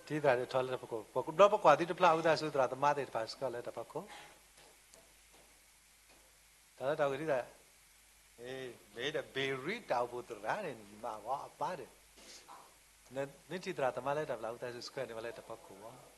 ထံသရၣ်ဒိၣ်ထီလၢတၢ်ဖီခိၣ်, ပဒီပုၢ်ဝဲၢ်ကွၢ်သံတဖျါ အဝံသးစူၤ သရၣ်သမါသ့ၣ်တဖၣ်စ့ၢ်ကီးလၢတၢ်ဖီခိၣ်, တၢ်လၢတၢ်ဂ့ၢ်ဒ်သိး မ့ၢ်ဒီးဘ့ၤရံတၢ်အိၣ်ဖှိၣ်သရၣ်န့ၣ် မၤဂီၤအပၢ်ဒီး, မ့ၢ်ထံသရၣ်သမါလၢတၢ်ဖျါ အဝံသးစူၤစ့ၢ်ကီးန့ၣ် ပှၤလၢတၢ်ဖီခိၣ်ဘၣ်.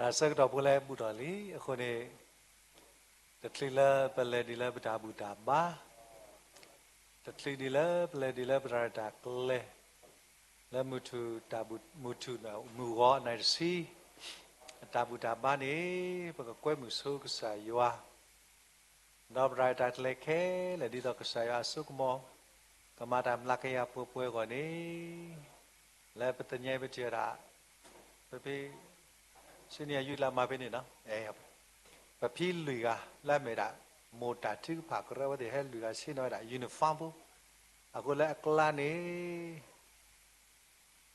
တၢ်ဆၢကတီၢ်ဖိလၢဘူးထီၣ်လံအဃိန့ၣ်, တချုးလၢပလဲၤဒံးလၢပတၢ်ဘူၣ်တၢ်ဘါ, တချုးဒံးလၢပလဲၤဒံးလၢပတၢ်ရဲၣ်တၢ်ကျဲၤ, လၢမုၢ်ထူၣ်တၢ်ဘူၣ်, မုၢ်ထူၣ်မုၢ်ဂီၤအနံၤတဆံ, အတၢ်ဘူၣ်တၢ်ဘါန့ၣ် ပကကွဲမုာ်ဆိကစၢ်ယွၤ ဒီးပတၢ်ရဲၣ်တၢ်ကျဲၤခဲလၢာ် ဒ်သိးကစၢ်ယွၤအစိကမီၤ ကမၤတၢ်မျးကယၤပှဲၤပှဲၤအဂီၢ်န့ၣ်, လၢပသ့ၣ်ညါပထံၣ်ဝဲဒၣ်, ပဖဲ ဆူန့ၣ်အယုၢ်လၢမၤဖဲန့ၣ်နီၤ, ပဖံလွံၢ်ဂၤလၢအမ့ၢ်ဒၣ် မိၢ်တၢ်ထုကဖၣ်ကရၢဝဲသ့ၣ် ဟဲလွံၢ်ဂၤဆ့ၣ်နီၤဝဲဒၣ် uniform ဖိ, အဃိလၢအကျါန့ၣ်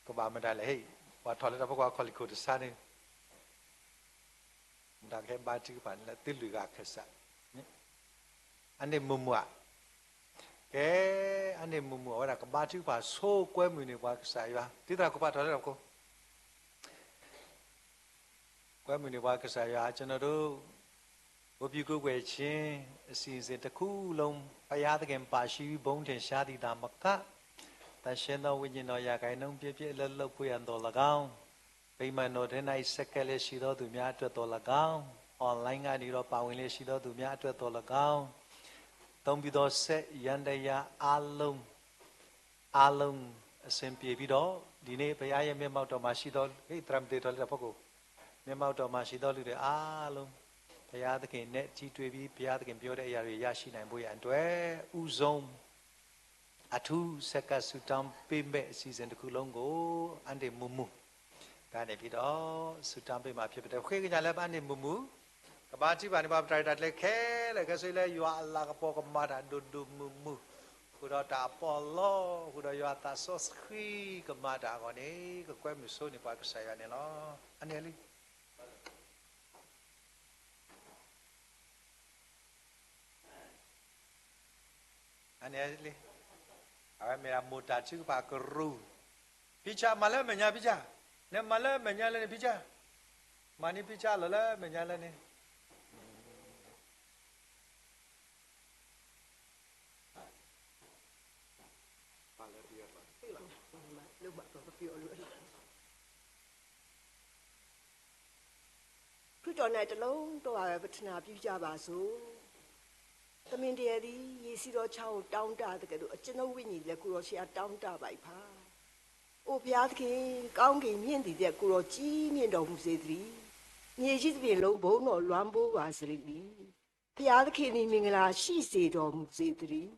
ကဘၣ်မတၤလဲၣ်ဟ့ၣ်, ပှၤထီၣ်လၢတၢ်ဖီခိၣ်အခီၣ်လံၢ်ခိၣ်တဆါန့ၣ် မတၤကဟဲဘါထုကဖၣ်န့ၣ်လၢသုလွံၢ်ဂၤခၢၣ်စး, အန့ၣ်မုာ်မုာ်ဧါ, ကဲ, အန့ၣ်မုာ်မုာ်အဝဲဒၣ်ကဘါထုကဖၣ်ဆိကွဲမုာ်န့ၢ်ပှၤကစၢ်ယွၤ, သုသရၣ်ခိၣ်ဖးထီၣ်လၢတၢ်ဖီခိၣ် ကွဲမုာ်န့ၢ်ပှၤကစၢ်ယွၤ, ကျွန်တော်တို့ ဝတ်ပြုကိုးကွယ်ခြင်း အစီအစဉ်တစ်ခုလုံး ဘုရားသခင်ပါရှိပြီး ဘုန်းထင်ရှားသည်သာမက သန့်ရှင်းသောဝိညာဉ်တော် ရာခိုင်နှုန်းပြည့်ပြည့် လက်လုပ်ဖို့ရန်သော်လည်းကောင်း၊ ဗိမာန်တော်ထဲ၌ ဆက်ကပ်လျက်ရှိသောသူများအတွက်သော်လည်းကောင်း၊ online ကနေတော့ ပါဝင်လျက်ရှိသောသူများအတွက်သော်လည်းကောင်း၊ အသုံးပြုသောစက်ယန္တရားအားလုံး အားလုံးအဆင်ပြေပြီးတော့ ဒီနေ့ဘုရားရဲ့မျက်မှောက်တော်မှာရှိသော ဟေ့ သရၣ်မုၣ်သ့ၣ်ထီၣ်လၢတၢ်ဖီခိၣ်, မျက်မှောက်တော်မှာရှိသောလူတွေအားလုံး ဘုရားသခင်နဲ့ထိတွေ့ပြီး ဘုရားသခင်ပြောတဲ့အရာတွေရရှိနိုင်ဖို့ရန်အတွက် ဦးဆုံး အထူးဆက်ကပ်ဆုတောင်းပေးမဲ့အစီအစဉ်တစ်ခုလုံးကို အန်တီမူမူ ကနေပြီးတော့ ဆုတောင်းပေးမှာဖြစ်ပါတယ်. ဃ့ကညးလၢပအန်တီမူမူ ကဘါထုကဖၣ်န့ၢ်ပှၤပတၢ်ရဲၣ်တၢ်ကျဲၤခဲလၢာ်ခဲဆ့လၢယွၤအလၤကပီၤကမၤတၢ်ဒိၣ်ဒိၣ်မုၢ်မုၢ်, ဃုာ်ဒီးတၢ်အပီၢ်လီ, ဃုာ်ဒီးယွၤအသးစီဆှံကမၤတၢ်အဂီၢ်န့ၣ် ကကွဲမုာ်ဆိန့ၢ်ပှၤကစၢ်ယွၤန့ၣ်လီၤ. အန့ၣ်လံ အန့ၣ်လံ, အဝဲမ့ၢ်ဒၣ်မိၢ်တၢ်ထုကဖၣ်ကရူၢ်, ဖံဆၣ်မၤလၢအမဲာ်ညါဖံဆၣ်, နမၤလၢအမဲာ်ညါလၢန့ၣ်ဖံဆၣ်, မၤန့ၢ်ဖံဆၣ်လီၤလၢအမဲာ်ညါလၢန့ၣ် ခရစ်တော်၌တလုံးတည်းပါပဲ ပတနာပြုကြပါစို့။ သမင်တရံးသည် ရေစီးသောချောင်းကို တောင့်တသကဲ့သို့ အကျွန်ုပ်ဝိညာဉ်လည်း ကိုယ်တော်ရှေ့အား တောင့်တပါ၏ဖခင်။ အိုဘုရားသခင်၊ ကောင်းကင်မြင့်သည်ထက် ကိုယ်တော်ကြီးမြင့်တော်မူစေသတည်း။ မြေကြီးတစ်ပြင်လုံး ဘုန်းတော်လွှမ်းမိုးပါစေသတည်း။ ဘုရားသခင်သည် မင်္ဂလာရှိစေတော်မူစေသတည်း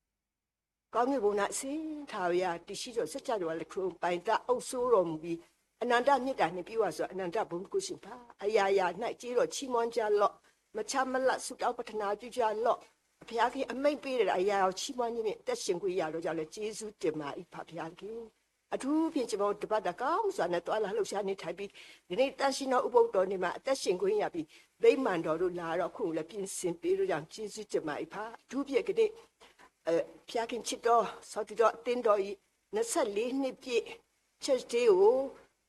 ။ ကောင်းကင်ဘုံ၌ ဆင်းထားဝေးရာ တည်ရှိသော စကြဝဠာ တစ်ခုလုံး ပိုင်တတ် အုပ်စိုးတော်မူပြီး အနန္တမေတ္တာနှင့် ပြည့်ဝစွာ အနန္တဘုန်းကိုရှင်ဖန် အရာရာ၌ ကျေးဇူးတော်ချီးမွမ်းကြလော့။ မချမ်းမလတ် ဆုတောင်းပတ္ထနာပြုကြလော့။ ဘုရားခင် အမိန့်ပေးတဲ့ အရာတော်ချီးမွမ်းခြင်းဖြင့် အသက်ရှင်ခွင့်ရတော့ကြောင့်လည်း ကျေးဇူးတင်ပါ၏ ဖခင်ဘုရားသခင်။ အထူးဖြင့် ကျွန်တော်တို့ တစ်ပတ်တာ ကောင်းစွာနဲ့ သွားလာလှုပ်ရှားနေထိုင်ပြီး ဒီနေ့ သန့်ရှင်းသော ဥပုသ်တော်နေ့မှာ အသက်ရှင်ခွင့်ရပြီး ဗိမာန်တော်သို့ လာတော့ အခုလည်း ပြင်ဆင်ပေးတော့ကြောင့် ကျေးဇူးတင်ပါ၏ ဖခင်။ အထူးဖြင့် ကနေ့ အဲ၊ ဘုရားခင်ချစ်တော် စော်တံၤတော်အသင်းတော်၏ နှစ်ဆယ့်လေးနှစ်ပြည့် church day ကို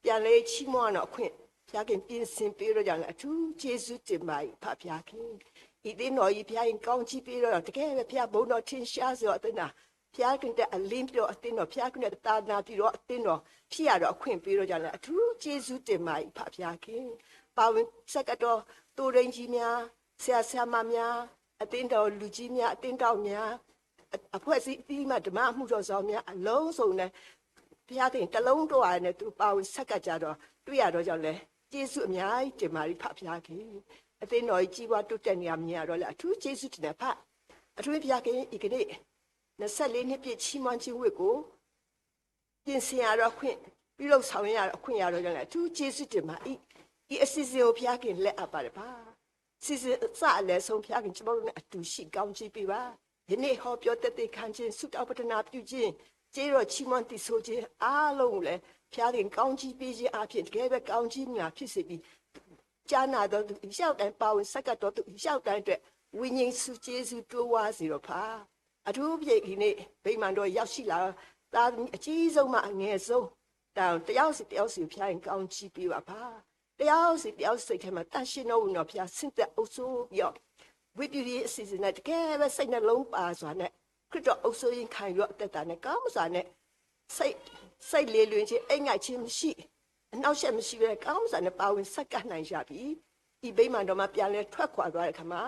ပြန်လည်ချီးမွမ်းတော်အခွင့် ဘုရားခင်ပြင်ဆင်ပေးတော့ကြောင့်လည်း အထူးကျေးဇူးတင်ပါ၏ဖခင်။ အံၤသ့ၣ်နီၣ်အံၤ ဘုရားက့ၤ ကောင်းချီးပေးဒီး တကဲဝဲ ဘုရား ဘုန်းတော်ထင်ရှားစေအသ့ၣ်နီၣ်, ဘုရားက့ၤ အလင်း ပြီးတော့ အသ့ၣ်နီၣ်, ဘုရားက့ၤ သာသနာပြုတော့ အသ့ၣ်နီၣ် ဖြစ်ရတော့ အခွင့်ပေးတော့ ကြောင့်လည်း အထူးကျေးဇူးတင်ပါတယ် ဖခင်။ ပါဝင်ဆက်ကပ်တော် သိုးရင်းကြီးများ, ဆရာဆရာမများ, အသင်းတော်လူကြီးများ, အသင်းထောက်များ, အဖွဲ့အစည်းအသီးသီးမှ ဓမ္မအမှုတော်ဆောင်များ အလုံးစုံနဲ့ ဘုရားသခင် တစ်လုံးတည်းနဲ့ သူပါဝင်ဆက်ကပ်ကြတော့ တွေ့ရတော့ကြောင့်လည်း ကျေးဇူးအများကြီးတင်ပါတယ် ဖခင်။ အသင်းတော်ကြီး ကြီးပွားတိုးတက်နေတာ မြင်ရတော့လည်း အထူးကျေးဇူးတင်တယ် ဖခင်။ အထူးသဖြင့် ဘုရားသခင် ဒီကနေ့ နှစ်ဆယ့်လေးနှစ်ပြည့် ချီးမွမ်းခြင်းဝတ်ကို ပြင်ဆင်ရတော့ခွင့်, ပြုလုပ်ဆောင်ရတော့ခွင့်ရတော့ ကြောင့်လည်း အထူးကျေးဇူးတင်ပါ၏။ ဒီအစီအစဉ်ကို ဘုရားသခင် လက်အပ်ပါတယ်ပါ။ စီစဉ်အစအလယ်ဆုံး ဘုရားသခင် ကျွန်တော်တို့နဲ့အတူရှိ ကောင်းချီးပေးပါ။ ယနေ့ဟောပြောသက်သေခံခြင်း, ဆုတောင်းပတနာပြုခြင်း, ကျေးဇူးတော်ချီးမွမ်းသီဆိုခြင်း အားလုံးကိုလည်း ဘုရားသခင် ကောင်းချီးပေးခြင်းအားဖြင့် တကယ်ပဲ ကောင်းချီးမင်္ဂလာဖြစ်စေပြီး ကြားနာတော်သူအယောက်တိုင်း, ပါဝင်ဆက်ကပ်တော်သူအယောက်တိုင်းအတွက် ဝိညာဉ်ဆုကျေးဇူးတိုးပွားစေတော့ဖခင်။ အထူးသဖြင့် ဒီနေ့ ဗိမာန်တော်ရောက်ရှိလာသော သားသမီး အကြီးဆုံးမှအငယ်ဆုံး တယောက်စီတယောက်စီကို ဘုရားသခင် ကောင်းချီးပေးပါဖခင်။ တစ်ယောက်စီတစ်ယောက်စိတ်ထဲမှာ သန့်ရှင်းတော်ဝိညာဉ်တော် ဘုရား ဆင်းသက်အုပ်စိုးပြီးတော့ ဝတ်ပြုရေးအစီအစဉ်နဲ့ တကယ်ပဲ စိတ်နှလုံးပါစွာနဲ့ ခရစ်တော်အုပ်စိုးခြင်းခံယူတော့ အသက်တာနဲ့ ကောင်းစွာနဲ့ စိတ်စိတ်လေလွင့်ခြင်း, အိပ်ငိုက်ခြင်းမရှိ, အနှောင့်အယှက်မရှိဘဲ ကောင်းစွာနဲ့ ပါဝင်ဆက်ကပ်နိုင်ကြပြီ။ ဒီဗိမာန်တော်မှ ပြန်လည်ထွက်ခွာသွားတဲ့အခါမှာ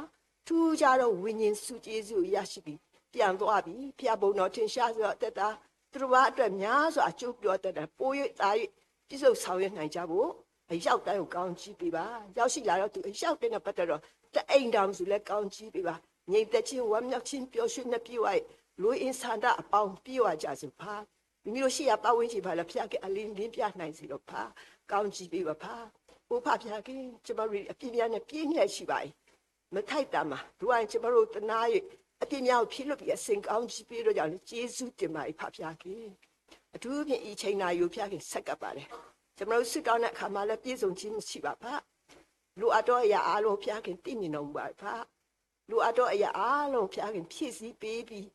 ထူးခြားသောဝိညာဉ်ဆုကျေးဇူးကို ရရှိပြီး ပြန်သွားပြီ။ ဘုရား ဘုန်းတော်ထင်ရှားစွာ အသက်တာ သူတစ်ပါးအတွက် များစွာအကျိုးပြုသော အသက်တာ ပို၍သာ၍ ပြည့်စုံဆောင်ရွက်နိုင်ကြဖို့ အယောက်တိုင်းကို ကောင်းချီးပေးပါ။ ရောက်ရှိလာတော့ သူအယောက်တိုင်းနဲ့ ပတ်သက်တော့ တစ်အိမ်ထောင်စုလည်း ကောင်းချီးပေးပါ။ ငြိမ်သက်ခြင်း, ဝမ်းမြောက်ခြင်း, ပျော်ရွှင်နှံပြည့်ဝ၍ လိုအပ်ဆန္ဒအပေါင်း ပြည့်ဝကြစေဖခင်။ မိမိတို့ရှိရာပတ်ဝန်းကျင်မှာလည်း ဘုရားသခင် အလင်းလင်းပြနိုင်စေတော့ဖခင်။ ကောင်းချီးပေးပါဖခင်။ အိ ဖခင်, ဘုရားသခင်, ကျွန်မတို့အပြစ်များနဲ့ ပြင်းလျက်ရှိပါတယ်။ မထိုက်တန်ပါ။ တို့က ကျွန်မတို့သနား၍ အပြစ်များကို ဖြေလွှတ်ပြီး အစဉ်ကောင်းချီးပေးတော့ကြောင့်လည်း ကျေးဇူးတင်ပါတယ် ဖခင်။ အထူးသဖြင့် ဒီအချိန်နာရီကို ဘုရားသခင် ဆက်ကပ်ပါတယ်။ ကျွန်မတို့ဆုတောင်းတဲ့အခါမှာလည်း ပြည့်စုံခြင်းမရှိပါဖခင်။ လိုအပ်သောအရာအားလုံး ဘုရားသခင် သိမြင်တော်မူပါတယ်ဖခင်။ လိုအပ်သောအရာအားလုံး ဘုရားသခင် ဖြည့်ဆည်းပေးပြီး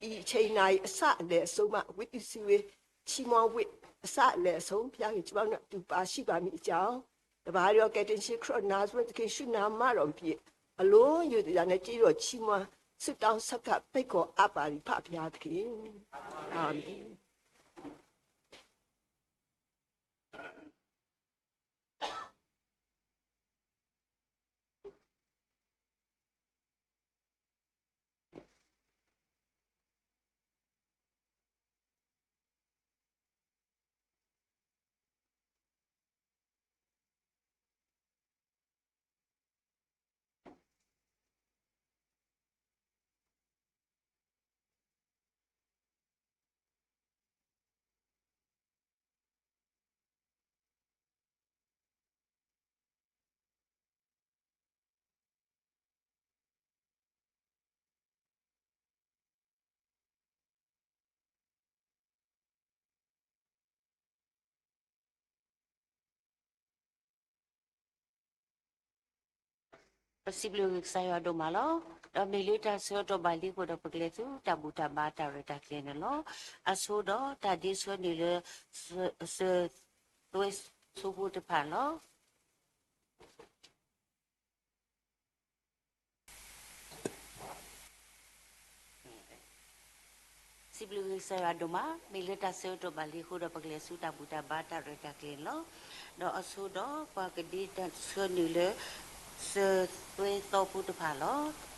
ဒီအချိန်နာရီ အစအလယ်အဆုံးမှ ဝတ်ပြုဆုဝေး ချီးမွမ်းဝတ် အစအလယ်အဆုံး ဘုရားသခင် ကျွန်မတို့နဲ့အတူပါရှိပါမည်အကြောင်း တပါးဒီးကယ်တင်ရှင် ခရစ်နာဇရက်သခင် ရှုနာမတော်မူပြီး အလွန်ယုံကြည်စွာနဲ့ ကျေးဇူးတော်ချီးမွမ်း ဆုတောင်းဆက်ကပ် ဖိတ်ခေါ်အပ်ပါသည် ဖခင်သခင်။ အာမင်။ ပစံးဘျုးကစၢ်ယွၤဒိၣ်မးလီၤ. ဒီးမ့ၢ်လၢတၢ်ဆၢကတီၢ်ဘၣ်လံအဃိဒီး ပကလဲၤဆူတၢ်ဘူၣ်တၢ်ဘါတၢ်ရဲၣ်တၢ်ကျဲၤန့ၣ်လီၤ. အဆိဒီးတၢ်ဒ့ဆၢနုာ်လၢ စၢသွဲဆိဖိတဖၣ်လီၤ. စံးဘျုးကစၢ်ယွၤဒိၣ်မး, မ့ၢ်လၢတၢ်ဆၢကတီၢ်ဘၣ်လံအဃိဒီး ပကလဲၤဆူတၢ်ဘူၣ်တၢ်ဘါတၢ်ရဲၣ်တၢ်ကျဲၤန့ၣ်လီၤ. ဒီးအဆိဒီးပှၤကဒ့တၢ်ဆၢနုာ်လၢ စၢသွဲသီဖိတဖၣ်လီၤ.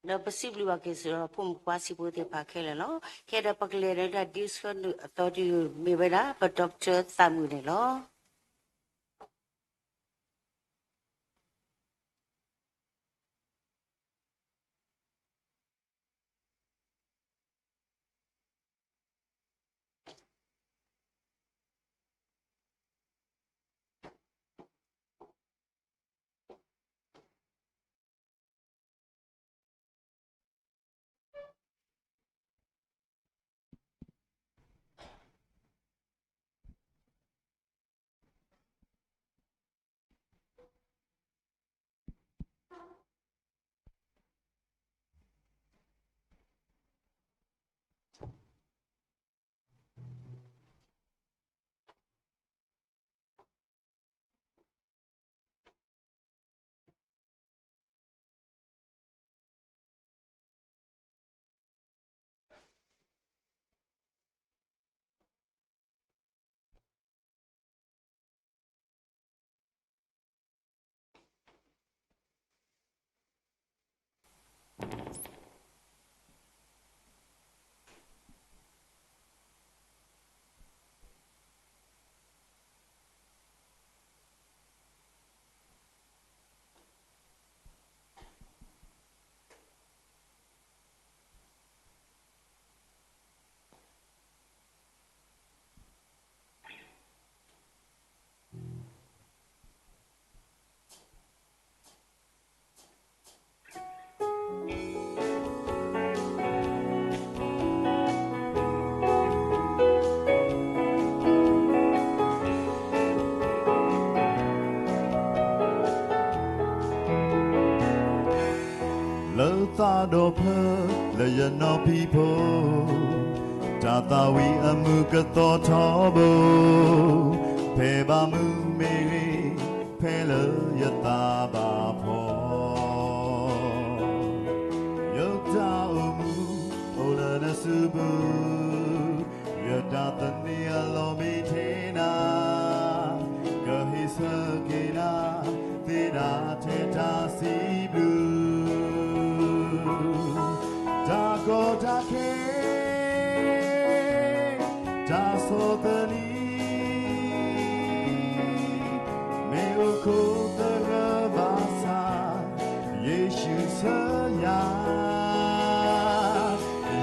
ဒီးပစံးဘျုးဘၣ်က့ၤစ့ၢ်ကီး ဖိမုၣ်ဖိခွါစံးဖိသ့ၣ်တဖၣ်ခဲလၢာ်လီၤ. ခဲဒီးပကလဲၤနုာ်တၢ်ဒုးဆှၢနုာ်အသီတယုၢ် မ့ၢ်ဝဲဒၣ် ပဒီကတၢၢ်သးမုာ်န့ၣ်လီၤ. လၢသးဒီဖျၢၣ်လၢယနီၢ်ဖံးဖိ, တၢ်သးဝံၣ်အမုာ်ကသီထီဘိ, ဖဲဘၣ်မုာ်မ့ၢ်ဂ့ၤ, ဖဲလၢယသးဘၣ်ဖှီၣ်, ယတၢ်အိၣ်မူအိၣ်လၢနစုပူၤ, ယတၢ်သန့ၤအလီၢ်မ့ၢ်ထဲနၤ, ကဟ့ၣ်ဆၢက့ၤနၤ သ့ဒၣ်ထဲတၢ်စံးဘျုး, တၢ်ကီတၢ်ခဲ တၢ်ဆီၣ်သနံး, မ့ၢ်အိၣ်ခိးသဂၢၢ်ဘၣ်ဆၣ်, ယ့ၣ်ၡူးဆှၢယၤ,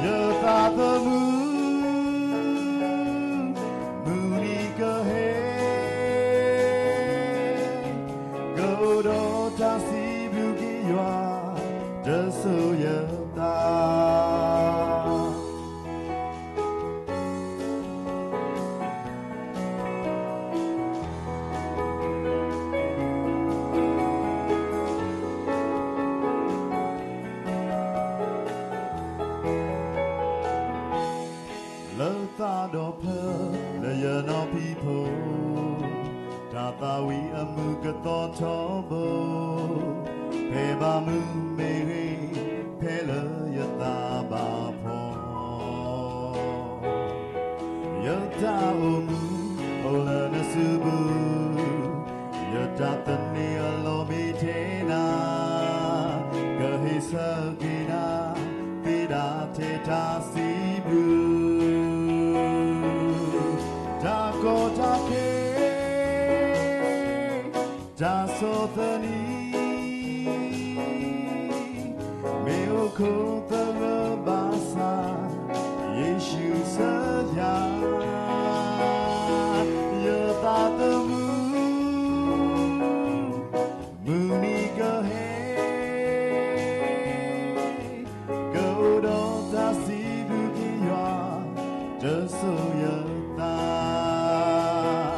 ယသးသမူ မုၢ်နံၤကဟဲ, ကအိၣ်ဒီးတၢ်စံးဘျုးက့ၤယွၤ, တစိၤယသး လၢသးဒီဖျၢၣ်လၢယနီၢ်ဖံးဖိ, တၢ်သးဝံၣ်အမုာ်ကသီထီဘိ, ဖဲဘၣ်မုာ်မ့ၢ်ဂ့ၤ, ဖဲလၢယသးဘၣ်ဖှီၣ်, ယတၢ်အိၣ်မူအိၣ်လၢနစုပူၤ, ယတၢ်သန့ၤအလီၢ်မ့ၢ်ထဲနၤ, ကဟ့ၣ်ဆၢက့ၤနၤ သ့ဒၣ်ထဲတၢ်စံးဘျုး, တၢ်ကီတၢ်ခဲ တၢ်ဆီၣ်သနံး, မ့ၢ်အိၣ်ခိးသဂၢၢ်ဘၣ်ဆၣ်, ယ့ၣ်ၡူးဆှၢယၤ, ယသးသမူ မုၢ်နံၤကဟဲ, ကအိၣ်ဒီးတၢ်စံးဘျုးက့ၤယွၤ, တစိၤယသ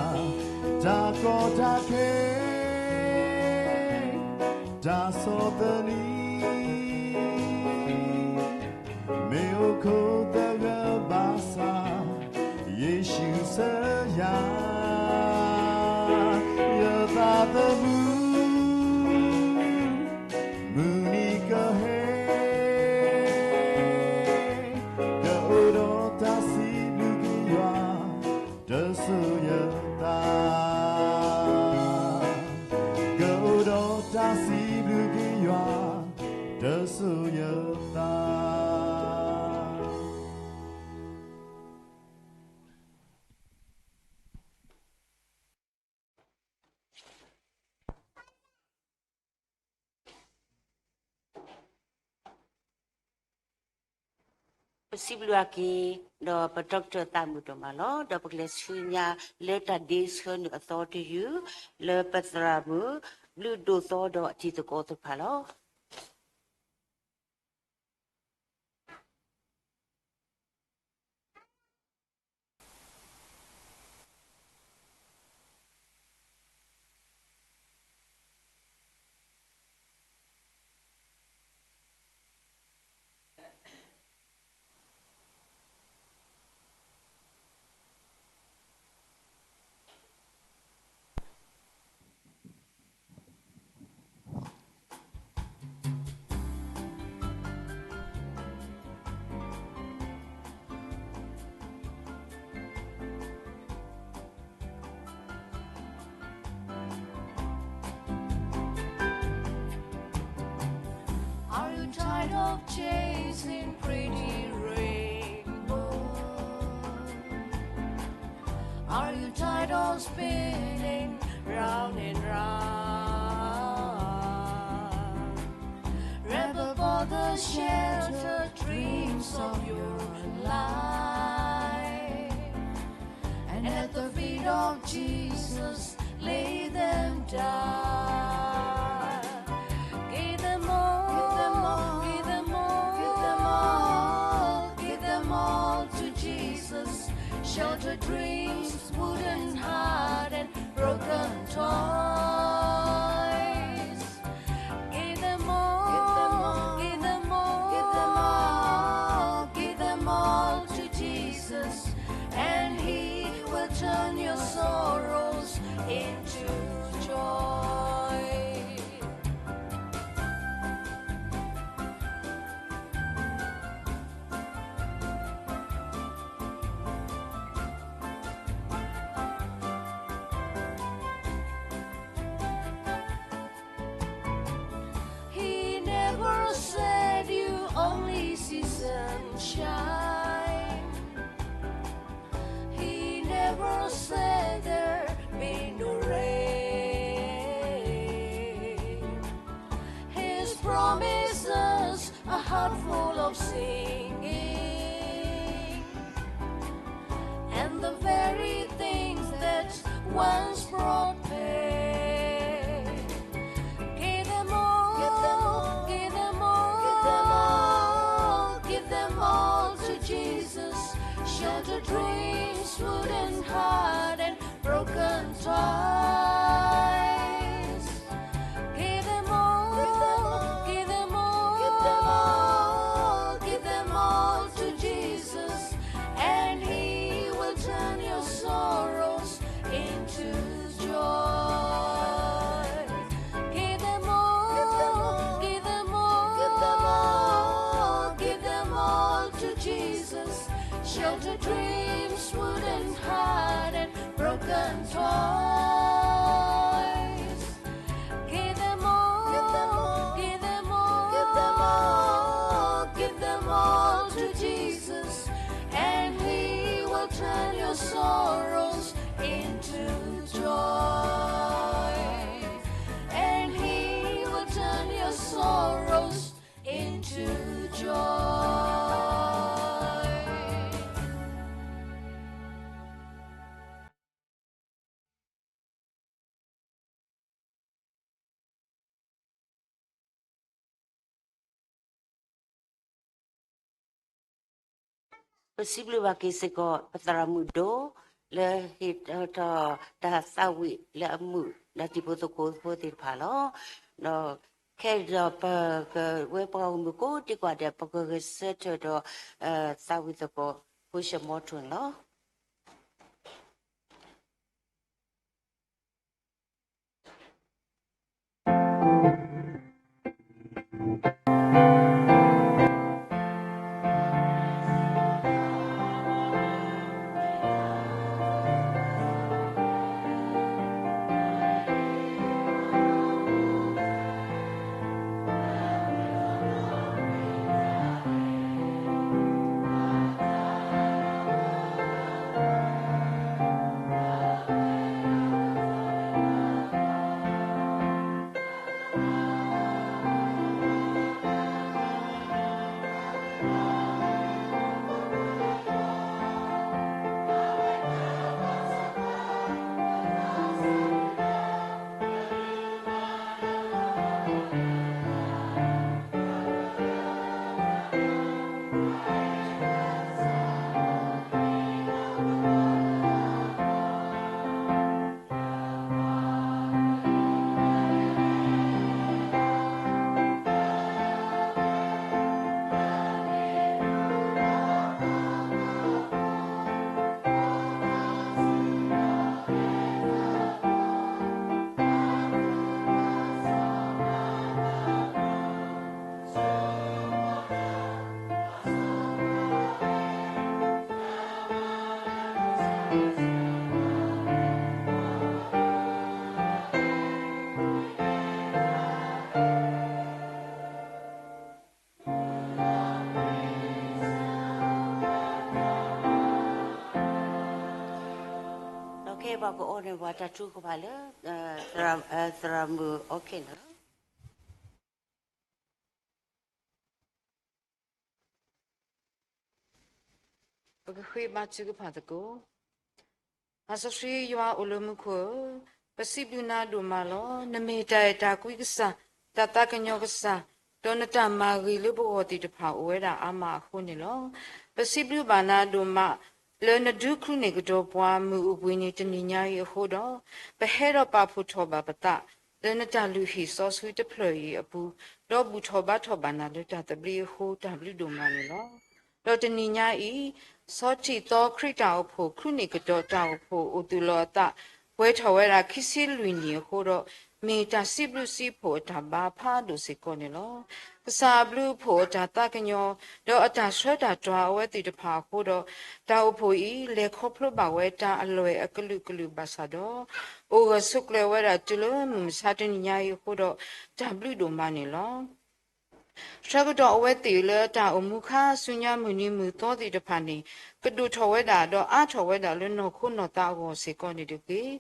း, တၢ်ကီတၢ်ခဲ တၢ်ဆီၣ်သနံး, မ့ၢ်အိၣ်ခိးသဂၢၢ်ဘၣ်ဆၣ်, ယ့ၣ်ၡူးဆှၢယၤ, ယသးသမူ မုၢ်နံၤကဟဲ, ကအိၣ်ဒီးတၢ်စံးဘျုးက့ၤယွၤ, တစိၤယသး, ကအိၣ်ဒီးတၢ်စံးဘျုးက့ၤယွၤ, တစိၤယ ပစံးဘျုးဘၣ်က့ၤ ဒီးပ doctor သးမုာ်ဒိၣ်မးလီၤ. ဒီးပကလဲၤဆူညါလၢတၢ်ဒ့ဆၢနုာ်အသီတယုၢ် လၢပသရၣ်မုၣ် ဘျုးဒိၣ်သီဒီးအတံၤသကိးသ့ၣ်တဖၣ်လီၤ. Are you tired of chasing pretty rainbow? Are you tired of spinning round and round? Grab up all the shattered dreams of your life, and at the feet of Jesus, lay them down. Give them all, give them all, give them all, give them all to Jesus. Shattered dreams, wooden heart, and broken toys. Give them all, give them all, give them all, give them all to Jesus, and He will turn your sorrows into joy. He never said you only see sunshine. He never said there be no rain. His promises a heart full of singing, and the very things that once brought pain. Give them all, give them all, give them all, give them all to Jesus. Shattered dreams, wooden heart, and broken toys. Give them all, give them all, give them all, give them all to Jesus, and He will turn your sorrows into joy. Give them all, give them all, give them all, give them all to Jesus. Shattered dreams, wooden heart, and broken toys. Give them all, give them all, give them all, give them all to Jesus, and He will turn your sorrows into joy. And He will turn your sorrows into joy. ပစံးဘျုးဘၣ်က့ၤစ့ၢ်ကီး ပသရၣ်မုၣ်ဒိၣ် လၢဟ့ၣ်ထီၣ်တၢ်သးဝံၣ်လၢအမုာ် ဒီးတံၤဖိသကိးဖိသ့ၣ်တဖၣ်လီၤ. ဒီးခဲအံၤဒီးပကဝဲပှၤဂီၢ်မုၢ်ကိးဒံကိးဂၤဒဲး ပကဂဲၤဆၢထၢၣ်ဒီး သးဝံၣ်သကိး ဖိၡမီထိၣ်န့ၣ်လီၤ. ပကအိၣ်န့ၣ် ပှၤတၢ်ထုကဖၣ်လၢ သရၣ်မုၣ်အီခဲလၢာ်လီၤ. ပကဃ့ဘါထုကဖၣ်သကိး. သးစီဆှံယွၤအိၣ်လၢမူခိၣ်ဧၢ, ပစံးဘျုးနၤဒိၣ်မးလီၤ. နမ့ၢ်တၢ်အဲၣ်တၢ်ကွံကစၢ်, တၢ်သးကညီၤကစၢ်, ဒီးနတၢ်မၤဂ့ၤလၢပဂီၢ်သ့ၣ်တဖၣ်အိၣ်ဝဲဒၣ်အါမးအဃိန့ၣ်လီၤ. ပစံးဘျုးဘၣ်နၤဒိၣ်မး လၢနဒုးချုးန့ၢ်ကဒီးပှၤမုၢ်အိၣ်ဘှံးနံၤတနံၤညါအံၤအဃိဒီး, ပဟဲဒီးပာ်ဖှိၣ်ထီၣ်ဘၣ်ပသး လၢနတၢ်လုၢ်ဟံၣ်စီဆှံတဖျၢၣ်အံၤအပူၤ, ဒီးဘူၣ်ထီၣ်ဘါထီၣ်ဘၣ်နၤလၢတၢ်သဘျ့အဃိ တၢ်ဘျုးဒိၣ်မးန့ၣ်လီၤ. ဒီးတနံၤညါအံၤ, ဆီထံၣ်သီခရံာ်တၢ်အိၣ်ဖှိၣ် ချုးန့ၢ်ကဒီးတၢ်အိၣ်ဖှိၣ်အိၣ်သူၣ်လီၤအသး ပှဲၤထီၣ်ဝဲဒၣ်ခံဆံလွံၢ်နံၣ်အဃိဒီး, မ့ၢ်တၢ်စံးဘျုးစံးဖှိၣ်အတၢ်ဘါဖးဒိၣ်စ့ၢ်ကီးန့ၣ်လီၤ. ကစၢ်အဘျုးအဖှိၣ်အတၢ်သးကညီၤ, ဒီးအတၢ်ဆှၢတၢ်တွၤအဝဲသ့ၣ်တဖၣ်အဃိဒီး, တၢ်အိၣ်ဖှိၣ်အံၤ လဲၤခီဖျိဘၣ်ဝဲတၢ်အလွဲၢ်အကလုာ်ကလုာ်ဘၣ်ဆၣ်ဒီး, အိၣ်ဂၢၢ်ဆိးကျၢၤဝဲဒၣ်တုၤလၢမုၢ်မဆါတနံၤညါအံၤအဃိဒီး, တၢ်ဘျုးဒိၣ်မးန့ၣ်လီၤ. ဆၢကတီၢ်အဝဲသ့ၣ်လၢတၢ်အိၣ်မူခါဆူညါမုၢ်နံၤမုၢ်သီသ့ၣ်တဖၣ်န့ၣ်, ကဒိၣ်ထီၣ်ဝဲဒၣ်ဒီးအါထီၣ်ဝဲဒၣ်လၢနီၢ်ခိနီၢ်သးအဂီၢ်စ့ၢ်ကီးန့ၣ်တက့ၢ်.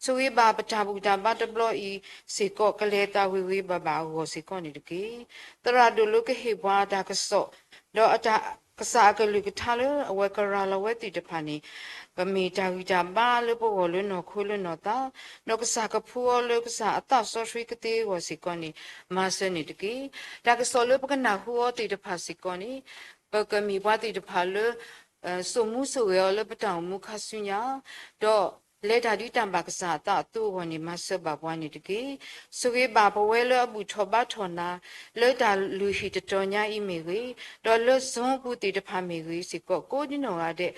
ဆိၣ်ဂ့ၤဘၣ်ပတၢ်ဘူၣ်တၢ်ဘါတဘျီအံၤစ့ၢ်ကီး ကလဲၤသးဝ့ၤဝ့ၤဘၣ်ဘၣ်အဂီၢ်စ့ၢ်ကီးန့ၣ်တက့ၢ်. သရၣ်ဒိၣ်လၢကဟ့ၣ်ပှၤတၢ်ကစီၣ်, ဒီးအတၢ်ကစၢ်အကလုၢ်ကထါလၢအဝဲကရၤလီၤဝဲသ့ၣ်တဖၣ်န့ၣ်, ကမ့ၢ်တၢ်ဂံၢ်တၢ်ဘါလၢပဂီၢ်လၢနီၢ်ခိလၢနီၢ်သး, ဒီးကစၢ်ကဖှူအီၤလၢကစၢ်အသးစီဆှံကသ့အဂီၢ်စ့ၢ်ကီးန့ၣ်, မၤစၢၤန့ၣ်တက့ၢ်. တၢ်ကစီၣ်လၢပကနၢ်ဟူအီၤသ့ၣ်တဖၣ်စ့ၢ်ကီးန့ၣ်, ပကမ့ၢ်ပှၤသ့ၣ်တဖၣ်လၢ စိာ်မူစိာ်ဂဲၤအီၤလၢပတၢ်အိၣ်မူခါဆူညါ, ဒီးလဲၤတၢ်ဒုးတၢ်ဘၣ်ကစၢ်အသးအသိအဂီၢ်န့ၣ် မၤစၢၤဘၣ်ပှၤန့ၣ်တက့ၢ်. ဆိၣ်ဂ့ၤဘၣ်ပဝဲလၢအဘူၣ်ထီၣ်ဘါထီၣ်နၤ, လၢတၢ်လုၢ်ဟံၣ်တတီၤညါအံၤမ့ၢ်ဂ့ၤ, ဒီးလၢ Zoom ပူၤသ့ၣ်တဖၣ်မ့ၢ်ဂ့ၤစ့ၢ်ကီး ကိးဒံနီၢ်ဂၤဒဲး,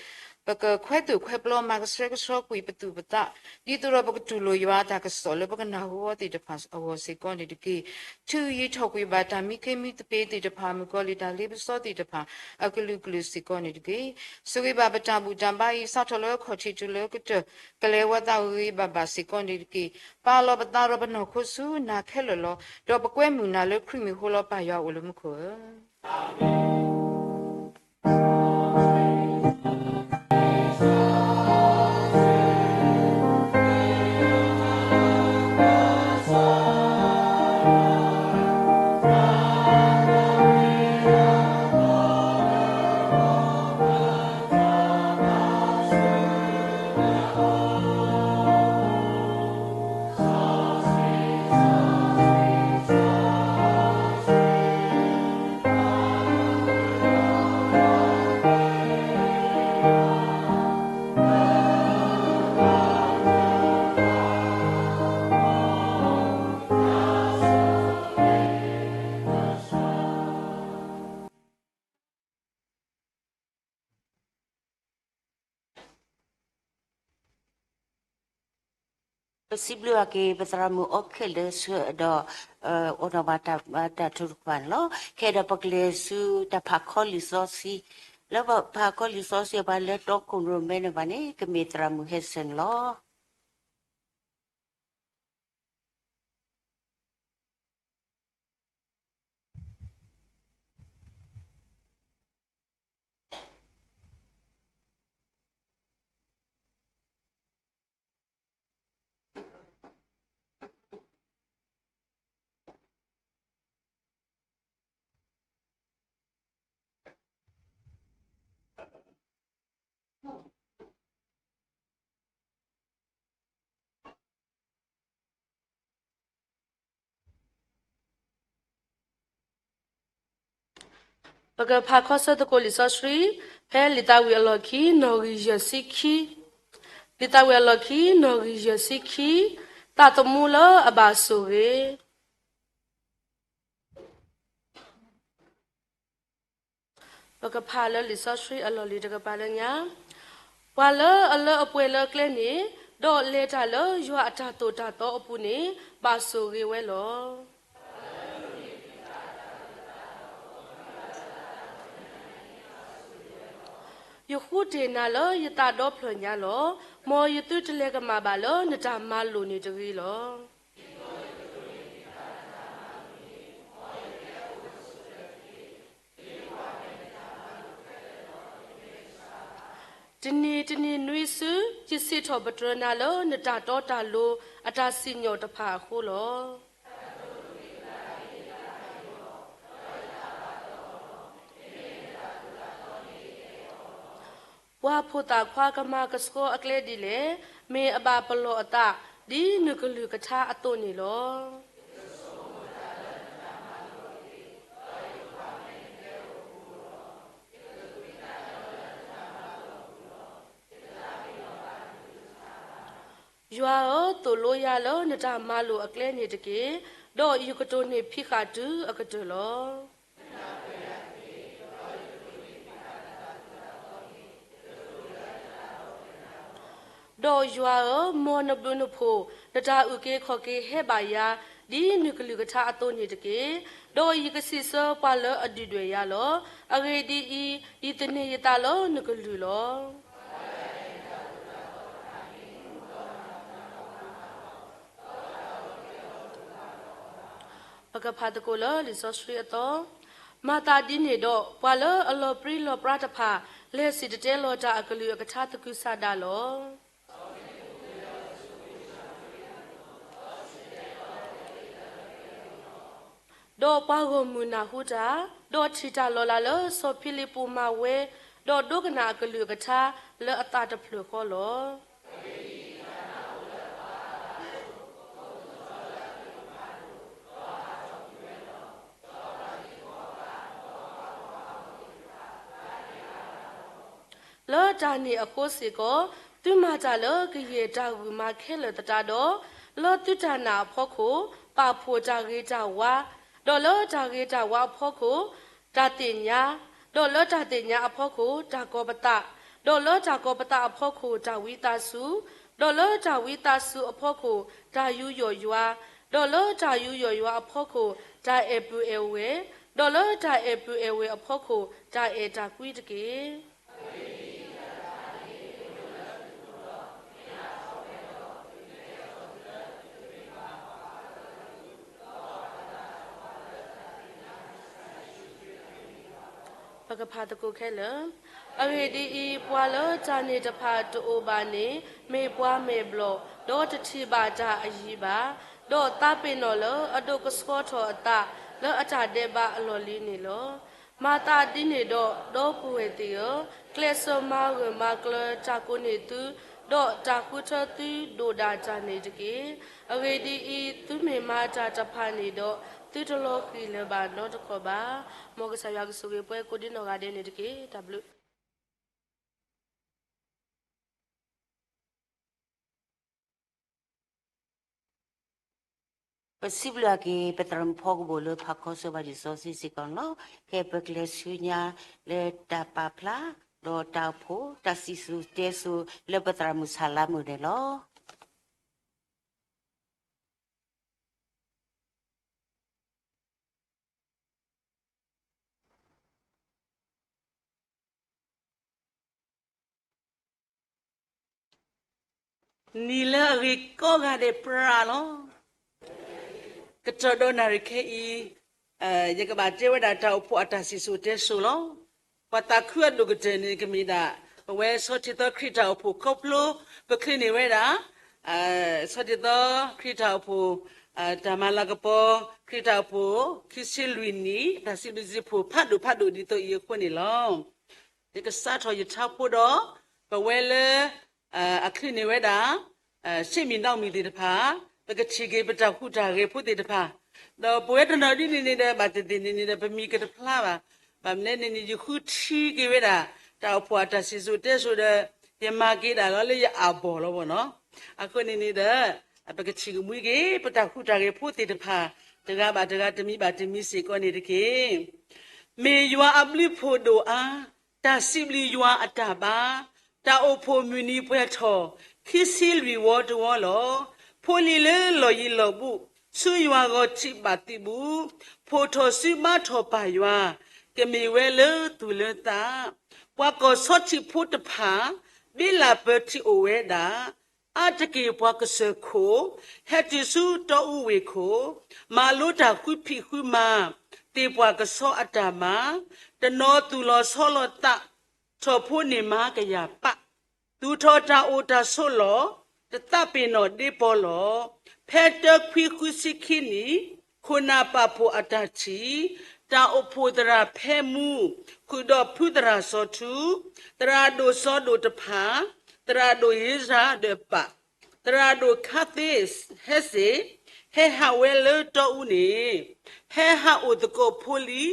ပကခွဲးသူၣ်ခွဲးပျီမၤကဆှဲကဆှီကွံာ်ပသူၣ်ပသး, ဒ်သိးဒီးပကတူၢ်လိာ်ယွၤအတၢ်ကစီၣ်လၢပကနၢ်ဟူအီၤသ့ၣ်တဖၣ်အဂီၢ်စ့ၢ်ကီးန့ၣ်တက့ၢ်. ထုးယံၤထီၣ်ကွံာ်ဘၣ်တၢ်မံခ့မံသပ့ၤသ့ၣ်တဖၣ် မုၣ်ကီၤလံၢ်တၢ်လ့ပစီသ့ၣ်တဖၣ်အကလုာ်ကလုာ်စ့ၢ်ကီးန့ၣ်တက့ၢ်. ဆိၣ်ဂ့ၤဘၣ်ပတၢ်ဘူၣ်တၢ်ဘါအံၤ စးထီၣ်လၢအခီၣ်ထံးတုၤလၢကတၢၢ် ကလဲၤဝဲသးဂ့ၤဂ့ၤဘၣ်ဘၣ်စ့ၢ်ကီးန့ၣ်တက့ၢ်. ပာ်လီၤပသးဒီးပနီၢ်ခိဆူနၤခဲလၢာ်လီၤ. ဒီးပကွဲမုာ်နၤလၢခရံာ်မံၤအဃိလီၤ ပၢ်ယွၤအိၣ်လၢမူခိၣ်ဧၢ. ပစံးဘျုးဘၣ်က့ၤ ပသရၣ်မုၣ်အီခဲလၢာ်ဆၢဒီး အိၣ်ဒီးဘၣ်တၢ်ထုကဖၣ်န့ၣ်လီၤ. ခဲဒီးပကလဲၤဆူတၢ်ဖးခီလံာ်စီဆှံ, လၢပဖးခီလံာ်စီဆှံပှၤလၢတီခိၣ်ရိၣ်မဲန့ၣ်ဘၣ်န့ၣ် ကမ့ၢ်သရၣ်မုၣ်ဟဲဆၢၣ်န့ၣ်လီၤ. ပကဖးခီဆၢသကိးလံာ်စီဆှံ ဖဲလံာ်သးဝံၣ်အလီၢ်ခံ နီၣ်ဂံၢ်ယဲၢ်ဆံခံ, လံာ်သးဝံၣ်အလီၢ်ခံ နီၣ်ဂံၢ်ယဲၢ်ဆံခံ, သးသမူလၢအဘၣ်ဆိၣ်ဂ့ၤ. ပကဖးလၢလံာ်စီဆှံအလီၢ်လံၤတကပၤလၢညါ, ပှၤလၢအလၢအပှဲၤလၢအကျဲန့ၣ်, ဒီးလဲၤတၢ်လၢယွၤအတၢ်သိၣ်တၢ်သီအပူၤန့ၣ် ဘၣ်ဆိၣ်ဂ့ၤဝဲလီၤ. ယဃုတ့ၢ်နၤလၢယသးဒီဖျၢၣ်ညါလီၤ. မ်ယသုတလဲၤကမၣ်ဘၣ်လၢနတၢ်မၤလိာ်န့ၣ်တဂ့ၤလီၤ. ယ တနံၤတနံၤနွံစု ယစံးထီၣ်ပတြၢၤနၤလၢနတၢ်တီတၢ်လိၤအတၢ်စံၣ်ညီၣ်တဖၣ်အဃိလီၤ. ပှၤဖိသၣ်ခွါကမၤကဆှီအကျဲဒ်လဲၣ်, မ့ၢ်အဘၣ်ပလီၢ်အသး ဒ်နကလုၢ်ကထါအသိးန့ၣ်လီၤ. ယွၤဧၢ, သိၣ်လိယၤလၢနတၢ်မၤလိာ်အကျဲန့ၣ်တက့ၢ်. ဒီးယကတိၢ်န့ၢ်ဖံးဃာ်တုၤအကတၢၢ်လီၤ. ဒီးယွၤဧၢ, မ်နဘျုးနဖှိၣ်, နတၢ်အုၣ်က့ၤခီၣ်က့ၤဟဲဘၣ်ယၤ, ဒ်နကလုၢ်ကထါအသိးန့ၣ်တက့ၢ်. ဒီးယကစံးဆၢပှၤလၢအဒုၣ်ဒွဲၣ်ယၤလီၤ. အဂ့ၢ်ဒ်အံၤ, ယသန့ၤယသးလၢနကလုၢ်လီၤ. ပကဖးသကိးလၢလံာ်စီဆှံအသီ, မၤသးဒ်န့ၣ်ဒီး ပှၤလၢအလီၤပြံလီၤပြါတဖၣ် လဲၤစံၣ်တဲၤတဲလီၤတၢ်အကလုၢ်အကထါသကုၤဆးဒးလီၤ. ဒီးပှၤဂီၢ်မုၢ်နၢ်ဟူတၢ်, ဒီးထံၣ်တၢ်လီၤလးလၢစီၤဖံလံးပူးမၤဝဲ, ဒီးဒိကနၣ်အကလုၢ်အကထါလၢအသးတဖျၢၣ်ဃီလီၤ. လၢတၢ်န့ၣ်အဃိစ့ၢ်ကီး, သုမၤတၢ်လၢကယဲၢ်တၢ်ဂုာ်မၤခဲလၢာ်သတးဒီး, လၢသုတၢ်နာ်အဖီခိၣ် ပာ်ဖှိၣ်တၢ်ဂ့ၤတၢ်ဝါ, ဒီးလၢတၢ်ဂ့ၤတၢ်ဝါအဖီခိၣ် တၢ်သ့ၣ်ညါ, ဒီးလၢတၢ်သ့ၣ်ညါအဖီခိၣ် တၢ်ကီပသး, ဒီးလၢတၢ်ကီပသးအဖီခိၣ် တၢ်ဝံသးစူၤ, ဒီးလၢတၢ်ဝံသးစူၤအဖီခိၣ် တၢ်ယူးယီၣ်ယွၤ, ဒီးလၢတၢ်ယူးယီၣ်ယွၤအဖီခိၣ် တၢ်အဲၣ်ပုၢ်အဲၣ်ဝဲၢ်, ဒီးလၢတၢ်အဲၣ်ပုၢ်အဲၣ်ဝဲၢ်အဖီခိၣ် တၢ်အဲၣ်တၢ်ကွံတက့ၢ်. ပကဖးသကိးခဲလၢာ်. အဂ့ၢ်ဒ်အံၤ, ပှၤလၢတၢ်န့ၣ်တဖၣ်တအိၣ်ဘၣ်န့ၣ် မ့ၢ်ပှၤမဲာ်ဘျီၣ်, ဒီးတထံၣ်ဘၣ်တၢ်အယံၤဘၣ်, ဒီးသးပ့ၤနီၣ်လၢအဒိးကဆှီထီၣ်အသး လၢအတၢ်ဒဲးဘးအလီၢ်လံၤန့ၣ်လီၤ. မၤသးဒ်န့ၣ်ဒီး, ဒီပုၢ်ဝဲၢ်သ့ၣ်ဧၢ, ကျဲးစၢးမၤဂၢၢ်မၤကျၢၤတၢ်ကိးန့ၢ်သု, ဒီးတၢ်ဃုထၢသုဒိၣ်ဒၣ်တၢ်န့ၣ်တက့ၢ်. အဂ့ၢ်ဒ်အံၤ, သုမ့ၢ်မၤတၢ်တဖၣ်န့ၣ်ဒီး, သုတလီၤဃံၤလၢၤဘၣ်နီတခီၣ်ဘၣ်. မ်ကစၢ်ယွၤကဆိၣ်ဂ့ၤပှၤကိးဒံနီၢ်ဂၤဒဲးန့ၣ်တက့ၢ်. တၢ်ဘျုး ပစံးဘျုးက့ၤ ပသရၣ်မုၣ်ဖီကဘိၣ်လၢဖးခီဆၢဘၣ် လံာ်စီဆှံစ့ၢ်ကီးန့ၣ်လီၤ. ခဲအံၤပကလဲၤဆူညါလၢတၢ်ပာ်ဖျါ ဒီးတၢ်အိၣ်ဖှိၣ် တၢ်စံၣ်စိၤတဲစိၤလၢပသရၣ်မုၣ်ဆၣ်လါမုၣ်န့ၣ်လီၤ. နံၤလၢအဂ့ၤကိးဂၤဒဲးပြးလီၤ. ကတီၢ်ဒီးနၣ်ရံၣ်ခဲအံၤ, ယကဘၣ်တဲဝဲဒၣ်တၢ်အိၣ်ဖှိၣ်အတၢ်စံၣ်စိၤတဲစိၤလီၤ. ပှၤသးခုအဒိၣ်ကတၢၢ်န့ၣ် ကမ့ၢ်ဒၣ် ပဝဲဆီၣ်တံၢ်သီခရံာ်တၢ်အိၣ်ဖှိၣ်ခီဖျိ ပချုးန့ၢ်ဝဲဒၣ် ဆီၣ်တံၢ်သီခရံာ်တၢ်အိၣ်ဖှိၣ် တၢ်မၤလၤကပီၤ ခရံာ်တၢ်အိၣ်ဖှိၣ် ခံဆံလွံၢ်နံၣ် တၢ်စံးဘျုးစံးဖှိၣ်ဖးဒိၣ်ဖးဒိၣ်ဒ်သိးအံၤအဃိန့ၣ်လီၤ. ယကစးထီၣ်ယထါဖိဒီး ပဝဲလၢ အချုးန့ၢ်ဝဲဒၣ် ဆ့မံၤနီၣ်မံၤသ့ၣ်တဖၣ်, ပကထံၣ်က့ၤပတၢ်ဟူးတၢ်ဂဲၤဖိသ့ၣ်တဖၣ်, ဒီးပဝဲတနီၤဒ်န့ၣ်န့ၣ်ဒီး ဘၣ်သ့ၣ်သ့ၣ်န့ၣ်န့ၣ်ဒီး ပမံၤကတဖျါဘၣ်. ဘၣ်မနုၤလဲၣ်န့ၣ်န့ၣ် ယဃုထံက့ၤဝဲဒၣ် တၢ်အိၣ်ဖှိၣ်အတၢ်စံၣ်စိၤတဲစိၤဒီး ယမၤက့ၤဒၣ်လီၤလၢယအၢၣ်ဘီၣ်လီၤဘၣ်နီၤ. အဃိန့ၣ်န့ၣ်ဒီး ပကထံၣ်ကမှံက့ၤ ပတၢ်ဟူးတၢ်ဂဲၤဖိသ့ၣ်တဖၣ် တဂၤဘၣ်တဂၤ တမံၤဘၣ်တမံၤစ့ၢ်ကီးန့ၣ်တက့ၢ်. မ့ၢ်ယွၤအဘျုးဖှိၣ်ဒိၣ်အါ, တၢ်စံးဘျုးယွၤအတၢ်ဘါ, တၢ်အိၣ်ဖှိၣ်မုၢ်နံၤပှဲၤထီၣ်, ခံဆံလွံၢ်ဝီတဝီလီၤ. ဖိလံၤလၢလီၢ်ယံၤလီၢ်ဘူး, ဆူယွၤဂီၤထံးဘၣ်သုးဘူး, ဖိးထီၣ်စုဘါထီၣ်ပၢ်ယွၤ, ကမ့ၢ်ဝဲလၢသူၣ်လၢသး, ပှၤကီၢ်ဆီထံးဖိတဖၣ်, ဘ့လၣ်ပၢၤထံးအိၣ်ဝဲဒၣ် အါတက့ၢ်ပှၤကစၢၢ်ခိၣ်, ဟဲတုၤဆူတီအူဝ့ၢ်ခိၣ်, မၤလိတၢ်ဃုဖံးဃုမၤ, သ့ၣ်ပှၢ်ကဆီအတၢ်မၤ, တနီၤသူၣ်လီၤဆီလီၤသး, ထီၣ်ဖိန့ၢ်မါကယၤပၣ်. သူၣ်ထီၣ်တၢ်အိၣ်တၢ်ဆိးလီၢ်, တသးပ့ၤနီၣ်ဒ့ပီလီၤ. ဖဲတၢခွံဃုဆံခံနံၣ်, ခိၣ်နၢ်ပာ်ဖှိၣ်အတၢ်ထံၣ်, တၢ်အိၣ်ဖှိၣ်သရၣ်ဖဲမူ, ဃုာ်ဒီးဖုသရၣ်စီၤထူ, သရၣ်ဒိၣ်စီၤဒိၣ်တဖၣ်, သရၣ်ဒိၣ်ယ့စၢ်ဒီးပာ်, သရၣ်ဒိၣ်ခါသ့ဟဲစ့ၣ်, ဟဲဟးဝဲလၢတီအူန့ၣ်, ဟဲဟးအိၣ်သကိးဖိလံၤ,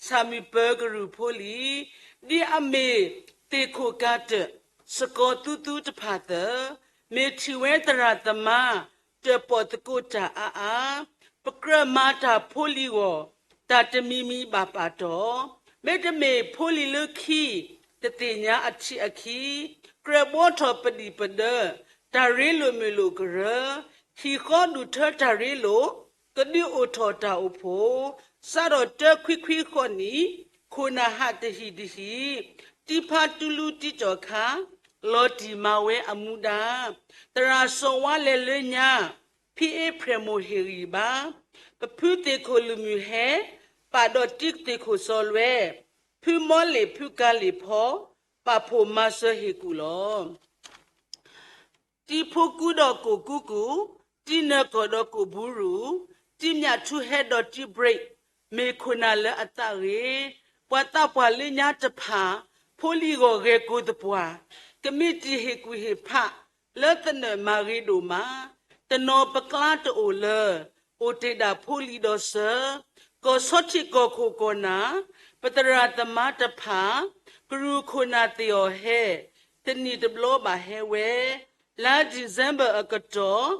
ဆၣ်မုၢ်ပၢၤကရူၢ်ဖိလံၤ, ဒ်အမ့ၢ်သ့ၣ်ခိၣ်ကၤတၢၢ်, စကီၤသူသူတဖၣ်သၢ, မ့ၢ်ထံၣ်ဝဲသရၣ်သမါ, တၢၣ်ပီၣ်သကိးတၢ်အါအါ, ပကြၢးမၤတၢ်ဖိလံၤဂီၢ်, တၢ်တမံၤမံၤဘၣ်ပာ်တီၢ်, မ့တမ့ၢ်ဖိလံၤလၢခံ, တသ့ၣ်ညါအထံးအခံ, ကြၢးဘှီထီၣ်ပဒံၣ်ပဒၢ, တၢ်ရ့လိာ်မုာ်လိာ်ကရၢ, ဟံၣ်ဃီဒူၣ်ထၢတၢ်ရ့လိာ်, ကဒုးအိၣ်ထီၣ်တၢ်အိၣ်ဖှိၣ်, စးထီၣ်တၢခွံခွံဃိးနံၣ်, ခိၣ်နၢ်ဟးတဟံၣ်တဟံၣ်, တံဖးတူလူတံကၠီၣ်ခါ, လီၤတံၢ်မၤဝဲအမူဒါ, သရၣ်စီၤဝါလဲၤလၢညါ, ဖံအ့ဖြ့ၣ်မိၢ်ဟ့ၣ်ဂံၢ်ဘါ, ပဖုသ့ၣ်ခိၣ်လုၢ်မုၢ်ဟဲ, ပာ်ဒီးတံသ့ၣ်ခိၣ်စီၤလွဲ, ဖုမီလ့ၣ်ဖုကၤလ့ၣ်ဖီ, ပာ်ဖှိၣ်မၤစၢၤဟ့ၣ်ကူၣ်လီၤ. တံဖိကူဒီးကိၣ်ကူကူၣ်, တံနၢၤကီၢ်ဒီးကိၣ်ဘူရူၢ်, တံမၠးထူဟဲဒီးတံဘြ့း, မ့ၢ်ခိၣ်နၢ်လၢအသးဂ့ၤ, ပှၤသးပှၢ်လၢညါတဖၣ်, ဖိလံၤဂီၢ်ဂဲၤကိၤသပှၢ်, ကမံးတံာ်ဟ့ၣ်ကူၣ်ဟ့ၣ်ဖး, လၢသနၢၣ်မၤဂ့ၤဒိၣ်မး, တနီၤပကျါတအိၣ်လၢ, အိၣ်တ့ၢ်ဒၣ်ဖိလံၤဒီးစၢၤ, ကီၢ်ဆီထံးကီၢ်ခိၣ်ကီၢ်နၢ်, ပသရၣ်သမါတဖၣ်, ကရူၢ်ခိၣ်နၢ်သ့ၣ်အီၤဟဲ, တနံၣ်တဘျီဘၣ်ဟဲဝဲ, လါ December အကတီၢ်,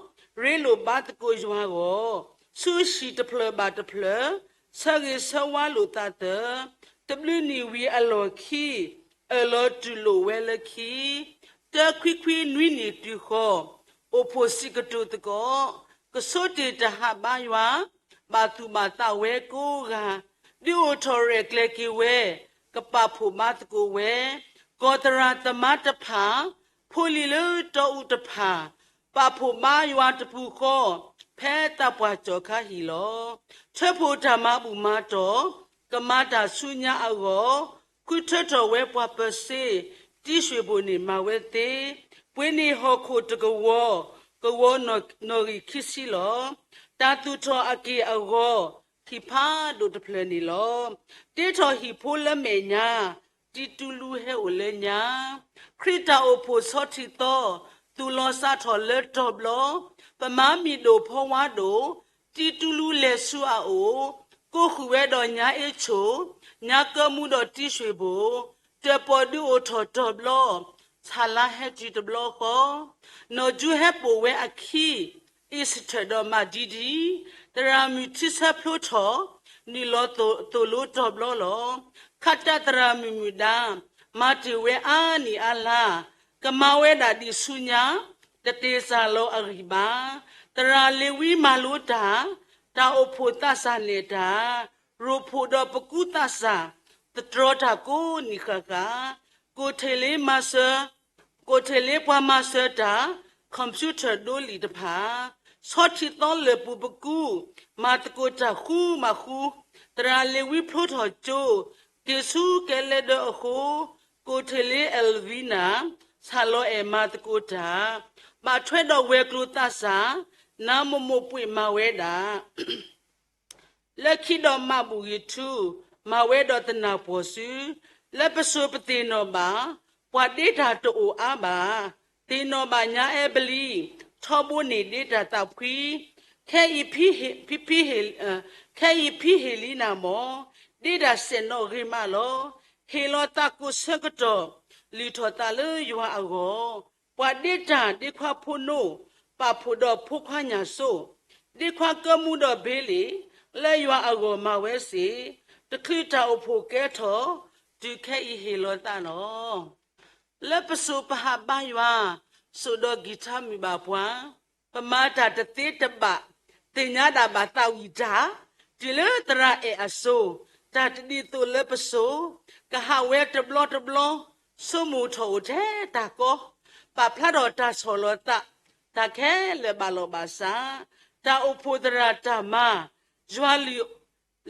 ရ့လိာ်ဘါသကိးယွၤဂီၢ်, ဆူဟံၣ်တဖျၢၣ်ဘၣ်တဖျၢၣ်, ဆၢဂ့ၤဆၢဝါလိာ်သးသၢ, တဘျုးနံၣ်ဝံၤအလီၢ်ခံ, အၢၣ်လီၤတူၢ်လိာ်ဝဲလၢခံ, တၢခွံခွံနွံနံၣ်တုၤဃီ, အိၣ်ဖှိၣ်စံးကတိၤသကိး, ကဆိတ့ၢ်တၢ်ဟးဘါယွၤ, ဘၣ်သူၣ်ဘၣ်သးဝဲကိးဂၤ, ဒုးအိၣ်ထီၣ်ရဲၣ်ကျဲၤက့ၤဝဲ, ကပာ်ဖှိၣ်ဘါသကိးဝဲ, ကီၢ်သရၣ်သမါတဖၣ်, ဖိလံၤလၢတီအူတဖၣ်, ပာ်ဖှိၣ်ဘါယွၤတပူၤဃီ, ဖဲသးပှၢ်ကၠီၣ်ခါဟံၣ်လီၤ. ထၢဖှိၣ်တၢ်မၤဘူၣ်မၤတီၢ်, ကမၤတၢ်ဆူညါအဂီၢ်, ဃုထၢထီၣ်ဝဲပှၤပၢၤစ့, တံၡွ့ၣ်ဘိၣ်န့ၣ်မၤဝဲသ့, ပှ့ၤန့ၢ်ဟီၣ်ခိၣ်တကဝီၤ, ကဝီၤနီၣ်ဂံၢ်ခံဆံလီၤ. တၢ်သူၣ်ထီၣ်အက့ၢ်အဂီၤ, ဟံၣ်ဖးဒိၣ်တဖျၢၣ်န့ၣ်လီၤ. တ့ထီၣ်ဟံၣ်ဖိလၢမဲာ်ညါ, တံတူလူဟဲအိၣ်လၢညါ, ခရံာ်တၢ်အိၣ်ဖှိၣ်ဆီထံသီ, သူၣ်လီၤစးထီၣ်လၢတီၤဘျီ, ပမၤမံၤဒိၣ်ဖီဝါဒိၣ်, တံတူလူလဲၤဆူအအိၣ်, ကိးဃုာ်ဝဲဒီးညါအ့ဆိၣ်, ညါကၢမူဒီးတံၡွ့ၣ်ဘိၣ်, တၢၣ်ပီၣ်ဒုးအိၣ်ထီၣ်တီၤဘျီ, ဆၣ်လါဟဲတုၤတဘျီဃီ, နီၢ်ကၠူဟဲပိာ်ဝဲအခံ, အ့စထၢၣ်ဒီးမၤဒံဒံ, သရၣ်မုၣ်ထံဆၢဖျိထီၣ်, နုာ်လီၤသိၣ်လိတီၤဘျီလီၤ. ခးတၢ်သရၣ်မုၣ်မုၣ်ဒါ, မၤတ့ၢ်ဝဲအါနံၣ်အါလါ, ကမၤဝဲဒၣ်ဒံးဆူညါ, တတ့ၢ်စၢ်လီၤအဂံၢ်ဘါ, သရၣ်လ့ၤဝံမၤလိတၢ်, တၢ်အိၣ်ဖှိၣ်သးစၢ်နဲၣ်တၢ်, ရိၣ်ဖှိၣ်ဒီးပကူသးစၢ်, သတြီတၢ်ကိးနံၣ်ဃၣ်ဃၣ်, ကိၣ်ထံးလ့မၤစၢၤ ကိၣ်ထံးလ့ပှၤမၤစၢၤတၢ်, computer ဒိလံာ်တဖၣ်, ဆီထံသီလၢာ်ပူၤပကူ, မၤသကိးတၢ်ဃူမၤဃူ, သရၣ်လ့ၤဝံဖျိထီၣ်ကၠိ, က့ၤဆူကဲလဲဒၢအဃိ, ကိၣ်ထံးလ့ Elvina, ဆၣ်လီၤအဲၣ်မၤသကိးတၢ်, ဘၣ်ထွဲဒီးဝဲၤကျိၤသးစၢ်, နါမိၢ်မိၢ်ပှ့ၤမၤဝဲဒၣ် လၢခံဒီးမၤဘူၣ်ဂံၢ်ထူ, မၤဝဲဒီးသနၢ်ပှီၢ်စု, လၢပစိၤပသ့ၣ်နီၣ်ဘၣ်, ပှၤဒ့တၢ်တအိၣ်အါဘၣ်, သ့ၣ်နီၣ်ဘၣ်ညါအဲဘလံ, ထီဘိန့ၣ်ဒ့တၢ်သးဖှံ, ခဲအံၤဖံ, ဖံ, ဖံဟ့ၣ်, ခဲအံၤဖံဟ့ၣ်လံနၤမၢ်, ဒ့တၢ်စဲးနီၣ်ဂ့ၤမးလီၤ. ဟ့ၣ်လီၤသးကိးဆၢကတီၢ်, လုၢ်ထီၣ်သးလၢယွၤအဂီၢ်, ပှၤဒ့တၢ်ဒ့ခွါဖိနိ, ပာ်ဖှိၣ်ဒီးဖိခွါညၣ်စိ, ဒ့ခွါကၢမူဒီးဘ့လ့ၣ်, လၢယွၤအဂီၢ်မၤဝဲစ့ၢ်, တချုးတၢ်အိၣ်ဖှိၣ်ကဲထီၣ်, တုၤခဲအံၤဟ့ၣ်လီၤသးလီၤ. လၢပစိၤပဟးဘါယွၤ, စိၣ်ဒီးကံၢ်ထါမုၢ်ဘၣ်ပှၤ, ပမၤတၢ်တသ့တဘၣ်, သ့ၣ်ညါဒၣ်ဘၣ်သးဝံၣ်တၢ်, တုၤလၢသရၣ်အဲၣ်အစိၤ, တၢ်တဒ်သိးလၢပစိၤ, ကဟးဝဲတဘျီတဘျီ, ဆိကမိၣ်ထီၣ်အိၣ်ထဲတၢ်ကီ, ပာ်ဖျါထီၣ်တၢ်ဆီၣ်လီၤသး, တၢ်ခဲလၢာ်ဘၣ်လီၤဘၣ်စး, တၢ်အိၣ်ဖှိၣ်သရၣ်တၢ်မၤ, ယွၤလုၢ်,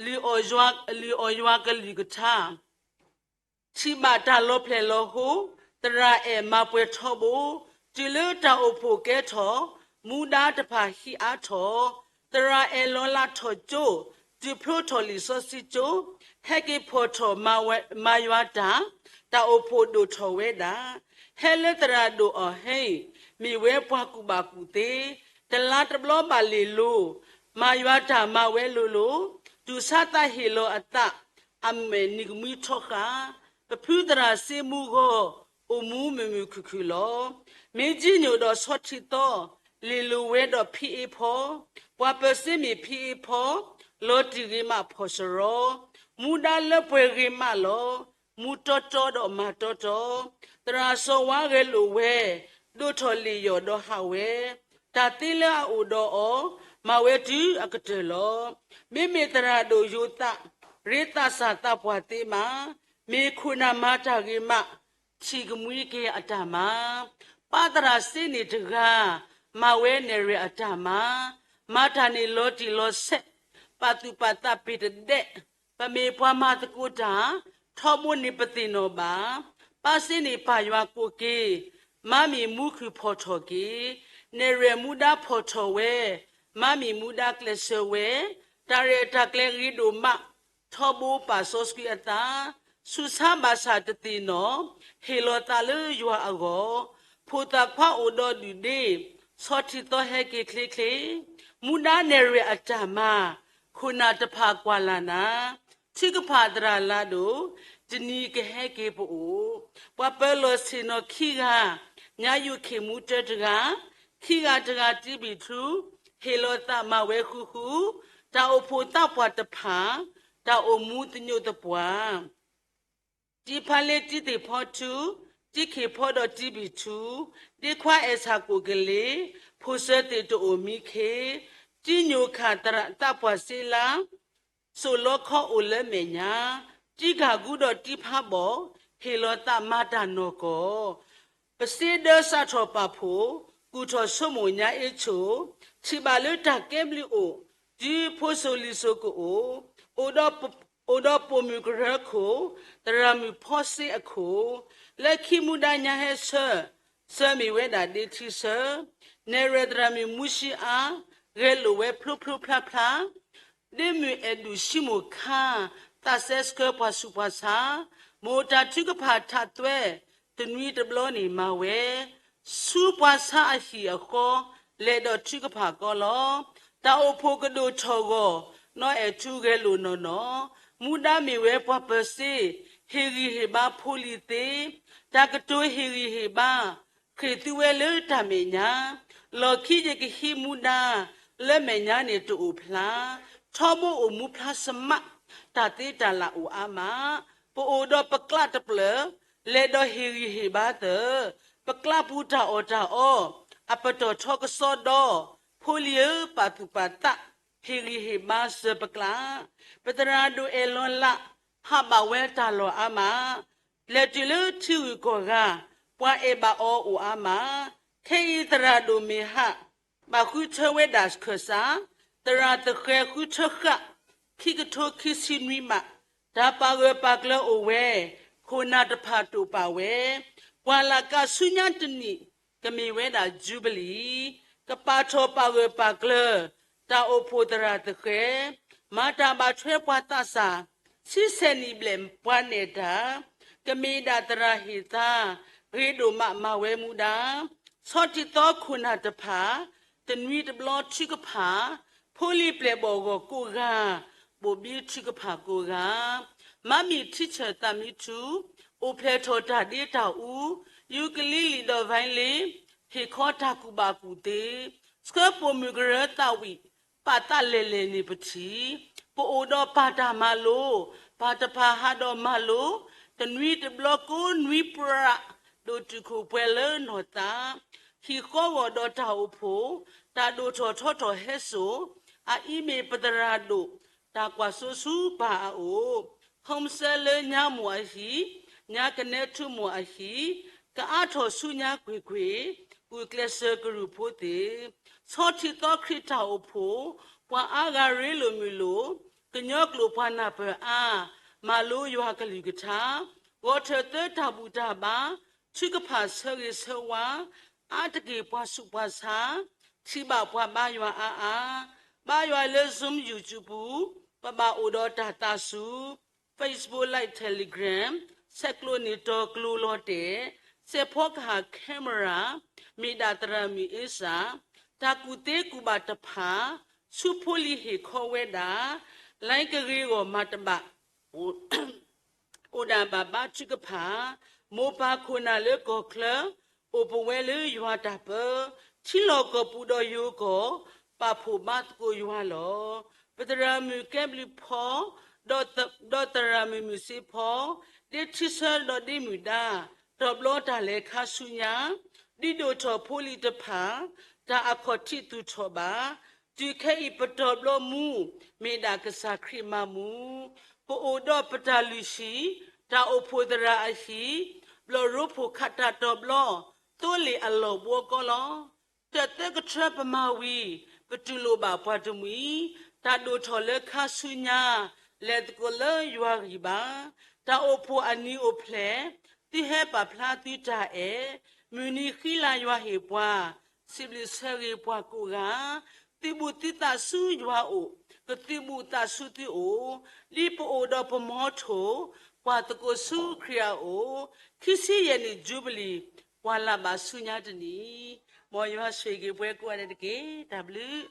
လုၢ်အီၣ်ယွၤ, လုၢ်အီၣ်ယွၤကလုၢ်ကထါ ထံၣ်ဘၣ်တၢ်လီၤဖျဲၣ်လီၤဟိ, သရၣ်အဲၣ်မၤပှဲၤထီဘိ, တုၤလၢတၢ်အိၣ်ဖှိၣ်ကဲထီၣ်, မူဒါတဖၣ်ဟံးအါထီၣ်, သရၣ်အဲၣ်လီၤလးထီၣ်ကၠိ, တုၤဖျိထီၣ်လံာ်စီဆှံကၠိ, ဟဲက့ၤဖီၣ်ထီၣ်မၤဝဲ, မၤယွၤတၢ်, တၢ်အိၣ်ဖှိၣ်ဒိၣ်ထီၣ်ဝဲဒၣ်, ဟဲလၢသရၣ်ဒိၣ်အီၤဟဲအံၤ, မ့ၢ်ဝဲပှၤကူၣ်ဘၣ်ကူၣ်သ့, တလါတဘျီဘၣ်လ့ၢ်လိၤ, မၤယွၤတၢ်မၤဝဲလိၤလိၤ, တူၢ်ဆါသးဟ့ၣ်လီၤအသး, အမဲာ်နံၤကမှံထီဃာ်, ပဖုသရၣ်စ့မူဂီၤ, အိၣ်မူမုာ်မုာ်ခုၣ်ခုၣ်လီၤ. မ့ၢ်ကၠံညိၣ်ဒီးဆီထံသီ, လ့ၢ်လိၤဝဲဒီးဖံအ့ဖီ, ပှၤပၢၤစ့မ့ၢ်ဖံအ့ဖီ, လီၤတံၢ်ဂ့ၤမးဖီၣ်စရီ, မူဒါလၢပှဲၤဂ့ၤမးလီၤ. မူတီတီဒီးမၤတီတီ, သရၣ်စီၤဝါဂဲၤလိာ်ဝဲ, ဒိၣ်ထီၣ်လ့ၣ်ယီၣ်ဒီးဟးဝဲ, တၢ်သ့လၢအအိၣ်ဒီးအီၤ, မၤဝဲတုၤအကတၢၢ်လီၤ. မ့မ့ၢ်သရၣ်ဒိၣ်ယိၤသး, ရ့သးစၢ်သးပှၢ်သ့မး, မ့ၢ်ခိၣ်နၢ်မၤတၢ်ဂ့ၤမး, ထံၣ်ကမှံက့ၤအတၢ်မၤ, ပၢ်သရၣ်စ့န့ၣ်တဂၤ, မၤဝဲနဲၣ်ရွဲၣ်အတၢ်မၤ, မၤတၢ်န့ၣ်လီၤတံၢ်လီၤဆဲး, ပာ်သူၣ်ပာ်သးပ့ၤတဒဲး, ပမ့ၢ်ပှၤမၤသကိးတၢ်, ထီဘိန့ၣ်ပသ့ၣ်နီၣ်ဘၣ်, ပၢ်စ့န့ၣ်ပာ်ယွၤကိးက့ၤ, မၤမ့ၢ်မူခုၣ်ဖီၣ်ထီၣ်က့ၤ, နဲၣ်ရွဲၣ်မူဒါဖီၣ်ထီၣ်ဝဲ, မၤမ့ၢ်မူဒါကျဲးစၢးဝဲ, တၢ်ရဲၣ်တၢ်ကျဲၤဂ့ၤဒိၣ်မး, ထီဘိပာ်စီဆှံအသး, ဆူးဆါဘၣ်ဆၣ်တသ့ၣ်နီၣ်, ဟ့ၣ်လီၤသးလၢယွၤအဂီၢ်, ဖိသၣ်ခွါအိၣ်ဒီးဒုၣ်ဒ့, ဆီထံသီဟဲက့ၤချ့ချ့, မူဒါနဲၣ်ရွဲၣ်အတၢ်မၤ, ခိၣ်နၢ်တဖၣ်ကွၢ်လၢ်နၤ, ထုကဖၣ်သရၣ်လၢဒိၣ်, တနံၤကဟဲက့ၤပအိၣ်, ပှၤပၢၤလီၢ်ဆ့ၣ်နီၤခံဂၤ, ညါယိၣ်ခ့ၣ်မူတၢတဂၤ, ခံဂၤတဂၤတံဘံၣ်ထူ, ဟ့ၣ်လီၤသးမၤဝဲဃူဃူ, တၢ်အိၣ်ဖှိၣ်သးပှၢ်တဖၣ်, တၢ်အိၣ်မူသညိးသပှၢ် တံဖါလ့တံသ့ၣ်ဖီထူ, တံခ့ၣ်ဖီဒီးတံဘံၣ်ထူ, ဒ့ခွါအဲၣ်ဆၣ်ကိၣ်ကလ့ၢ်, ဖိၣ်စၢၤသ့ၣ်တအိၣ်မံခ့, တံညိၣ်ခၣ်သရၣ်သးပှၢ်စ့လါ, စိၣ်လီခီအိၣ်လၢမဲာ်ညါ, တံဂၤကူဒီးတံဖါဘီၣ်, ဟ့ၣ်လီၤသးမၤတၢ်နီၢ်ကီၢ် ပစ့ဒၢစးထီၣ်ပာ်ဖှိၣ်, ကူၣ်ထီၣ်ဆိကမိၣ်ညါအ့ၣ်ဆိၣ်, ထံၣ်ဘၣ်လၢတၢ်ကဲဘျုးအိၣ်, တုၤဖိစိၤလံၤစိၤကအိၣ်, အိၣ်ဒီး, အိၣ်ဒီးပိာ်မုၣ်ကရၢခိၣ်, သရၣ်မုၣ်ဖီစ့အခိၣ်, လၢခံမူဒါညါဟဲဆၢ, ဆၢမ့ၢ်ဝဲဒၣ်ဒ့ထံဆၢ, နဲၣ်ရွဲၣ်သရၣ်မုၣ်မူဆံအါ, ဂဲၤလိာ်ဝဲဖျိဖျိဖျါဖျါ ဒ့မုၣ်အဲၣ်ဒူၣ်ဆံမိၢ်ခါ, သးစဲဆှၢပှၤဆူးပှၤဆါ, မိၢ်တၢ်ထုကဖၣ်ထးသွဲ, တနွံတဘျီန့ၣ်မၤဝဲ, ဆူပှၤဆါအဟံၣ်အဃီ, လဲၤဒီးထုကဖၣ်ကီလီၤ. တၢ်အိၣ်ဖှိၣ်ကဒိၣ်ထီၣ်ဂီၢ်, နီၢ်အဲၣ်ထူဂဲၤလိာ်နီၢ်နီၢ်, မူဒါမ့ၢ်ဝဲပှၤပၢၤစ့, ဟ့ၣ်ဂံၢ်ဟ့ၣ်ဘါဖိလံၤသ့, တၢ်ကတိၤဟ့ၣ်ဂံၢ်ဟ့ၣ်ဘါ, ဃ့ၢ်သုဝဲလၢတၢ်မဲာ်ညါ, လီၢ်ခံယကဟံးမူဒါ, လၢမဲာ်ညါန့ၣ်တအိၣ်ဖျါ, ထီဘိအိၣ်မူဖျါစမး, တၢ်သ့တၢ်လၢ်အိၣ်အါမး, ပအိၣ်ဒီးပကျးတဖျၢၣ်, လဲၤဒီးဟ့ၣ်ဂံၢ်ဟ့ၣ်ဘါသၢ, ပကျးပူၤတၢ်အီၣ်တၢ်အီ, အပတီၢ်ထီကစီဒီ, ဖိလံၤဧၢပာ်သူၣ်ပာ်သး, ဟ့ၣ်ဂံၢ်ဟ့ၣ်ဘါစၢၤပကျး, ပသရၣ်ဒိၣ်အဲၣ်လီၤလး, ဟးဘၣ်ဝဲတၢ်လီၢ်အါမး လဲၤတုၤလၢထံဂုၤကီၢ်ဂၤ, ပှၤအဲၣ်ဘၣ်အီၤအိၣ်အါမး, ခဲအံၤသရၣ်ဒိၣ်မ့ၢ်ဟး, ဘၣ်ဃုထၢဝဲဒၣ်ခၢၣ်စး, သရၣ်သဃဲၤဃုထၢဃာ်, ခံကထိခံဆံနွံမး, တၢ်ပာ်ဂၢၢ်ပာ်ကျၢၤအိၣ်ဝဲ, ခိၣ်နၢ်တဖၣ်တိာ်ပာ်ဝဲ, ပှၢ်လၢ်ကးဆူညါတနံၣ်, ကမ့ၢ်ဝဲဒၣ်ယူဘလံၤ, ကပာ်ထီၣ်ပာ်ဂၢၢ်ပာ်ကျၢၤ, တၢ်အိၣ်ဖှိၣ်သရၣ်သဃဲၤ, မၤတၢ်ဘၣ်ထွဲပှၤသးစၢ်, ဆံဆဲးနံၣ်ဘျဲၣ်ပှၤနဲၣ်တၢ်, ကမ့ၢ်ဒၣ်သရၣ်ဟ့ၣ်သါ, ဂ့ၤဒိၣ်မးမၤဝဲမူဒါ, ဆီထံသီခိၣ်နၢ်တဖၣ်, တနွံတဘျီထုကဖၣ်, ဖိလံၤပျဲၢ်ဘီၣ်ဂီၢ်ကိးဂၤ, ဘိၣ်ဘံထုကဖၣ်ကိးဂၤ, မၤမံၣ်ထံဆၢၣ်သးမံထူ, အိၣ်ဖျဲၣ်ထီၣ်တၢ်ဒ့တၢ်အူ, ယူကလံလံာ်ဒီးဝဲလ့, ဟ့ၣ်ခီတၢ်ကူၣ်ဘၣ်ကူၣ်သ့, ဆှၢပိာ်မုၣ်ကရၢသးဝံၣ်, ပာ်သးလဲၤလဲၤန့ၣ်ပထံၣ်, ပအိၣ်ဒီးပၢ်တၢ်မၤလိ, ပၢ်တဖၣ်ဟးဒီးမၤလိ, တနွံတဘျီကိးနွံပြး, ဒိၣ်တုာ်ခိၣ်ပှဲၤလၢနီၢ်သး, ဟံၣ်ဃီဂီၢ်ဒီးတၢ်အိၣ်ဖှိၣ်, တၢ်ဒိၣ်ထီၣ်ထီထီၣ်ဟဲစိာ်, အအံၤမ့ၢ်ပသရၣ်ဒိၣ်, တၢ်ကွၢ်စိဆူပၢ်အအိၣ်, ဟုံးစၢလၢညါမိၢ်အဟံၣ်, ညါကနဲထူမိၢ်အဟံၣ်, ကအါထီၣ်ဆူညါကွ့ၢ်ကွ့ၢ်, ဂုာ်ကျဲးစၢးကရူၢ်ဖိသ့ၣ်, ဆီထံသီခရံာ်တၢ်အိၣ်ဖှိၣ်, ပှၤအါဂၤရ့လိာ်မုာ်လိာ်, ကညီကျိာ်ပှၤနၢ်ပၢၢ်အါ, မၤလိယွၤကလုၢ်ကထါ, ဂီၤထၢၣ်သၢတၢ်ဘူၣ်တၢ်ဘါ, ထုကဖၣ်ဆၢဂ့ၤဆၢဝါ, အါတက့ၢ်ပှၤဆူးပှၤဆါ, ထံၣ်ဘၣ်ပှၤဘါယွၤအါအါ, ဘါယွၤလၢ Zoom YouTube ပူၤ, ပဘၣ်အိၣ်ဒီးတၢ်သးစူၤ, Facebook Live, Telegram, ဆဲးကျိးန့ၢ်တီၤကျိၤလီၤတဲာ်, စဲးဖီကဟၣ် camera, မ့ၢ်ဒၣ်သရၣ်မုၣ်အ့စၢ်, တၢ်ကူၣ်သ့ကူၣ်ဘၣ်တဖၣ်, ဆူဖိလံၤဟ့ၣ်ခီဝဲဒၣ်, လၢကဂ့ၤဂီၢ်မၤတဘၣ် အိၣ်ဒၣ်ဘၣ်ဘါထုကဖၣ်, မိၢ်ပၢ်ခိၣ်နၢ်လၢကီၢ်ချၢ, အိၣ်ပဝဲလၢယွၤတၢ်ပၢ, ထံလီၢ်ကီၢ်ပူၤဒီးယိၤကီၢ်, ပာ်ဖှိၣ်ဘါသကိးယွၤလီၤ. ပသရၣ်မုၣ်ကဲဘျုးဖီ, ဒီးသရၣ်မုၣ်မုၢ်စ့ဖီ, ဒ့ထံဆၢဒီးဒ့မုၢ်ဒါ, တီၤဘျီတၢ်လဲၤခါဆူညါ, ဒုးဒိၣ်ထီၣ်ဖိလံၤတဖၣ်, တၢ်အခီၣ်ထံးသူၣ်ထီၣ်ဘၣ် တုၤခဲအံၤပတီၢ်ဘျီမူ, မ့ၢ်ဒၣ်ကစၢ်ခရံာ်မၤမူ, ပအိၣ်ဒီးပတၢ်လုၢ်ဟံၣ်, တၢ်အိၣ်ဖှိၣ်သရၣ်အဟံၣ်, ဘျီၣ်ရိဖှိၣ်ခးတၢ်တီၤဘျီ, သိလ့ၣ်အလီၢ်ဘှီကီလီၤ. တၢ်သၢကထၢပမၤဝံၤ, ပတူၢ်လိာ်ဘၣ်ပှၤတမှံၤ, တၢ်ဒိၣ်ထီၣ်လၢခါဆူညါ, လဲၤသကိးလၢယွၤဂံၢ်ဘါ, တၢ်အိၣ်ဖှိၣ်အနံၤအိၣ်ဖျဲၣ်, သုဟဲပာ်ဖျါသုတၢ်အဲၣ်, မုၢ်နံၤဃံလၤယွၤဟ့ၣ်ပှၤ, စံးဘျုးဆၢဂ့ၤပှၤကိးဂၤ, သုးဘူးသုသးဆူယွၤအိၣ်, ကသုးဘူးသးဆူသုအိၣ်, ဒ်ပအိၣ်ဒီးပမီထိၣ်, ပှၤသကိးဆူခရံာ်အအိၣ်, ခံဆံယဲၢ်နံၣ်ယူဘလံၤ, ပှၤလၢ်ဘၣ်ဆူညါတနံၤ, မ်ယွၤဆိၣ်ဂ့ၤပှၤကိးဂၤဒဲးတက့ၢ်. တၢ်ဘျုး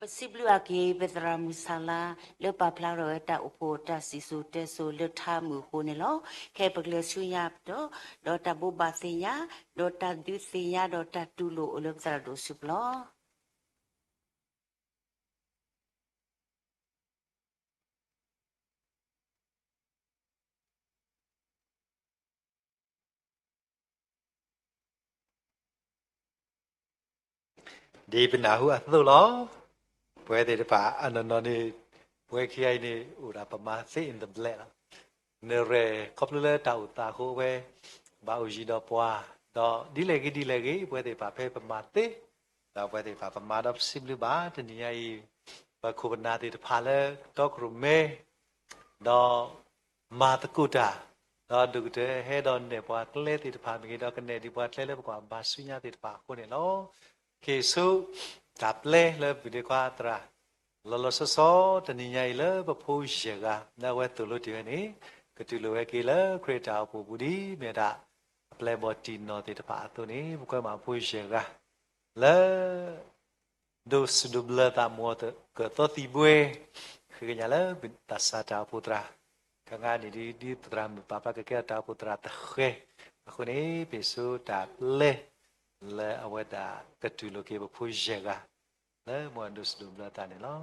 ပစံးဘျုးအက့ၤ ပသရၣ်မုၣ်ဆၣ်လါ လၢပာ်ဖျါထီၣ်ဝဲတၢ်အိၣ်ဖှိၣ်တၢ်စံၣ်စိၤတဲစိၤလၢထါမုၢ်အဃိန့ၣ်လီၤ. ခဲအံၤပကလဲၤဆူညါဒီး, ဒီးတၢ်ဘိးဘၣ်သ့ၣ်ညါ, ဒီးတၢ်ဒုးသ့ၣ်ညါဒီးတၢ်တူၢ်လိာ်အိၣ်လၢပသရၣ်ဒိၣ်စုပူၤလီၤ. ဒ်ပနၢ်ဟူအသိးလီၤ. ပဝဲသ့ၣ်တဖၣ်အနီၢ်နီၢ်န့ၣ်, ပဝဲခံဂၤအံၤန့ၣ် အိၣ်ဒၣ်ပမၤသ့ in the black လီၤ. နရဲၣ်ခီဖျိလၢတၢ်အိၣ်သးအဃိဝဲ, ဘၣ်အိၣ်ယံၤဒီးပှၤ, ဒီးဒ်လဲၣ်ဂ့ၤဒ်လဲၣ်ဂ့ၤ ပဝဲသ့ၣ်တဖၣ်ဖဲပမၤသ့, ဒီးပဝဲသ့ၣ်တဖၣ်ပမၤဒီးပစံးဘျုးဘၣ်တနံၤညါအံၤ, ပခိၣ်ပနၢ်သ့ၣ်တဖၣ်လၢကတီကရိၣ်မဲ ဒီးမၤသကိးတၢ်, ဒီးဒိၣ်ကတၢၢ်ဟဲဒီးနဲၣ်ပှၤကျဲသ့ၣ်တဖၣ်မ့ၢ်ဂ့ၤ, ဒီးကနဲၣ်ဒံးပှၤကျဲလၢပကွၢ်ဘါဆူညါသ့ၣ်တဖၣ်အဃိန့ၣ်လီၤ. က့ၤဆူတၢ်ပျဲလၢပဒ့ခွါသရၣ်, လီၤလီၤဆီဆီတနံၤညါအံၤလၢပဖိယဲၢ်ဂၤ လၢအဝဲသိၣ်လိတ့ၢ်ဝဲန့ၣ်, ကတူၢ်လိာ်ဝဲက့ၤလၢခရံာ်တၢ်အိၣ်ဖှိၣ်ပူၤဒ်မ့ၢ်ဒၣ် အပျဲၢ်အဘီၣ်တံၢ်နီၢ်သ့ၣ်တဖၣ်အသိးန့ၣ်, ပကွဲမးဖိယဲၢ်ဂၤ လၢ ဒိးစူၣ်ဒိးဘျၢသး မုၢ်ကၢၢ်သီသံၣ်ဘှဲ, ဃ့ကညးလၢသးစၢ်တၢ်အိၣ်ဖှိၣ်သရၣ်, ခါငါန့ၣ်ဒ် ဒ်သရၣ်မုၣ်ပာ်ဖျါကကဲထီၣ်တၢ်အိၣ်ဖှိၣ်သရၣ်တဃဲၤအဃိန့ၣ်, ပ့ၢ်ဆူတၢ်ပျဲ လၢအဝဲဒၣ်ကတူၢ်လိာ်က့ၤပဖိယဲၢ်ဂၤ လၢမုၢ်ဒိးစူၣ်ဒိးဘျၢသးန့ၣ်လီၤ.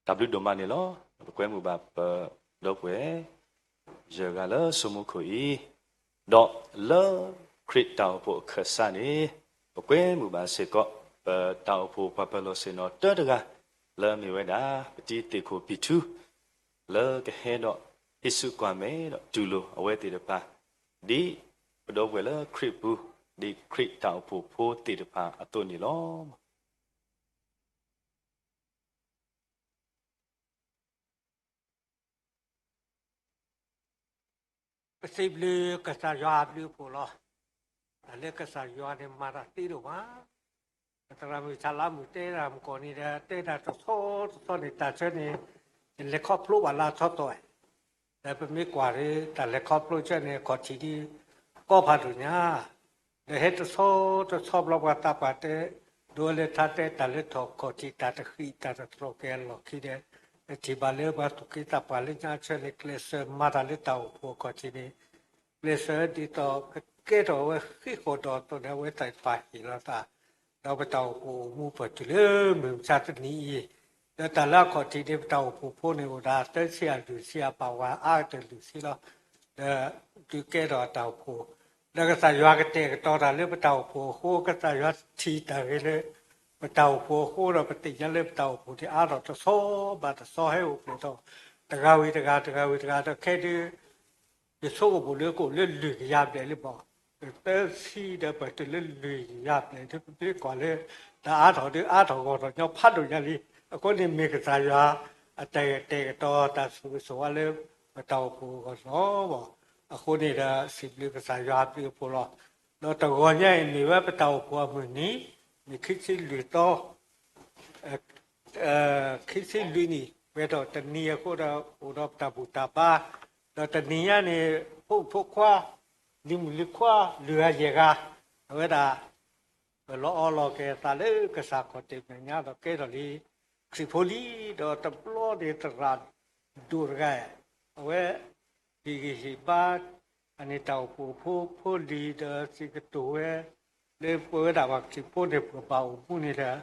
တၢ်ဘျုးဒိၣ်မးန့ၣ်လီၤ. ပကွဲမုာ်ဘၣ်ပဒီပုၢ်ဝဲၢ် ယဲၢ်ဂၤလၢဆိမိၣ်ခိၣ်အံၤ, ဒီးလၢခရံာ်တၢ်အိၣ်ဖှိၣ်အခၢၣ်စးန့ၣ်, ပကွဲမုာ်ဘၣ်စ့ၢ်ကီး ပတၢ်အိၣ်ဖှိၣ်ပှၤပၢၤလီၢ်ဆ့ၣ်နီၤတၢတဂၤ လၢအမ့ၢ်ဝဲဒၣ် ပတံၤသ့ၣ်ခိၣ်ပံၤထူ လၢကဟဲဒီးဟံးစုကွၢ်မဲာ်ဒီးတူၢ်လိာ်အဝဲသ့ၣ်တဖၣ်, ဒ်ပဒီပုၢ်ဝဲၢ်လၢခရံာ်ပူၤ, ဒ်ခရံာ်တၢ်အိၣ်ဖှိၣ်ဖိသ့ၣ်တဖၣ်အသိးန့ၣ်လီၤ. ပစံးဘျုးကစၢ်ယွၤအဘျုးအဖှိၣ်လီၤ. တၢ်လၢကစၢ်ယွၤန့ၣ်မၤတၢ်သ့ဒိၣ်မး, ပသရၣ်မုၣ်ဆၣ်လါမုၣ်တဲတၢ်မုၢ်ကီၢ်န့ၣ်ဒီး တဲတၢ်တဆီတဆီန့ၣ် တၢ်ဆၢန့ၣ် ယလဲၤခီဖျိဘၣ်လၢအဆီတီၤ, ဒီးပမ့ၢ်ကွၢ်ဒီး တၢ်လဲၤခီဖျိဆၢန့ၣ် အခီၣ်ထံးဒ် ကီဖးဒိၣ်ညါ ဒီးဟဲတဆီတဆီဘျီ ပှၤသးပှၢ်တဲ ဒိလၢထါတဲတၢ်လၢထီၣ်ခီၣ်ထံး တၢ်တဃံးတၢ်တတြီၢ်က့ၤအလီၢ်ခံဒီး ပထံၣ်ဘၣ်လၢပှၤသူၣ်က့သးပှၢ်လၢညါဆၢန့ၣ် ကျဲးစၢးမၤတၢ်လၢတၢ်အိၣ်ဖှိၣ်အခီၣ်ထံးန့ၣ် ကျဲးစၢးဒ်သိးကကဲထီၣ်ဝဲဃံးဃီၣ်ဒီးအသိးန့ၣ် အဝဲသ့ၣ်တဖၣ်ဟ့ၣ်လီၤသး ဒီးပတၢ်အိၣ်ဖှိၣ်အိၣ်မူပှဲၤတုၤလၢမုၢ်မဆါတနံၤအံၤ, ဒီးတၢ်လၢအခီၣ်ထံးန့ၣ် ပတၢ်အိၣ်ဖှိၣ်ဖိန့ၣ်အိၣ်ဒၣ်သၢဆံအလွံၢ်ဆံအပာ်ဝဲအါကတၢၢ်လွံၢ်ဆံလီၤ. ဒီးဒုးကဲထီၣ်တၢ်အိၣ်ဖှိၣ်, ဒီးကစၢ်ယွၤကတဲာ်ကတီၤတၢ်လၢပတၢ်အိၣ်ဖှိၣ်အဃိ ကစၢ်ယွၤထံၣ်တၢ်ဂ့ၤလၢ ပတၢ်အိၣ်ဖှိၣ်အဃိဒီး ပသ့ၣ်ညါလၢပတၢ်အိၣ်ဖှိၣ်န့ၣ်အါထီၣ်တဆီဘၣ်တဆီဟဲအိၣ်ဖျဲၣ်ထီၣ် တဂၤဝံၤတဂၤ တဂၤဝံၤတဂၤဒီးခဲဒုး ယဆိကမိၣ်လၢကအိၣ်လၢလွံၢ်ကယၤဘျဲၣ်လံမး, သၢဆံဒီးပတုၤလၢလွံၢ်ကယၤဘျဲၣ် သုမ့ၢ်ကွၢ်လၢ တၢ်အါထီၣ်ဒီးအါထီၣ်ဂီၢ်ထီၣ်ညီဖးဒိၣ်ညါလံ. အဃိန့ၣ်မ့ၢ်ကစၢ်ယွၤ အတၢ်ကတဲာ်ကတီၤတၢ်ဆိၣ်ဂ့ၤဆိၣ်ဝါလၢ ပတၢ်အိၣ်ဖှိၣ်အဂီၢ်လီၤ. အဃိန့ၣ်ဒီး စံးဘျုးကစၢ်ယွၤအဘျုးအဖှိၣ်လီၤ. ဒီးတဂီၤညါအံၤမ့ၢ်ဝဲပတၢ်အိၣ်ဖှိၣ်အမုၢ်နံၤ, မ့ၢ်ခံဆံလွံၢ်သီ ခံဆံလွံၢ်နံၣ်, ပှဲၤထီၣ်တနံၤအဃိဒီး အိၣ်ဒီးပတၢ်ဘူၣ်တၢ်ဘါ, ဒီးတနံၤညါန့ၣ် ဖိမုၣ်ဖိခွါ လံၤမုၣ်လံၤခွါ လွံၢ်ဂၤယဲၢ်ဂၤ, အဝဲဒၣ် ပလီၤအီလီၤက့ၤအသးလၢကစၢ်ခီၣ်ထံးမဲာ်ညါဒီးကဲထီၣ်လံ ခရံာ်ဖိလံ. ဒီးတဘျီန့ၣ်သရၣ်ဒိၣ်တဂၤ အဝဲ ဟ့ၣ်ဂံၢ်ဟ့ၣ်ဘါ အန့ၣ်တၢ်အိၣ်ဖှိၣ်ဖိဖိလံၤဒီးစံးကတိၤဝဲ လၢပဝဲဒၣ်ပှၤခရံာ်ဖိန့ၣ် ပကဘၣ်အိၣ်မူန့ၣ်ဒီး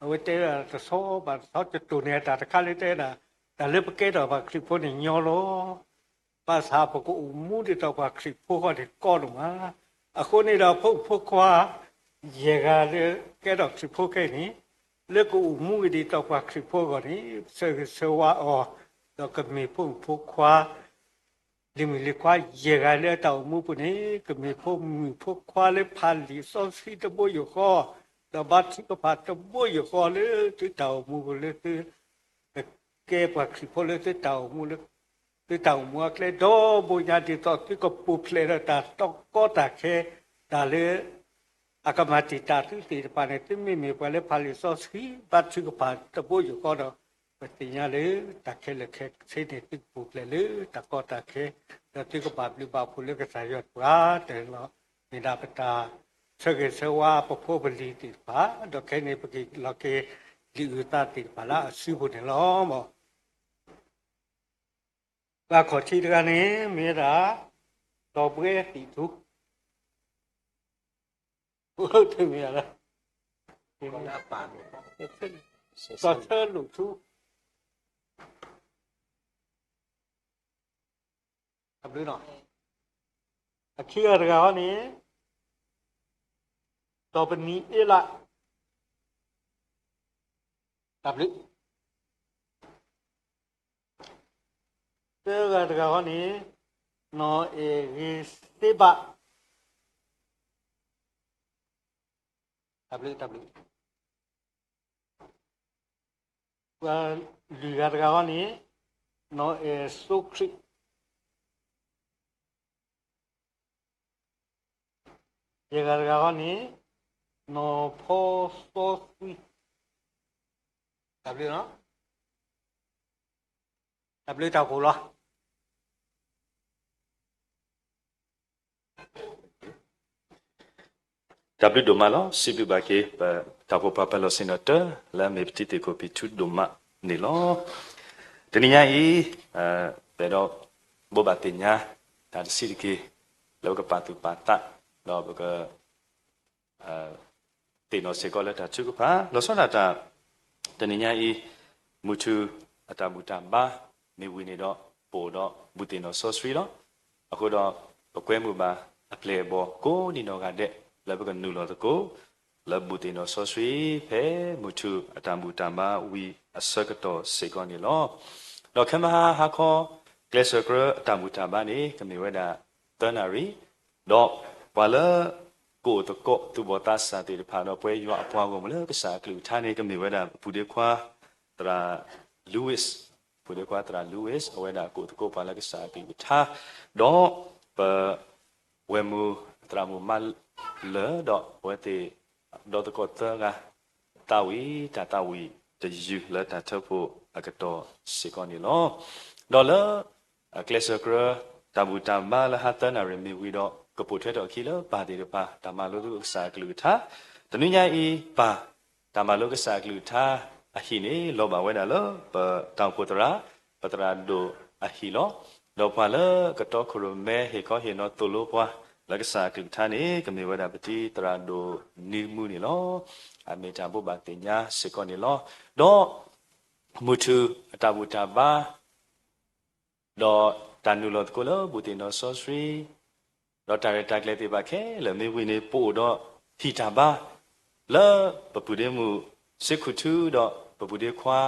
အဝဲတဲဝဲဒၣ်တဆီဘၣ်တဆီ ကတိၤန့ၢ်တၢ်တခါလၢတဲဝဲဒၣ် တၢ်လၢပကဲထီၣ်ပှၤခရံာ်ဖိန့ၣ်ညီလီၤ. ဘၣ်ဆၣ်ပကအိၣ်မူဒ်သိးပှၤခရံာ်ဖိအဂီၢ်န့ၣ်ကီဒိၣ်မး. အဃိန့ၣ်ဒီးဖိမုၣ်ဖိခွါ ယဲၢ်ဂၤလၢကဲထီၣ်ခရံာ်ဖိခဲအံၤန့ၣ် လၢကအိၣ်မူက့ၤဒ်သိးပှၤခရံာ်ဖိအဂီၢ်န့ၣ် ဆၢဂ့ၤဆၢဝါအီၤ, ဒီးကမ့ၢ်ဖိမုၣ်ဖိခွါ လံၤမုၣ်လံၤခွါယဲၢ်ဂၤလၢအတၢ်အိၣ်မူပူၤန့ၣ် ကမ့ၢ်ဖိမုၣ်ဖိခွါလၢဖးလံာ်စီဆှံတဘိယူၢ်ဃီ, ဒီးဘါထုကဖၣ်တဘိယူၢ်ဃီလၢသုတၢ်အိၣ်မူပူၤလၢသု ကကဲပှၤခရံာ်ဖိလၢသုတၢ်အိၣ်မူလၢ သုတၢ်အိၣ်မူအကျဲဒီဘိညါဒ်သိးသုကပူၤဖျဲးဒီးတၢ်တီကီတၢ်ခဲ တၢ်လၢ အကမၤတံာ်တာ်သုသ့ၣ်တဖၣ်န့ၣ် သုမ့မ့ၢ်ပှၤလၢဖးလံာ်စီဆှံ ဘါထုကဖၣ်တဘိယူၢ်ဃီဒီး ပသ့ၣ်ညါလၢတၢ်ခဲလၢာ်ခဲဆ့န့ၣ် သုကပူၤဖျဲးလၢတၢ်ကီတၢ်ခဲ ဒီးသုကဘၣ်ဘျုးဘၣ်ဖှိၣ်လၢကစၢ်ယွၤတက့ၢ်. တၢ်လီၤမ့ၢ်ဒၣ်ပတၢ်ဆၢဂ့ၤဆၢဝါပဖိပလံၤသ့ၣ်တဖၣ် ဒီးခဲအံၤန့ၣ် ပက့ၤလီၤက့ၤလံာ်အုၣ်သးသ့ၣ်တဖၣ်လၢအစုပူၤန့ၣ်လီၤ. ပှၤခီၣ်ထံးတဂၤန့ၣ် မ့ၢ်ဝဲဒၣ် စီၤဘှဲသံးထူ တမ့ၢ်လၢ စီၤဆၢလိာ်ထူ တၢ်ဘျုးလီၤ. အခံဂၤတဂၤဟီန့ၣ် စီၤပနံၤအ့လး တၢ်ဘျုး သၢဂၤတဂၤဟီန့ၣ် နီၢ်အဲၣ်ဂ့ၤစ့ဘး တၢ်ဘျုး တၢ်ဘျုး ပှၤလွံၢ်ဂၤတဂၤဟီန့ၣ် နီၢ်အဲၣ်စိခရံာ် ယဲၢ်ဂၤတဂၤဟီန့ၣ် နီၢ်ဖီစီသွံ တၢ်ဘျုး တၢ်ဘျုးတၢ်ဖှိၣ်လီၤ. တၢ်ဘျုးဒိၣ်မးလီၤ. စံးဘျုးဘၣ်က့ၤ ပတၢ်အိၣ်ဖှိၣ်ပှၤပၢၤလီၢ်ဆ့ၣ်နီၤတၢၢ် လၢအမ့ၢ်ပတံၤသကိးဖံးထူဒိၣ်မးန့ၣ်လီၤ. တနံၤညါအံၤ ပအဲၣ်ဒိးဘိးဘၣ်သ့ၣ်ညါ တၢ်တဆံးတက့ၢ် လၢပကပာ်သူၣ်ပာ်သး ဒီးပက သ့ၣ်နီၣ်စ့ၢ်ကီးလၢတၢ်ထုကဖၣ် လီၤဆီဒၣ်တၢ် တနံၤညါအံၤ မုၢ်ထူၣ်အတၢ်ဘူၣ်တၢ်ဘါ မ့ၢ်ဝံၤန့ၣ်ဒီး ပအိၣ်ဒီးဘူၣ်သ့ၣ်နီၣ်စီဆှံလီၤ. အဃိဒီး ပကွဲမုာ်ဘၣ်အပျဲၢ်အဘီၣ်ကိးဒံနီၢ်ဂၤဒဲး လၢပကနုာ်လီၤသကိး လၢဘူၣ်သ့ၣ်နီၣ်စီဆှံ ဖဲမုၢ်ထူၣ်အတၢ်ဘူၣ်တၢ်ဘါဝံၤအဆၢကတီၢ်စ့ၢ်ကီးန့ၣ်လီၤ. ဒီးခဲမဟါဟါခီ ကျဲးစၢးကြၢးအတၢ်ဘူၣ်တၢ်ဘါန့ၣ် ကမ့ၢ်ဝဲဒၣ်သၢနၣ်ရံၣ် ဒီးပှၤလၢ ကအိၣ်သကိးသူၣ်ဘီၣ်သးစၢ်သ့ၣ်တဖၣ်ဒီးပှၤယွၤအပှၤဂီၢ်မုၢ်လၢကစၢ်အကလုၢ်ကထါန့ၣ် ကမ့ၢ်ဝဲဒၣ်ပပုၢ်ဒ့ခွါ သရၣ် Louis, ပုၢ်ဒ့ခွါသရၣ် Louis အဝဲဒၣ်ကအိၣ်သကိးပှၤလၢကစၢ်အကလုၢ်ကထါ ဒီးပ ဝဲၢ်မုၢ်သရၣ်မုၣ်မးလၢာ် ဒီးအဝဲသ့ၣ် ဒီသကိးသၢဂၤ သးဝံၣ်တၢ်သးဝံၣ်တယုၢ် လၢတၢ်ထၢဖှိၣ်အကတီၢ်စ့ၢ်ကီးန့ၣ်လီၤ. ဒီးလၢ ကျဲးစၢးကြၢး တၢ်ဘူၣ်တၢ်ဘါလၢဟါသၢနၣ်ရံၣ်မ့ၢ်ဝံၤဒီး ကပိာ်ထွဲထီၣ်အခံလၢပၢ်သ့ၣ်တဖၣ် တၢ်မၤလိသကိးကစၢ်အကလုၢ်ကထါ တနွံညါအံၤ ပၢ် တၢ်မၤလိကစၢ်အကလုၢ်ကထါအဟံၣ်န့ၣ် လီၤဘၣ်ဝဲဒၣ်လၢပတၢ်အိၣ်ဖှိၣ်သရၣ် ပသရၣ်ဒိၣ်အဟံၣ်လီၤ. ဒီးပှၤလၢကတီခိၣ်ရိၣ်မဲဟ့ၣ်ခီဟ့ၣ်နီၤသိၣ်လိပှၤ လၢကစၢ်အကလုၢ်ကထါန့ၣ် ကမ့ၢ်ဝဲဒၣ်ပတံၤသရၣ်ဒိၣ်နံၤမူန့ၣ်လီၤ. အမ့ၢ်တၢ်ဘိးဘၣ်သ့ၣ်ညါစ့ၢ်ကီးန့ၣ်လီၤ. ဒီး မုၢ်ထူၣ်အတၢ်ဘူၣ်တၢ်ဘါ ဒီးတၢ်နုာ်လီၤသကိးလၢဘူၣ်သ့ၣ်နီၣ်စီဆှံ ဒီးတၢ်ရဲၣ်တၢ်ကျဲၤသ့ၣ်တဖၣ်ခဲလၢာ်မ့ၢ်ဝံၤန့ၣ် ပအိၣ်ဒီးဟံၣ်တၢ်ဘါ လၢပပုၢ်ဒ့မုၣ်စ့ခုၣ်ထူဒီးပပုၢ်ဒ့ခွါ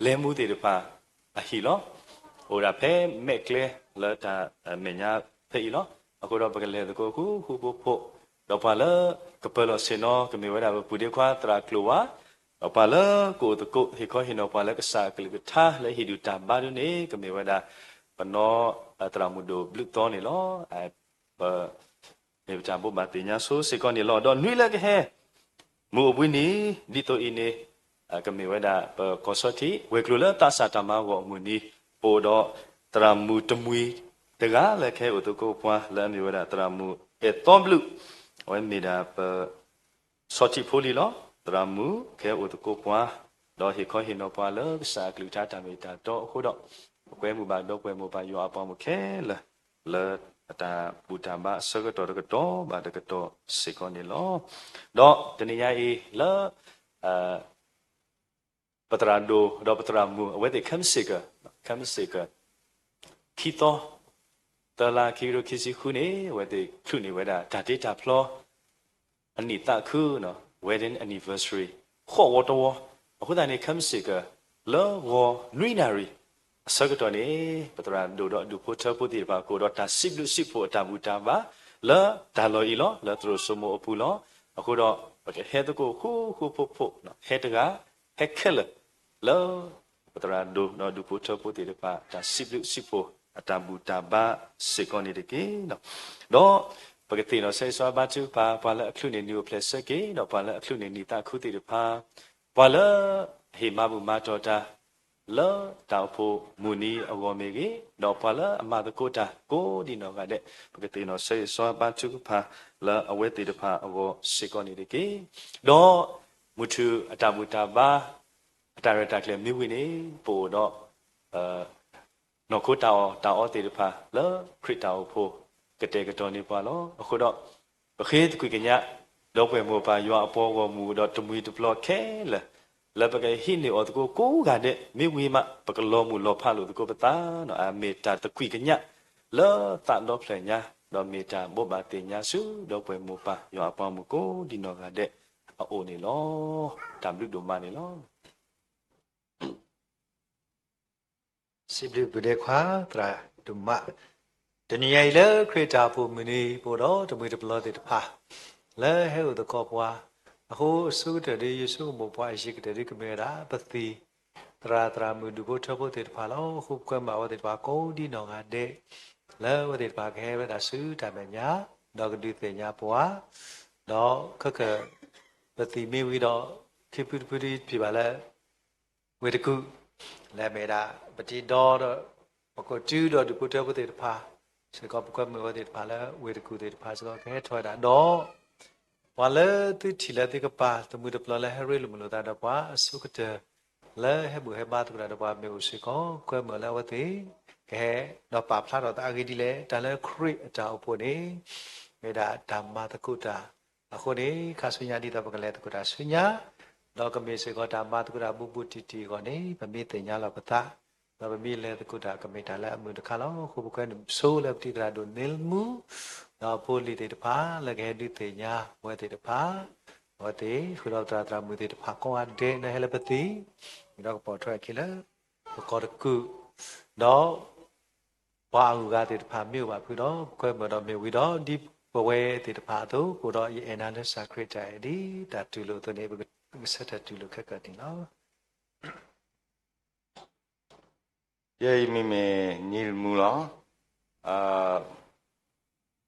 လဲၤမူသ့ၣ်တဖၣ်အဟံၣ်လီၤ. အိၣ်ဒၣ်ဖဲမဲာ်ကျဲလၢတၢ်မဲာ်ညါဖဲအံၤလီၤ. အဃိဒီးပကလဲၤသကိးဃူဃူဖိးဖိး, ဒီးပှၤလၢကပၢၤလီၢ်ဆ့ၣ်နီၤ ကမ့ၢ်ဝဲဒၣ်ပပူၤဒ့ခွါသရၣ်ကျိၤဝါ, ဒီးပှၤလၢကအိၣ်သကိးဟ့ၣ်ခီဟ့ၣ်နီၤပှၤလၢကစၢ်အကလုၢ်ကထါလၢဟ့ၣ်ဒုၣ်တၢ်ဘါဒ်န့ၣ် ကမ့ၢ်ဝဲဒၣ် ပနီၢ်သရၣ်မုၣ်ဒိၣ်ဘျုးသီန့ၣ်လီၤ. ပ မ့ၢ်ပတၢ်ဘိးဘၣ်သ့ၣ်ညါဆိစ့ၢ်ကီးန့ၣ်လီၤ. ဒီးနွံလၢကဟဲ မုၢ်အိၣ်ဘှံးနံၤ ဒ်သိးအံၤန့ၣ် ကမ့ၢ်ဝဲဒၣ်ပကီၢ်ဆီထံး ဝဲၤကျိၤလၢသးစၢ်တၢ်မၤဂီၢ်မုၢ်နံၤ ပအိၣ်ဒီးသရၣ်မုၣ်တမှံၤတဂၤလၢကဟဲအိၣ်သကိးပှၤ လၢအမ့ၢ်ဝဲဒၣ်သရၣ်မုၣ်အဲၣ်သီဘျုး, အဝဲမ့ၢ်ဒၣ်ပ ဆီထံးဖိလံၤလီၤ. သရၣ်မုၣ်ကဟဲအိၣ်သကိးပှၤ, ဒီးဟ့ၣ်ခီဟ့ၣ်နီၤပှၤလၢကစၢ်အကလုၢ်ကထါတၢ်မ့ၢ်တၢ်တီအဃိဒီး, ပကွဲမုာ်ဘၣ်ဒီပုၢ်ဝဲၢ်မိၢ်ပၢ်ယွၤအပှၤမုၣ်ခဲလၢာ် လၢအတၢ်ဘူၣ်တၢ်ဘါအဆၢကတီၢ်တကတီၢ်ဘၣ်တကတီၢ်စ့ၢ်ကီးန့ၣ်လီၤ. ဒီးတနံၤညါအံၤလၢ ပသရၣ်ဒိၣ်ဒီးပသရၣ်မုၣ် အဝဲသ့ၣ်ခဲမုၢ်ဆ့ၣ်ကီး, ခဲမုၢ်ဆ့ၣ်ကီး ခံသီ သၢလါ ခံကထိခံဆံဃုန့ၣ် အဝဲသ့ၣ်ချုးန့ၢ်ဝဲဒၣ် တၢ်တ့တၢ်ဖျီ အနံၣ်သးခု wedding anniversary ဃီးဝီတဝီ, အဃိသတးန့ၣ် ခဲမုၢ်ဆ့ၣ်ကီး လၢဂီၤနွံနၣ်ရံၣ် အဆၢကတီၢ်န့ၣ် ပသရၣ်ဒိၣ်ဒီးဒူၣ်ဖိထၢဖိသ့ၣ်တဖၣ် ကအိၣ်ဒီးတၢ်စံးဘျုးစံးဖှိၣ်အတၢ်ဘူၣ်တၢ်ဘါ လၢတၢ်လီၢ်အံၤလီၤ, လၢသရိာ်စိမိၤအပူၤလီၤ. အဃိဒီး ပကဟဲသကိးဃူဃူဖိးဖိး, ဟဲတဂၤ ဟဲခဲလၢာ် လၢ ပသရၣ်ဒိၣ်ဒီးဒူၣ်ဖိထၢဖိသ့ၣ်တဖၣ် တၢ်စံးဘျုးစံးဖှိၣ်အတၢ်ဘူၣ်တၢ်ဘါစ့ၢ်ကီးန့ၣ်တက့ၢ်. ဒီးပကသ့ၣ်နီၣ်ဆၢဂ့ၤဆၢဝါဘါထုကဖၣ် ပှၤလၢအချုးန့ၢ်နံၣ်အိၣ်ဖျဲၣ်ဆၢက့ၤ ဒီးပှၤလၢအချုးန့ၢ်နံၣ်သးခုသ့ၣ်တဖၣ်, ပှၤလၢအဟ့ၣ်မၤဘူၣ်မၤတီၢ်တၢ် လၢတၢ်အိၣ်ဖှိၣ်မုၢ်နံၤအဂီၢ်မ့ၢ်ဂ့ၤ, ဒီးပှၤလၢအမၤသကိးတၢ်ကိးဒံနီၢ်ဂၤဒဲး, ပကသ့ၣ်နီၣ်ဆၢဂ့ၤဆၢဝါဘါထုကဖၣ် လၢအဝဲသ့ၣ်တဖၣ်အဂီၢ်စ့ၢ်ကီးန့ၣ်တက့ၢ်. ဒီးမုၢ်ထူၣ်အတၢ်ဘူၣ်တၢ်ဘါ အတၢ်ရဲၣ်တၢ်ကျဲၤမ့ၢ်ဝံၤန့ၣ် ပအိၣ်ဒီး နီၢ်ခိတၢ်အီၣ်တၢ်အီသ့ၣ်တဖၣ် လၢခရံာ်တၢ်အိၣ်ဖှိၣ်ကတဲာ်ကတီၤန့ၢ်ပှၤလီၤ. အဃိဒီး ပဃ့သကွံာ်ကညး ဒီပုၢ်ဝဲၢ်မိၢ်ပၢ်ယွၤအပှၤဂီၢ်မုၢ်ဒီး တမှံၤတပျီခဲလၢာ် လၢပကဟံးန့ၢ်အီၤသကိးကိးဂၤဒဲး မ့ၢ်ဝံၤမး ပကလီၤမုၢ်လီၤဖးလိာ်သကိးပသး, အမ့ၢ်တၢ်သကွံာ်ကညး လၢသးဒီဖျၢၣ်ညါ, ဒီးမ့ၢ်တၢ်ဘိးဘၣ်သ့ၣ်ညါဆူ ဒီပုၢ်ဝဲၢ်မိၢ်ပၢ်ယွၤအပှၤဂီၢ်မုၢ်ကိးဒံနီၢ်ဂၤဒဲးအအိၣ်န့ၣ်လီၤ. တၢ်ဘျုးဒိၣ်မးန့ၣ်လီၤ. စံးဘျုးပဒဲခွါ သရၣ်ဒိၣ်မး, တနံၤညါအံၤလၢခရံာ်တၢ်အိၣ်ဖှိၣ်မုၢ်နံၤ ပအိၣ်ဒီးတမှံၤတပျီၤသ့ၣ်တဖၣ် လၢဟဲအိၣ်သကိးပှၤ, အဃိအဆိကတၢၢ်ဒီး ယဆိကမိၣ်ပှၤအယံၤကတၢၢ်ဒီး ကမ့ၢ်ဝဲဒၣ် ပသံၣ်သရၣ်သရၣ်မုၣ်ဒူၣ်ဖိထၢဖိသ့ၣ်တဖၣ်လီၤ. အဃိပကွဲမုာ်အဝဲသ့ၣ်တဖၣ်ကိးဒံနီၢ်ဂၤဒဲး လၢအဝဲသ့ၣ်တဖၣ်ကဟဲဝဲဒၣ်ဆူတၢ်မဲာ်ညါ ဒီးကဒုးသ့ၣ်ညါပှၤ, ဒီးခဲက ပသံၣ်မ့ၢ်ဝံၤဒီး ခံဖုတဖုဒ်ပျံၤဘၣ်လၢ ဝ့ၢ်တကူၣ်, လၢအမ့ၢ်ဒၣ် ပတံၤဒီဒီး ပကိးတုဒီးဒူၣ်ဖိထၢဖိသ့ၣ်တဖၣ် စ့ၢ်ကီး ပကွဲမုာ်အဝဲသ့ၣ်တဖၣ်လၢဝ့ၢ်တကူၣ်သ့ၣ်တဖၣ်စ့ၢ်ကီး ကဟဲထီၣ်ဝဲဒၣ်ဒီး ပှၤလၢသုထံၣ်လၢသုကပၤ တမှံၤတပျီၤလၢဟဲရ့လိာ်မုာ်လိာ်သးဒီးပှၤအဆိကတၢၢ် လၢဟဲဘူၣ်ဟဲဘါသကိးတၢ်ဒီးပှၤမ့ၢ်အိၣ်စ့ၢ်ကီး ကွဲမုာ်လၢအဝဲသ့ၣ် ကဟဲဒီးပာ်ဖျါထီၣ်သးအဂ့ၢ်ဒ်လဲၣ်. တၢ်လၢခရံာ်အတၢ်အိၣ်ဖှိၣ်န့ၣ် မ့ၢ်ဒၣ်တၢ်မၤသကိးတၢ် အဃိန့ၣ် ခါဆူညါဒ်သိးပကလဲၤသကိးတၢ်ဆူညါ ဒီးကမ့ၢ်စ့ၢ်ကီးတၢ်မၤသကိးတၢ်ဘူးဘူးတံၢ်တံၢ်အဂီၢ်န့ၣ် ပမ့ၢ်သ့ၣ်ညါလီၤပသး ဒီးပမ့ၢ်လဲၤသကိးတၢ်ကမ့ၢ်တၢ်လၢအမုာ်တခါလီၤ. အဃိပကွဲမုာ်ဆိလၢပတံၤသရၣ်ဒိၣ်န့ၣ်လၢမူ ဒီးအဖိအလံၤသ့ၣ်တဖၣ် လၢကဟဲဒုးသ့ၣ်ညါဝဲသ့ၣ်တဖၣ် အဝဲသ့ၣ်ဃုာ်ဒီးသရၣ်သရၣ်မုၣ်သ့ၣ်တဖၣ်ကိးဂၤဒဲးလၢဟဲလၢပသံၣ် ဒီးကပိာ်ထွဲအခံလၢ ပကီၢ်တကူၣ် ဒီး ပှၤအဂုၤအဂၤသ့ၣ်တဖၣ်မ့ၢ်အိၣ်ဘၣ်ဖုဒီး ပကွဲမုာ်ဒီးမ့ၢ်ဝံၤဒီး ဒ်ပဝဲသ့ၣ်တဖၣ်အသိး ပအိၣ်ဒီးယအဲၣ်နၤလၢစၢ်ခရံာ်တၢ်အဲၣ်ဒ်တၢ်တူၢ်လိာ်အသိးန့ၣ် ပကဆၢထၢၣ်တူၢ်လိာ်ခဲကနံၣ်လီၤ. ယဲအံၤမ့မ့ၢ်န့ၣ်လၢမူလီၤ.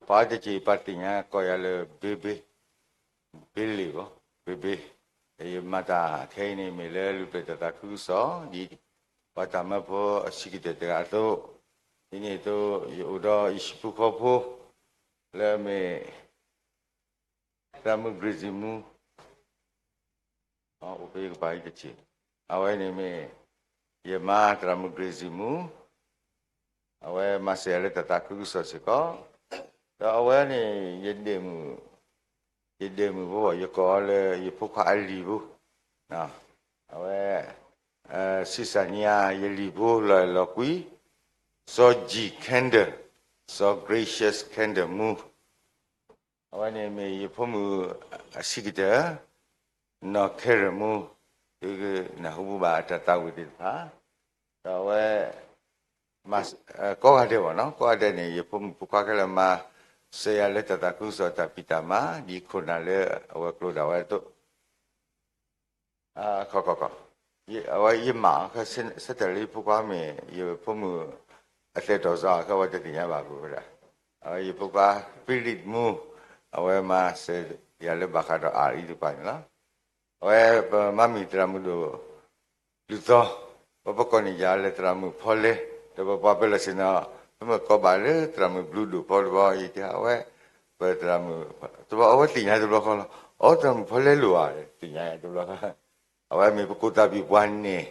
ပှၤတက့ၢ်ပှၤသ့ၣ်ညါကိးယၤလၢ ဘ့ဘ့, ဘ့လ့ၣ်ဘီ, ဘ့ဘ့, ယမၤတၢ်ခဲအံၤန့ၣ်မ့ၢ်လၢလုၢ်ပျဲၢ်တၢ်သးခုကစီၣ် ဒ်ပှၤတၢ်မၢဖိအဆံးကတၢၢ်တဂၤအသိး, ဒ်န့ၣ်အသိး ယအိၣ်ဒီးယဟံၣ်ဖိဃီဖိ လၢအမ့ၢ် သရၣ်မုၣ် Grace မူ အိၣ်ဖဲယကပၤအံၤတက့ၢ်. အဝဲန့ၣ်မ့ၢ် ယမါသရၣ်မုၣ် Grace မူ, အဝဲမၤစၢၤယၤလၢတၢ်သးခုကစီၣ်စ့ၢ်ကီး, ဒီးအဝဲန့ၣ် ယဒဲးမုၣ်, ယဒဲးမုၣ်ဖိ ယကိးအီၤလၢယဖိခွါအလံၤဖိ, အဝဲ ဆံးစၢ်ညါယလံၤဖိလီၤလီၤကွံ, စီၤ G Candle, စီၤ Gracious Candle မူ အဝဲန့ၣ်မ့ၢ်ယဖိမုၣ်အဆံးကတၢၢ်, နီၢ်ခဲရၢၣ်မူ, သုကနၢ်ဟူဘၣ်အတၢ်သးဝံၣ်သ့ၣ်တဖၣ်, ဒီးအဝဲ မၤ ကိးဂၤဒဲးဘၣ်နီၤ, ကိးဂၤဒဲးန့ၣ် ယဖိမုၣ်ဖိခွါခဲလၢာ်မၤစၢၤယၤလၢတၢ်သးခုကစီၣ်တၢ်ဖံးတၢ်မၤ ဒ်ခိၣ်နၢ်လၢအဝဲကျိဒၣ်ဝဲအသိး ခီခီခီ အဝဲယမၤအီၤ ဆၢတဲာ်လၢယဖိခွါမ့ၢ် ယဖိမုၣ်အသဲးတီၢ်စး ခဲအဝဲတသ့ၣ်ညါဘၣ်အပူၤဝဲဒၣ်, အဝဲယဖိခွါ Philip မူ အဝဲမၤစၢၤယၤလၢဘၣ်ဃးဒီးအအံၤတဖၣ်န့ၣ်လီၤ. အဝဲပမါမ့ၢ်သရၣ်မုၣ်ဒိၣ် လုၢ်သီ, ပပကိးန့ၢ်ယၤလၢသရၣ်မုၣ်ဖီလဲ, ဒီးပပှၤပၢၤလီၢ်ဆ့ၣ်နီၤ ပမ့ၢ်ကိးဘၣ်လၢသရၣ်မုၣ်ဘျူးဒိၣ်ဖီတဘျီ ယတဲအဝဲ ပသရၣ်မုၣ် တဘျီအဝဲသ့ၣ်ညါတဘျီဃီလီၤ, အိ သရၣ်မုၣ်ဖီလဲလိာ်ဧါ သ့ၣ်ညါတဘျီဃီ, အဝဲမ့ၢ်ပကိၣ်သးဘံၣ်ပှၤနဲၣ်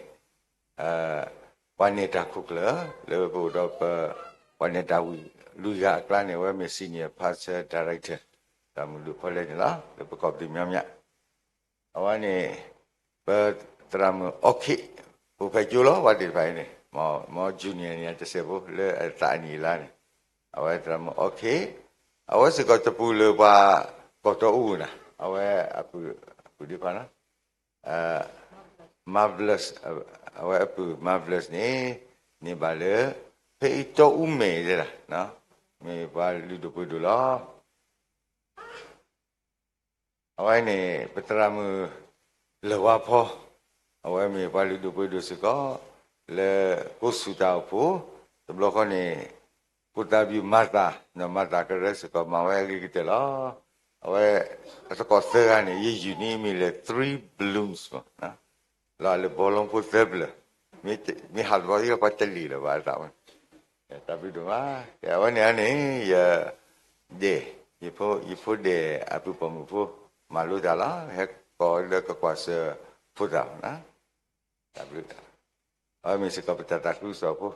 ပှၤနဲၣ်တၢ်ခိၣ်ကျၢၢ် လၢပအိၣ်ဒီးပ ပှၤနဲၣ်တၢ်ဝံၣ်လွံၢ်ဂၤအကျါန့ၣ် အဝဲမ့ၢ် Senior Pastor Director သရၣ်မုၣ်ဒိၣ်ဖီလဲန့ၣ်လီၤ လၢပကီၢ်ပသ့ၣ်မညီမညီ အဝဲန့ၣ် ပသရၣ်မုၣ်အီခ့ၣ် အိၣ်ဖဲကၠိလီၤ ပှၤသ့ၣ်တဖၣ်အံၤန့ၣ် မ် junior န့ၣ် တစဲးဖိလၢအသးအနံၣ်အလါန့ၣ် အဝဲသရၣ်မုၣ်အီခ့ၣ် အဝဲစ့ၢ်ကီးတပူၤလၢပှၤကီၢ်တီအူနၤ အဝဲအပုၢ်ဒ့ခွါနီၤ Marvelous အဝဲအပုၢ် Marvelous န့ၣ် န့ၢ်ဘၣ်လၢ ဖဲအံၤတီအူမဲာ်ဒၣ် မ့ၢ်ပှၤလုၢ်ဒိၣ်ပှ့ၤဒိၣ်လီၤ. အဝဲန့ၣ် ပသရၣ်မုၣ်လၢၢ်ဝါဖီ အဝဲမ့ၢ်ပှၤလုၢ်ဒိၣ်ပှ့ၤဒိၣ်စ့ၢ်ကီး လၢကိးဆူၣ်တၢ်အိၣ်ဖှိၣ် တဘျီဃီန့ၣ် ကိၣ်သးဘံၣ်မၤသး နီၢ်မၤသးကရၢစ့ၢ်ကီး မၤဝဲအဂ့ၤကတၢၢ်လီၤ. အဝဲအသကိးသၢဂၤန့ၣ် ယယုၢ်န့ၣ်မ့ၢ်လၢ three blooms လီၤလၢဘီလီဖိသၢပျၢၤ မ့ၢ်ဟးတဘျီသံလီၤ ပှၤတလံာ်လၢၤဘၣ်အသးဝဲ တၢ်ဘျုးဒိၣ်မး အဝဲန့ၣ်န့ၣ် ယဒဲး ယဖိဒဲးအပုၢ်ပိာ်မုၣ်ဖိ မၤလိတၢ်လီၤ ဟဲကိးလၢကကွၢ်စၢၤဖိသၣ် တၢ်ဘျုး အဝဲမ့ၢ်စ့ၢ်ကီးပတၢ်သးခုကစီၣ်ဖိ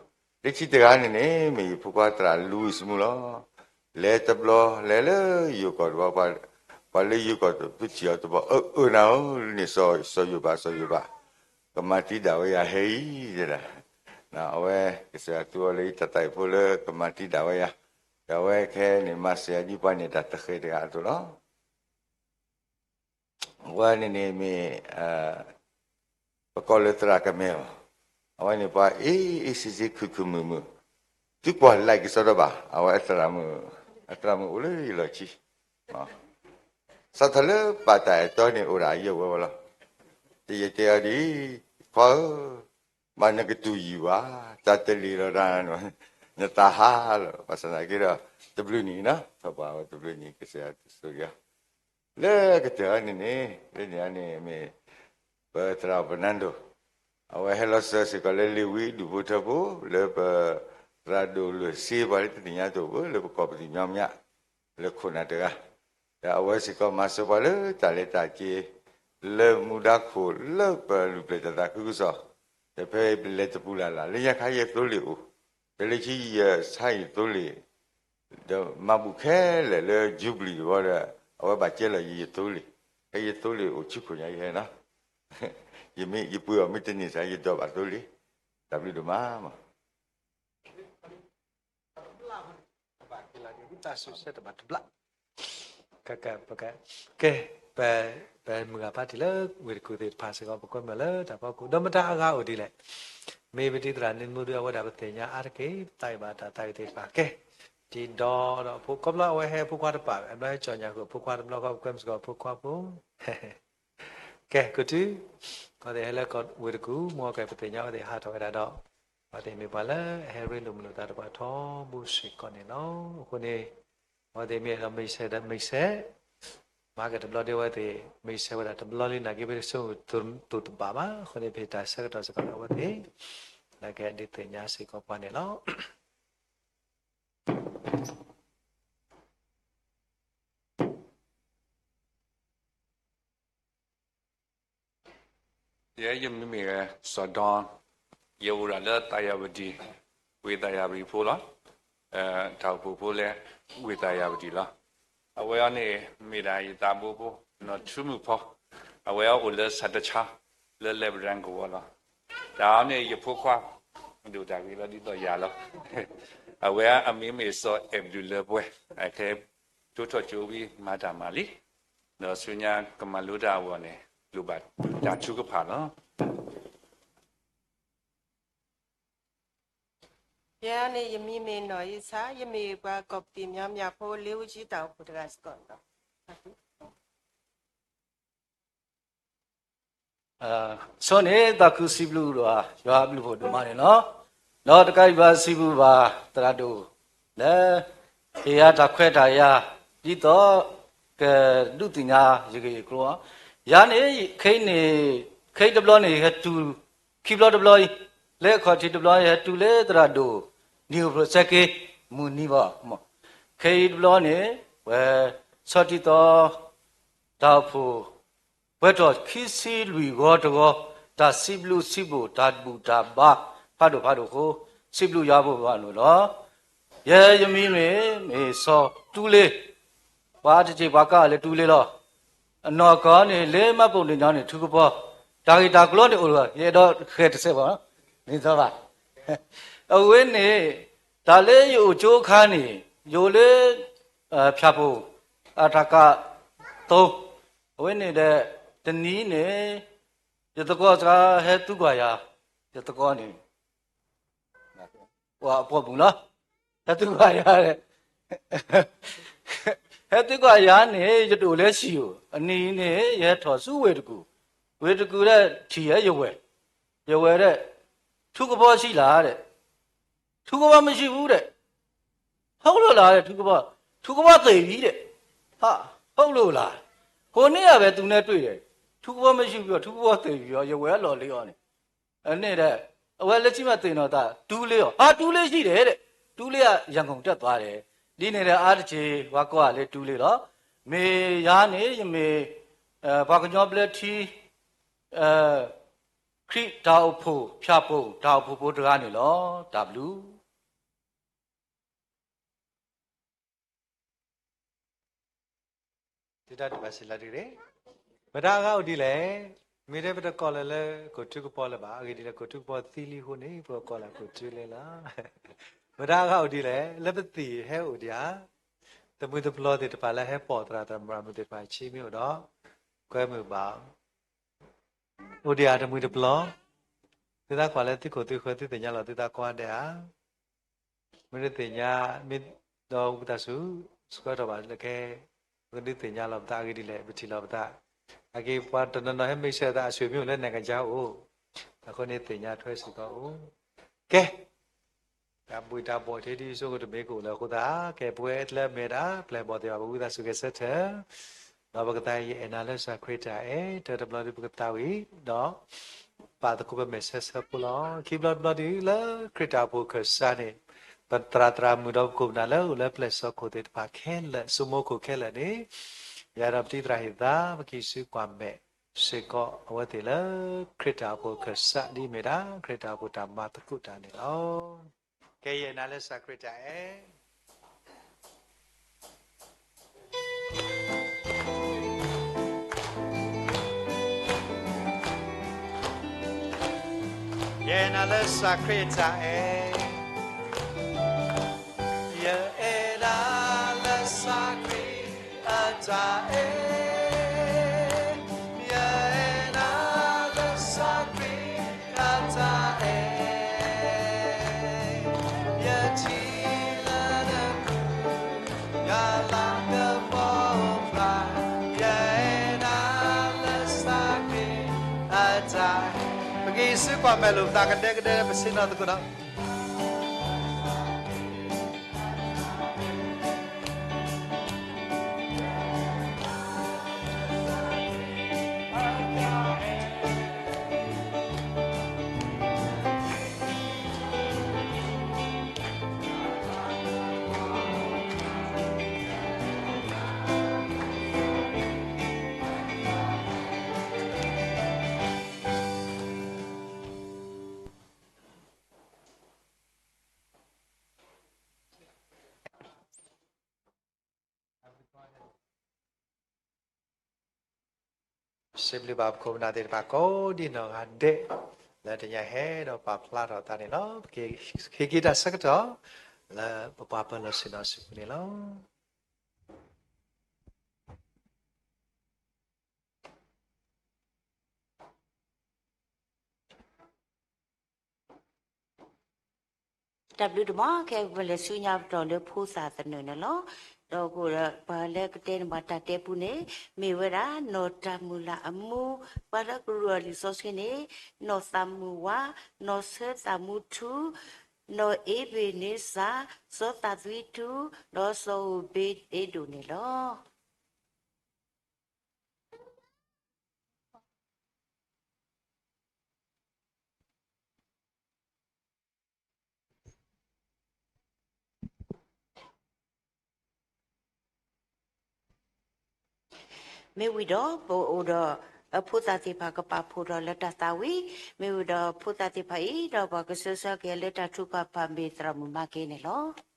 လၢခံတဂၤန့ၣ်န့ၣ် မ့ၢ်ယဖိခွါသရၣ် Louis မူလီၤ. လဲၤတဘျီ လဲၤလၢယိၤကီၢ်တဘျီ ပှၤလၢယိၤကီၢ်တဖုထံၣ်အီၤတဘျီ အၢ အၢနၤဧၢ န့ၣ် စီၤယိၤဘး စီၤယိၤဘး ကမၤတံာ်တာ်ဝဲယၤဟဲအံၤ တဲဒၣ် အဝဲကစၢ်ယွၤသူအီၤလၢယတၢ်သးဝံၣ်ဖိလၢကမၤတံာ်တာ်ဝဲယၤ ဒီးအဝဲခဲအံၤန့ၣ် မၤစၢၤယၤဒ်ပှၤနဲၣ်တၢ်တဃဲၤတဂၤအသိးလီၤ. အဝဲန့ၣ်န့ၣ်မ့ၢ် ပကိးလၢသရၣ်ကမဲလီၤ. အဝဲန့ၣ်ပှၤအ့ၣ်အ့ၣ်ဆ့ဆ့ ခုၣ်ခုၣ်မုာ်မုာ်, သုကွၢ်လဲၣ်ကစီဒီဘၣ် အဝဲအသရၣ်မုၣ် အသရၣ်မုၣ်အိၣ်လၢယလီၢ်ခံ စးထီၣ်လၢပာ်တၢ်အဲၣ်တီန့ၣ် အိၣ်ဒၣ်ယဲၢ်ဝဲဝဲလီၤ. တယတဲအီၤဒ်အံၤ, ခွါဧၢ, ဘၣ်နကတူၢ်ယံာ်ဘၣ်, တၢ်တလံၤလီၤတၢ်, နသးဟးလီၤ, ဘၣ်ဆၣ်သနာ်က့ဒီး တဘျုးနံၣ်နီၤ, ထီၣ်ပှၤဝဲတဘျုးနံၣ်ကစၢ်ယွၤဆိၣ်ဂ့ၤအီၤ လၢကတၢၢ်အံၤန့ၣ်န့ၣ်, လၢန့ၣ်အန့ၣ်မ့ၢ် ပသရၣ်ပနၢ်ဒိၣ်, အဝဲဟဲလီၤစၢၤစ့ၢ်ကီးလၢလ့ၤဝံဒူၣ်ဖိထၢဖိ လၢပသရၣ်ဒိၣ်လွဲၢ်စ့ပှၤလၢတသ့ၣ်ညါတအိၣ်ဘၣ် လၢပကီၢ်ပသ့ၣ်ညါမညါ လၢခိၣ်နၢ်တဂၤ, ဒီးအဝဲစ့ၢ်ကီးမၤစၢၤပှၤလၢတၢ်လဲၤတၢ်က့ၤ လၢမူဒါခိၣ်လၢပလုၢ်ပျဲၢ်တၢ်သးခုကစီၣ်, ဒီးဖဲလဲၤတပူၤလၢ်လၢ် လၢညါခါယဲသိလ့ၣ်အိၣ်, ဒီးလၢခံယဆါယသိလ့ၣ် ဒီးမၤဘူၣ်ခဲလၢာ်လၢ Jubilee တဘျီဒီး အဝဲဘၣ်ကဲလီၤယသိလ့ၣ်, ဖဲယသိလ့ၣ်အိၣ်ဆူခိၣ်ညါယဟဲနီၤ, ယမ့ၢ်ယပှ့ၤအီၤမ့ၢ်တန့ၢ်စ့ၢ် ယဒိးဘၣ်သိလ့ၣ်, တၢ်ဘျုးဒိၣ်မးမး တဘျၣ်, ကဲ, ပမုၢ်ဂၤဖါတံၢ်လၢ ဝ့ၢ်တကူၣ်သ့ၣ်တဖၣ်စ့ၢ်ကီး ပကွဲမုာ်လၢတၢ်ဖီခိၣ် ဒီးမတၤအဂၤအိၣ်ဒ်လဲၣ်, မ့ၢ်ပတံၤသရၣ်န့ၣ်မူဒုး အဝဲဒၣ်ပသ့ၣ်ညါအါတက့ၢ် ပသးဝံၣ်ဘၣ်တၢ်သးဝံၣ်သ့ၣ်တဖၣ် ကဲ, တံၤဒီးဒီးဖိ ခီဖျိအဝဲဟဲဖိခွါတပာ် အဘျီဟဲကၠီၣ်ညါဃုာ်ဖိခွါတဘျီဃီ ပကွဲမုာ်စ့ၢ်ကီးဖိခွါဖိ ကဲ, ကထူ, အဝဲသ့ၣ်ဟဲလၢဝ့ၢ်တကူၣ် မ့ၢ်ကဲ ပသ့ၣ်ညါအဝဲသ့ၣ်ဟးထီၣ်ဝဲဒၣ်ဒီး အဝဲသ့ၣ်မ့ၢ်ပှၤလၢအဟဲရ့လိာ်မုာ်လိာ်သးတပှၤထီဘိစ့ၢ်ကီးန့ၣ်လီၤ. အဃိန့ၣ် အဝဲသ့ၣ်မ့ၢ်အဲၣ်ဒိးမံၤဆဲးဒီးမံၤဆဲး, မၤကဲတဘျီဒီးအဝဲသ့ၣ် မံၤဆဲးဝဲဒၣ်တဘျီလံ နာ်က့ ပဆိကမိၣ်တဘၣ်ဘၣ်. အဃိန့ၣ် ပဟ့ၣ်တၢ်ဆၢကတီၢ်စ့ၢ်ကီးလၢအဝဲသ့ၣ် နာ်က့ ဒုးသ့ၣ်ညါစ့ၢ်ကီးပှၤန့ၣ်လီၤ. ယဲယမံၤမ့ၢ်ဂ့ၤ စီၤဒိ, ယအိၣ်ဒၣ်လၢသးယၤဝတံၣ်, ဝ့ၢ်သးယၤဝတံၣ်ဖိလီၤ. တၢ်အိၣ်ဖှိၣ်ဖိလၢ ဝ့ၢ်သးယၤဝတံၣ်လီၤ. အဝဲအံၤန့ၣ် မ့ၢ်ဒၣ်ယသးဘိဖိ နီၢ်ထူမုၣ်ဖီ, အဝဲအိၣ်လၢ Sutton Church လၢ Labrador ကဝီၤလီၤ. တၢ်အံၤန့ၣ် ယဖိခွါ ဒိၣ်တၢ်ဂ့ၤလီၤ ဒ်သိးယၤလီၤ. အဝဲအမံၤမ့ၢ်စီၤအဲၣ်ဘျုးလၢပှဲၤ, အခဲတိထီၣ်ကၠိဝံၤမၤတၢ်မၤလံ, ဒီးဆူညါကမၤလိတၢ်အဂီၢ်န့ၣ် လိၣ်ဘၣ်တၢ်ထုကဖၣ်လီၤ. ယၤန့ၣ် ယမံၤမ့ၢ်နီၢ်အ့ဆါ, ယမ့ၢ်ပှၤကီၢ်ပသံၣ်မၠီမၠၣ်ဖိ လ့ဝကၠံတၢ်အိၣ်ဖှိၣ်တဂၤစ့ၢ်ကီးလီၤ. ဆိန့ၣ် သးခုစံးဘျုးဒိၣ် ယွၤအဘျုးဖှိၣ်ဒိၣ်မးန့ၣ်လီၤ. ဒီးတကးဒံးဘၣ် စံးဘျုးဘၣ်သရၣ်ဒိၣ် လၢ ဟ့ၣ်ယၤတၢ်ခွဲးတၢ်ယာ် ဒ်သိး ကဒုးသ့ၣ်ညါယဂ့ၢ်ယကျိၤ, ယၤန့ၣ် ခဲအံၤန့ၣ် ခဲအံၤတဘျီန့ၣ် ယဟဲတုၤ ခံဘျီတဘျီအံၤ လၢအခီၣ်ထံးတဘျီ ယဟဲတုၤလၢသရၣ်ဒိၣ် နံၤအိၣ်ဖျိးစဲက့ မုၢ်နံၤဘၣ်, ခဲအံၤတဘျီန့ၣ် ပဝဲ ဆီတံၢ်သီ တၢ်အိၣ်ဖှိၣ် ပှဲၤထီၣ်ခံဆံလွံၢ်ဂီၤတဂီၤ တၢ်စံးဘျုးစံးဖှိၣ် တၢ်ဘူၣ်တၢ်ဘါ ဖးဒိၣ်ဖးဒိၣ်အဃိ စံးဘျုးယွၤဘိးဘၣ်လိာ်လီၤ. ယဲယမံၤမ့ၢ် မ့ၢ်စီၤတူလ့, ပှၤတက့ၢ်ပှၤကိးလၢတူလ့လီၤ. အနီၢ်ကီၢ်န့ၣ် လၢမၤပိာ်န့ၣ်ညီန့ၣ် ထူကပီၤ, တၢ်ဂ့ၢ်တၢ်ကျိၤန့ၣ်အိၣ်လီၤ ယအဲၣ်ဒိးဃဲၤတစဲးဘၣ်, မ့ၢ်သီဘၣ်. အဝဲန့ၣ် တၢ်လၢယအိၣ်ကၠိအခါန့ၣ် ယအိၣ်လၢ ဖၠၣ်ပိၢ် အတၢ်ကးသိ, အဝဲန့ၣ်ဒီး တနံၤန့ၣ် ယသကိးစှၤဟဲသံကွၢ်ယၤ, ယသကိးန့ၣ် ပှၤအပိာ်မုၣ်လီၤ, ဟဲသံကွၢ်ယၤ, ဟဲသံကွၢ်ယၤန့ၣ် ယတအိၣ်လၢဟံၣ်ဧိၤ, အနံၤန့ၣ် ယဟဲထီၣ်ဆူဝ့ၢ်တကူၣ်, ဝ့ၢ်တကူၣ်ဒီးထံၣ်ယဲယဝဲၢ်, ယဝဲၢ်ဒီး ထူကပီၤဆံးလၢ်ဒီး ထူကပီၤမရှိဘူးတဲ့, ဟုတ်လို့လားတဲ့, ထူကပီၤ, ထူကပီၤသေပြီတဲ့, ဟာ, ဟုတ်လို့လား, ဟိုနေ့ကပဲသူနဲ့တွေ့တယ်, ထူကပီၤမရှိဘူး, ထူကပီၤသေပြီ, ယဝဲၢ်လီၤလ့အီၤန့ၣ်, န့ၣ်ဒီး အဝဲလၢခံမးသ့ၣ်နီၣ်သး တူလ့အီၤ, ဟာ, တူလ့ရှိတယ်တဲ့, တူလ့ကရန်ကုန်တက်သွားတယ်, ဒ်န့ၣ်ဒီးအါတက့ၢ် ပှၤကိးဂၤလၢတူလ့လီၤ, မ့ၢ်ယၤန့ၣ် ယမ့ၢ် ပှၤကညီဘျၢထံ ခရံာ်တၢ်အိၣ်ဖှိၣ်ဖၠၣ်ပိၢ် တၢ်အိၣ်ဖှိၣ်ဖိတဂၤန့ၣ်လီၤ. တၢ်ဘျုး သုတၢ်ဒုးဘၣ်စံးလၢ်ဒုး, မတၤအဂၤအိၣ်ဒ်လဲၣ်, မ့ၢ်တဲပတကိးလၢၤလၢ ကိးထူကပီၤလၢၤဘၣ်, အဂ့ၢ်ဒ်လဲၣ် ကိးထူကပီၤသံလံအဃိန့ၣ် ပကိးလၢကိးထူလ့လီၤ. မတၤအဂၤအိၣ်ဒ်လဲၣ်, လၢပသံၣ်ဟဲအိၣ်ဒံးဧါ, တမှံၤတပျီၤသ့ၣ်တဖၣ်လၢဟဲပိာ်သရၣ်သမါမုၣ်သ့ၣ်တဖၣ်ဆံမ့ၢ်အိၣ်ဒီး ကွဲမုာ်ဘၣ် အိၣ်ဒံးဧါတမှံၤတပျီၤ, သုသးကွၢ်လၢသုခိၣ်သုဃၢၤသုသ့ၣ်ညါလီၤသုသးကိးဂၤဒဲးဧါ, မ့ၢ်တသ့ၣ်ညါ မ့ၢ်ဒီးဝံသးစူၤ ဆှၢထီၣ်ဘၣ်လၢကဟဲ ပကဒုးသ့ၣ်ညါလီၤပသးအဂ့ၢ်ဒ်လဲၣ် ပထံၣ်လီၤပသး, အက့ၤပှၤတနီၤနီၤဟဲမ့ၢ်ဆၢသး အဆွေမျိုးလၢနိုင်ငံခြားအိၣ်, အဃိန့ၣ်သ့ၣ်ညါထွဲစ့ၢ်ကီးအိၣ်, ကဲ တၢ်ဘှံးတၢ်ဘှီၣ်ထဲဒ်ဆိကတမ့ၢ်ကအိၣ်လၢအဃိသတး ကဲပဝဲလၢအမ့ၢ်ဒၣ် ပျဲၢ်ဘီၣ်သ့ၣ်တဖၣ် ပဝံသးစူၤဂဲၤဆၢထၢၣ်, ဒီးပကသးယအဲၣ်နၤလၢစှၤခရံာ်တၢ်အဲၣ် တၢတဘျီဒုးပကသးဝံၤ, ဒီး ပာ်သကိးပမဲာ်ဆၢဆၢဖိလီၤ. ခံဘျီတဘျီဒုး လၢခရံာ်တၢ်အိၣ်ဖှိၣ်ခၢၣ်စးန့ၣ် ပသရၣ်သရၣ်မုၣ်ဒီးပခိၣ်ပနၢ်လၢအိၣ်လၢပျဲၢ်စီၤခိၣ်သ့ၣ်တဖၣ်ခဲလၢာ် စိမိခိၣ်ခဲလၢာ်န့ၣ်, ယၤဒီးပတံၤသရၣ်ဟ့ၣ်သါ ပကံၢ်ဆူကွၢ်မဲာ် စ့ၢ်ကီးအဝဲသ့ၣ်လၢ ခရံာ်တၢ်အိၣ်ဖှိၣ်ခၢၣ်စးဒ်အမ့ၢ်ဒၣ် ခရံာ်တၢ်အိၣ်ဖှိၣ်တၢ်မၤသကိးတၢ်န့ၣ်လီၤ. ကဲယဲၢ်နၤလၢစှၤခရံာ်တၢ်အဲၣ် ယဲၢ်နၤလၢစှၤခရံာ်တၢ်အဲၣ်, ယအဲၣ်နၤလၢစှၤခရံာ်အတၢ်အဲၣ်, ယအဲၣ်နၤလၢစှၤခရံာ်အတၢ်အဲၣ်, ယထံၣ်လၢန ပကံၢ်ဆူကွၢ်မဲာ်လိာ်ပသးကဒဲကဒဲ ပဆ့ၣ်နီၤသကိးဒီး စံးဘျုးဘၣ်ပခိၣ်ပနၢ်သ့ၣ်တဖၣ် ကိးဒံနီၢ်ဂၤဒဲး လၢတနံၤအံၤဟဲဒီးပာ်ဖျါထီၣ်သးန့ၣ်လီၤ. ပကဟ့ၣ်က့ၤတၢ်ဆၢကတီၢ် လၢပပှၤပၢၤလီၢ်ဆ့ၣ်နီၤဆူပူၤန့ၣ်လီၤ. တၢ်ဘျုးတမီၤ ခဲအံၤပလဲၤဆူညါပတီၢ်လၢဖိသၣ်သနၢၣ်န့ၣ်လီၤ. ဒီးကအိၣ်ဒီးပှၤလၢကတဲန့ၢ်ဘၣ်တၢ်တဲပူန့ၣ် မ့ၢ်ဝဲဒၣ် နီၢ်တၢ်မုၢ်လၢ်အမူ, ပှၤလၢကရူၢ်အီၤလံာ်စီဆှံန့ၣ် နီၢ်သးမုၢ်ဝါ, နီၢ်ဆၢသးမူထူ, နီၢ်အ့ဘ့ၣ်န့စၢ်, စီၤသးသွံထူ, ဒီးစီၤအိၣ်ဘ့အ့ဒိၣ်န့ၣ်လီၤ. မ့ၢ်ဝံၤဒီး ပအိၣ်ဒီး ဖိသၣ်သ့ၣ်တဖၣ်ကပာ်ဖှိၣ်ထီၣ်လၢတၢ်သးဝံၣ်, မ့ၢ်ဝံၤဒီးဖိသၣ်သ့ၣ်တဖၣ်အံၤ ဒီးပှၤကဆှၢဆှၢက့ၤလၢတၢ်ထုကဖၣ် မ့ၢ်သရၣ်မုၣ်မၤက့န့ၣ်လီၤ.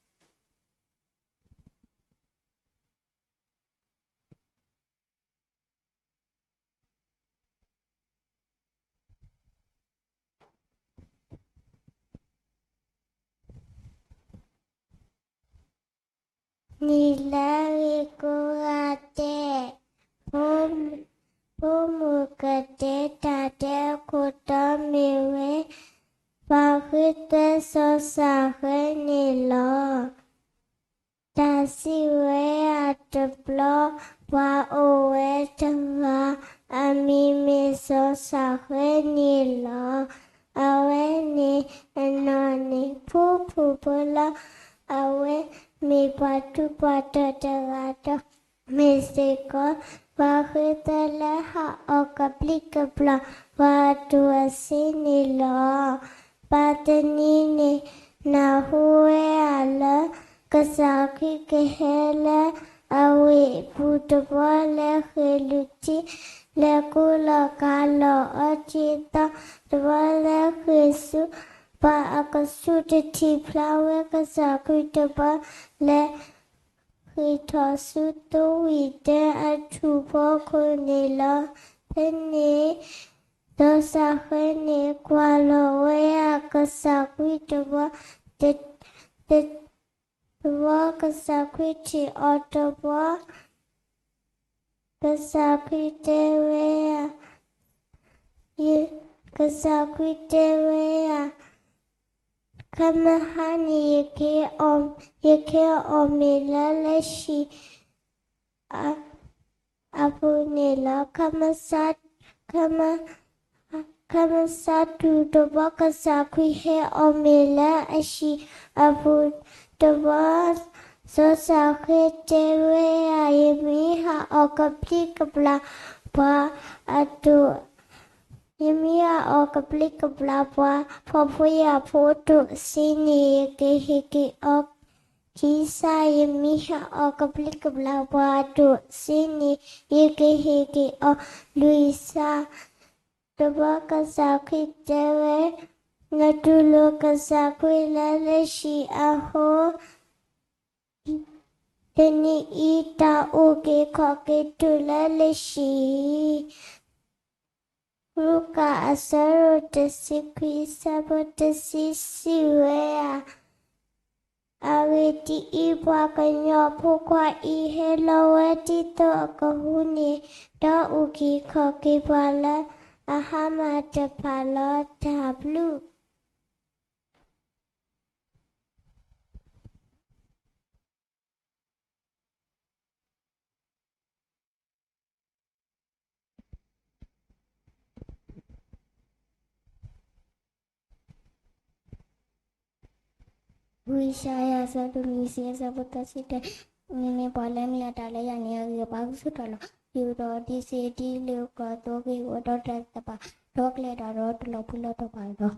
နံၣ်လၢဂ့ၤကိးဂၤဒဲး, ဖိမုၣ်ကတဲတၢ်တဲအခိၣ်တီမ့ၢ်ဝဲ ပှၤဃ့သွဲစီၤစၢ်ဃဲန့ၣ်လီၤ. တၢ်စံးဝဲအတဘျီ ပှၤအိၣ်ဝဲတဂၤ အမံၤမ့ၢ်စီၤစၢ်ဃဲန့ၣ်လီၤ. အဝဲန့ၣ်အနီၢ်န့ၣ် ဖှူဖှူဖိလီၤ. အဝဲမ့ၢ်ပှၤထူးပှၤတီၤတဂၤဒီး မ့ၢ်စ့ၢ်ကီး ပှၤဃ့သွဲလၢဟးအီၣ်ကဘျံးကဘျၣ် ပှၤအဒိၣ်အဆံးန့ၣ်လီၤ. ပၢ်တနံၤန့ၣ် နၢ်ဟူဝဲဒၣ်လၢ ကစၢ်ခရံာ်ကဟဲလၢအဝ့ၢ်အပူၤတဘျီ လဲၤဃ့ၢ်လုၢ်ထံ လဲၤကိးလီၢ်ကၤလီၢ်အီထံအသီတဘျီ လဲၤဃ့ၢ်ဆူ ပှၤအကဆူးတထံၣ်ဖျါဝဲကစၢ်ခရံာ်တဘျီ လဲၤ ဃ့ၢ်ထီၣ်ဆူသိဝံၣ်ဒဲအထူၣ်ဖီခိၣ်န့ၣ်လီၤ. ဖဲန့ၣ် စီၤစၢ်ဃဲန့ၣ် ကွၢ်လီၤဝဲဒၣ်ကစၢ်ခရံာ်တဘျီ, တဘျီ ကစၢ်ခရံာ်ထံၣ်အီၤတဘျီ, ကစၢ်ခရံာ်တဲဝဲဒၣ် ကစၢ်ခရံာ်တဲဝဲဒၣ် ခဲမုၢ်ဟါန့ၣ် ယကဟ့ၣ်အီၣ်မ့ၤလၢလၢဟံၣ်အပူၤန့ၣ်လီၤ. ခဲမုၢ်ဆါတူၢ်တဘျီ ကစၢ်ခရံာ်ဟ့ၣ်အီၣ်မ့ၤလၢအဟံၣ်အပူၤတဘျီ, စီၤစၢ်ဃဲတဲဝဲဒၣ် ယမ့ၢ်ဟးအီၣ်ကဘျံးကဘျၣ်ပှၤအဒိၣ် ယမ့ၢ်ဟးအီၣ်ကဘျံးကဘျၣ်ပှၤ ဖှီၣ်ဖိယာ်ဖိဒိၣ်ဆံးန့ၣ် ယကဟ့ၣ်က့ၤအီၤ ခံစး, ယမ့ၢ်ဟးအီၣ်ကဘျံးကဘျၣ်ပှၤဒိၣ်ဆံးန့ၣ် ယကဟ့ၣ်က့ၤအီၤ လွံၢ်စး. တဘျီကစၢ်ခရံာ်တဲဝဲ, နတူၢ်လိာ်ကစၢ်ခရံာ်လၢလၢဟံၣ်အဃိ တနံၤအံၤ တၢ်အုၣ်က့ၤခီၣ်က့ၤတုၤလၢလၢဟံၣ်. လူၤကၣ်အဆၢဒိၣ်တဆံခွံ အဆၢဖိတဆံ စံးဝဲဒၣ်, အဂ့ၢ်ဒ်အံၤ, ပှၤကညီဖိခွါအံၤ ဟဲလီၤဝဲဒ်သိးအကဟူးန့ၢ် ဒီးအုၣ်က့ၤခီၣ်က့ၤပှၤလၢအဟါမၢ်တဖၣ်လီၤ. တၢ်ဘျုး ဝံယၡါယၤ အဆၢဒိၣ်လွံၢ်ဆံ အဆၢဖိသၢဆံတၢ, မ့မ့ၢ်ပှၤလၢမ့ၢ်အတၢ်လၢယၤန့ၣ် အဂံၢ်အဘါကဆူၣ်ထီၣ်လီၤ. ဒ်သိးဒံးစ့ဒံးလၢကီၢ်သိဂ့ၤဝီဒီတၢ်သဘၣ်, ဒီးကျဲဒၣ်ဒီးတလီၤပှံၤလီၤတီၤပာ်လီၤ.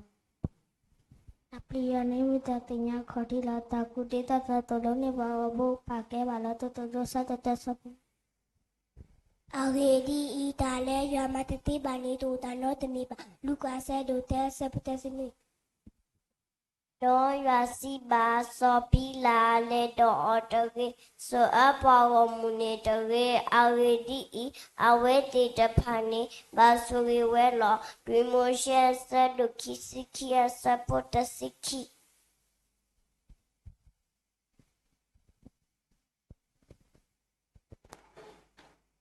တၢ်ပျံၤယွၤန့ၣ် မ့ၢ်တၢ်သ့ၣ်ညါခီၣ်ထံးလီၤ. တၢ်ကူၣ်သ့တၢ်သးသိၣ်လိန့ၢ်ပှၤဂီၢ်ဘိပာ်ကဲဘၣ်လီၤ. သိသိးသိဆၢတၢ်တဲဆၢဖိ အဂ့ၢ်ဒ်အံၤ, တၢ်လၢယွၤမၤတသ့ဘၣ်န့ၣ် တအိၣ်တၢ်နီတမံၤဘၣ်. လူၤကၣ်အဆၢဒိၣ်သၢ အဆၢဖိသၢဆံနွံ. ဒီးယွၤစံးဘၣ်စီၤပံလး, လဲၤဒီးအီၤတဂ့ၤ, စိာ်အၢပှၤဂီၢ်မုၢ်န့ၣ်တဂ့ၤ. အဂ့ၢ်ဒ်အံၤ, အဝဲသ့ၣ်တဖၣ်န့ၣ် ဘၣ်ဆိၣ်ဂ့ၤဝဲလီၤ. လွံၢ်မိၤၡ့ အဆၢဒိၣ်ခံဆံခံ အဆၢဖိတဆံခံ. ဝံယၡါယၤ အဆၢဒိၣ်လွံၢ်ဆံ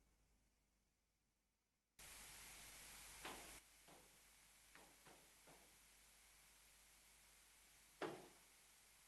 အဆၢဖိတဆံတၢ,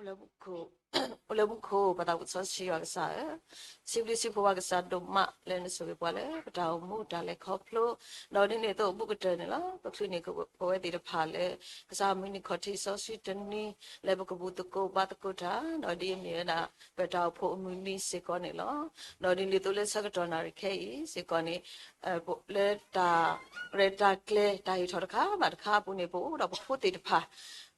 လၢမူခိၣ်, အိၣ်လၢမူခိၣ် ပှၤသးဘိၣ်စီဆှံယွၤကစၢ်ဧၢ, စံးဘျုးစံးဖှိၣ်ပှၤကစၢ်ဒိၣ်မးလၢနဆိၣ်ဂ့ၤပှၤလၢပတၢ်အိၣ်မူတၢ်လဲၤခီဖျိ, ဒီးဒ်န့ၣ်အသိးအဘူးကတၢၢ်န့ၣ်လီၤ. ပချုးန့ၢ်ပဝဲသ့ၣ်တဖၣ်လၢ ကစၢ်မုၢ်နံၤခီၣ်ထံးစီဆှံတနံၤ လၢပကဘူၣ်သကိးဘါသကိးတၢ်, ဒီးဒ်အမ့ၢ်ဝဲဒၣ် ပတၢ်အိၣ်ဖှိၣ်အမုၢ်နံၤစ့ၢ်ကီးန့ၣ်လီၤ. ဒီးဒ်န့ၣ်အသိးလၢဆၢကတီၢ်နၣ်ရံၣ်ခဲအံၤစ့ၢ်ကီးန့ၣ် လၢတၢ်ရဲၣ်တၢ်ကျဲၤတၢ်ဟ့ၣ်ထီၣ်တခါဘၣ်တခါအပူၤန့ၣ် ပအိၣ်ဒီးပဖိသ့ၣ်တဖၣ်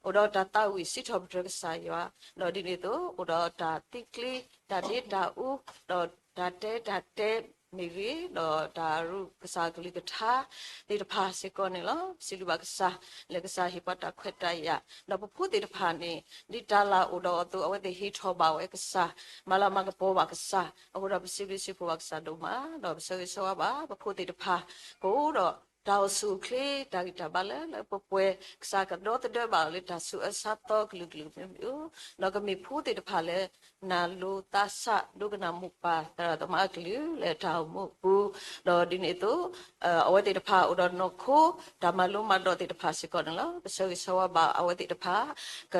အိၣ်ဒီးတၢ်သးဝံၣ်စံးထီၣ်ပတြၢၤကစၢ်ယွၤ, ဒီးဒ်န့ၣ်အသိး အိၣ်ဒီးတၢ်သံကျံ, တၢ်ဒ့တၢ်အူ, ဒီးတၢ်တဲတၢ်တဲမ့ၢ်ဂ့ၤ, ဒီးတၢ်အရူၢ်ကစၢ်ကလုၢ်ကထါသ့ၣ်တဖၣ်စ့ၢ်ကီးန့ၣ်လီၤ. ပစံးဘျုးဘၣ်ကစၢ် လၢကစၢ်ဟ့ၣ်ပှၤတၢ်ခွဲးတၢ်ယာ်, ဒီးပဖိသ့ၣ်တဖၣ်န့ၣ် ဒ်တၢ်လၢအိၣ်ဒီးအီၤအသိး အဝဲသ့ၣ်ဟ့ၣ်ထီၣ်ဘၣ်ဝဲကစၢ်, မၤလၤမၤကပီၤဘၣ်ကစၢ်, အဃိဒီးပစံးဘျုးစံးဖှိၣ်ဘၣ်ကစၢ်ဒိၣ်မး, ဒီးပဆၢဂ့ၤဆၢဝါဘၣ် ပဖိသ့ၣ်တဖၣ် ကအိၣ်ဒီးတၢ်အိၣ်ဆူၣ်အိၣ်ချ့ တၢ်ဂံၢ်တၢ်ဘါလၢလၢပှဲၤပှဲၤ, ကစၢ်ကဒီသဒၢဘၣ်အီၤလၢတၢ်ဆူးအၢဆါသီကလုာ်ကလုာ်မ့ၢ်မ့ၢ်အိၣ်, ဒီးကမ့ၢ်ဖိသ့ၣ်တဖၣ်လၢ နၢ်လိသးဆး ဒိကနၣ်မိၢ်ပၢ်သရၣ်သမါအကလုၢ်လၢတၢ်အိၣ်မူအပူၤ, ဒီးဒ်န့ၣ်အသိး အဝဲသ့ၣ်တဖၣ်အိၣ်ဒီးနီၢ်ခိ တၢ်မၤလိမၤဒိးသ့ၣ်တဖၣ်စ့ၢ်ကီးန့ၣ်လီၤ. ပဆၢဂ့ၤဆၢဝါဘၣ်အဝဲသ့ၣ်တဖၣ် က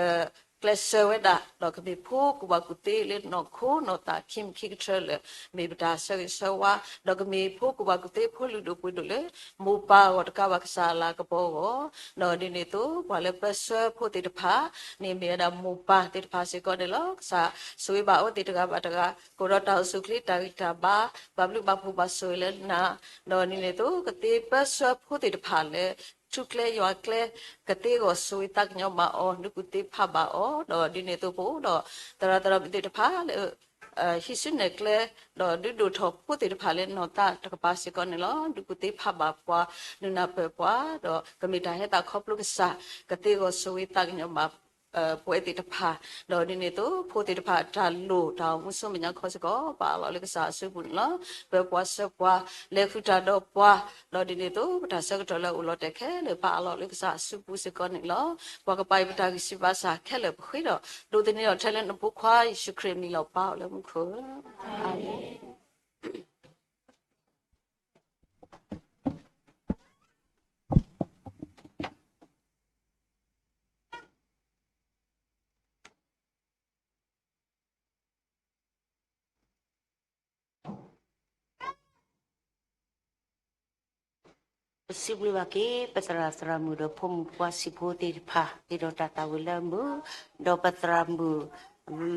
ကျဲးစၢးဝဲဒၣ် ဒီးကမ့ၢ်ဖိကူၣ်ဘၣ်ကူၣ်သ့လၢနီၢ်ခိနီၢ်သးခံမံၤခံကထၢလၢာ် မ့ၢ်ပတၢ်ဆၢဂ့ၤဆၢဝါ, ဒီးကမ့ၢ်ဖိကူၣ်ဘၣ်ကူၣ်သ့ဖိလုၢ်ဒိၣ်ပှ့ၤဒိၣ်လၢ မိၢ်ပၢ်အဂီၢ်တကးဘၣ် ကစၢ်အလၤကပီၤအဂီၢ်, ဒီးဒ်န့ၣ်အသိး ပှၤလၢပၢဆှၢဖိသ့ၣ်တဖၣ်န့ၣ် မ့ၢ်ဝဲဒၣ်မိၢ်ပၢ်သ့ၣ်တဖၣ်စ့ၢ်ကီးန့ၣ်လီၤ. ကစၢ်ဆိၣ်ဂ့ၤဘၣ်အဝဲသ့ၣ်တဂၤဘၣ်တဂၤ ကအိၣ်ဒီးတၢ်အိၣ်ဆူၣ်အိၣ်ချ့ တၢ်ဂံၢ်တၢ်ဘါ, ဘၣ်ဘျုးဘၣ်ဖှိၣ်ဘၣ်ဆိၣ်ဂ့ၤလၢနၤ, ဒီးဒ်န့ၣ်အသိး ကသ့ပၢဆှၢဖိသ့ၣ်တဖၣ်လၢ ထူကျဲယွၤကျဲ ကသ့ဂီၢ်ဆိၣ်ဂ့ၤသးကညီၤဘၣ်အီၤ ဒုးကူၣ်သ့ဖးဘၣ်အီၤ, ဒီးဒ်န့ၣ်အသိးပအိၣ်ဒီး သရၣ်သရၣ်မုၣ်သ့ၣ်တဖၣ်လၢ ဟံးစုနဲၣ်ကျဲ ဒီးဒုးဒိၣ်ထီၣ်ဖိသ့ၣ်တဖၣ်လၢနီၢ်သးတကပၤစ့ၢ်ကီးန့ၣ်လီၤ. ဒုးကူၣ်သ့ဖးဘၣ်ပှၤ ဒုးနၢ်ပၢၢ်ပှၤ ဒီးကမ့ၢ်တၢ်ဟဲသးခီဖျိကစၢ် ကသ့ဂီၢ်ဆိၣ်ဂ့ၤသးကညီၤဘၣ် ပဝဲသ့ၣ်တဖၣ်, ဒီးဒ်န့ၣ်အသိး ဖိသ့ၣ်တဖၣ်တၢ်လိၣ်တၢ်အိၣ်မူဆူမဲာ်ညါခီစ့ၢ်ကီး ပာ်အလီၢ်လၢကစၢ်အစုပူၤန့ၣ်လီၤ. ပၢပှၤဆှၢပှၤ လဲၤဃုာ်တၢ်ဒီးပှၤ, ဒီးဒ်န့ၣ်အသိး ပတၢ်ဆၢကတီၢ်လၢအအိၣ်လီၤတဲာ်ခဲလၢာ် ပာ်အလီၢ်လၢကစၢ်အစုပူၤစ့ၢ်ကီးန့ၣ်လီၤ. ပှၤကပာ်အံၤပတၢ်ဂံၢ်စၢ်ဘါစၢ်ခဲလၢာ်ပဃ့ဒီး ဒိးသန့ၤအီၤထဲလၢနဖိခွါယ့ၣ်ၡူးခရံာ်အမံၤလီၤ ပၢ်အိၣ်လၢမူခိၣ်, အၤမ့ၣ်. ပစံးဘျုးဘၣ်က့ၤ ပသရၣ်သရၣ်မုၣ်ဒီးဖိမုၣ်ဖိခွါဆံးဖိသ့ၣ်တဖၣ် သ့ၣ်ဒီးတၢ်သးဝံၣ်လၢအမုာ်, ဒီးပသရၣ်မုၣ်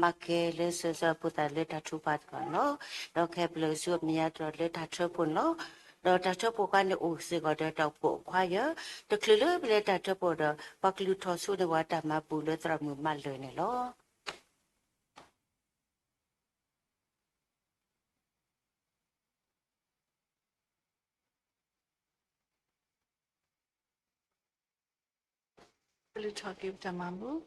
မၤကဲလၢစၢၤစၢၤဖိသၣ်လၢတၢ်ထုကဖၣ်တဖၣ်န့ၣ်လီၤ. ဒီးကဟဲပလၢာ်ဆူအမဲာ်ညါတြီၤလၢတၢ်ထၢဖှိၣ်န့ၣ်လီၤ. ဒီးတၢ်ထၢဖှိၣ်အခါန့ၣ်အိၣ်စ့ၢ်ကီးဒီးတၢ်အိၣ်ဖှိၣ်အခွါယၢၢ်, တချုးလၢပလဲၤတၢ်ထၢဖှိၣ်ဒီး ပှၤကလုၢ်ထီၣ်ဆိန့ၢ်ပှၤတၢ်မၤဘူၣ်လၢသရၣ်မုၣ်မၤလၢာ်န့ၣ်လီၤ. ပလုၢ်ထီၣ်က့ၤပတၢ်မၤဘူၣ်,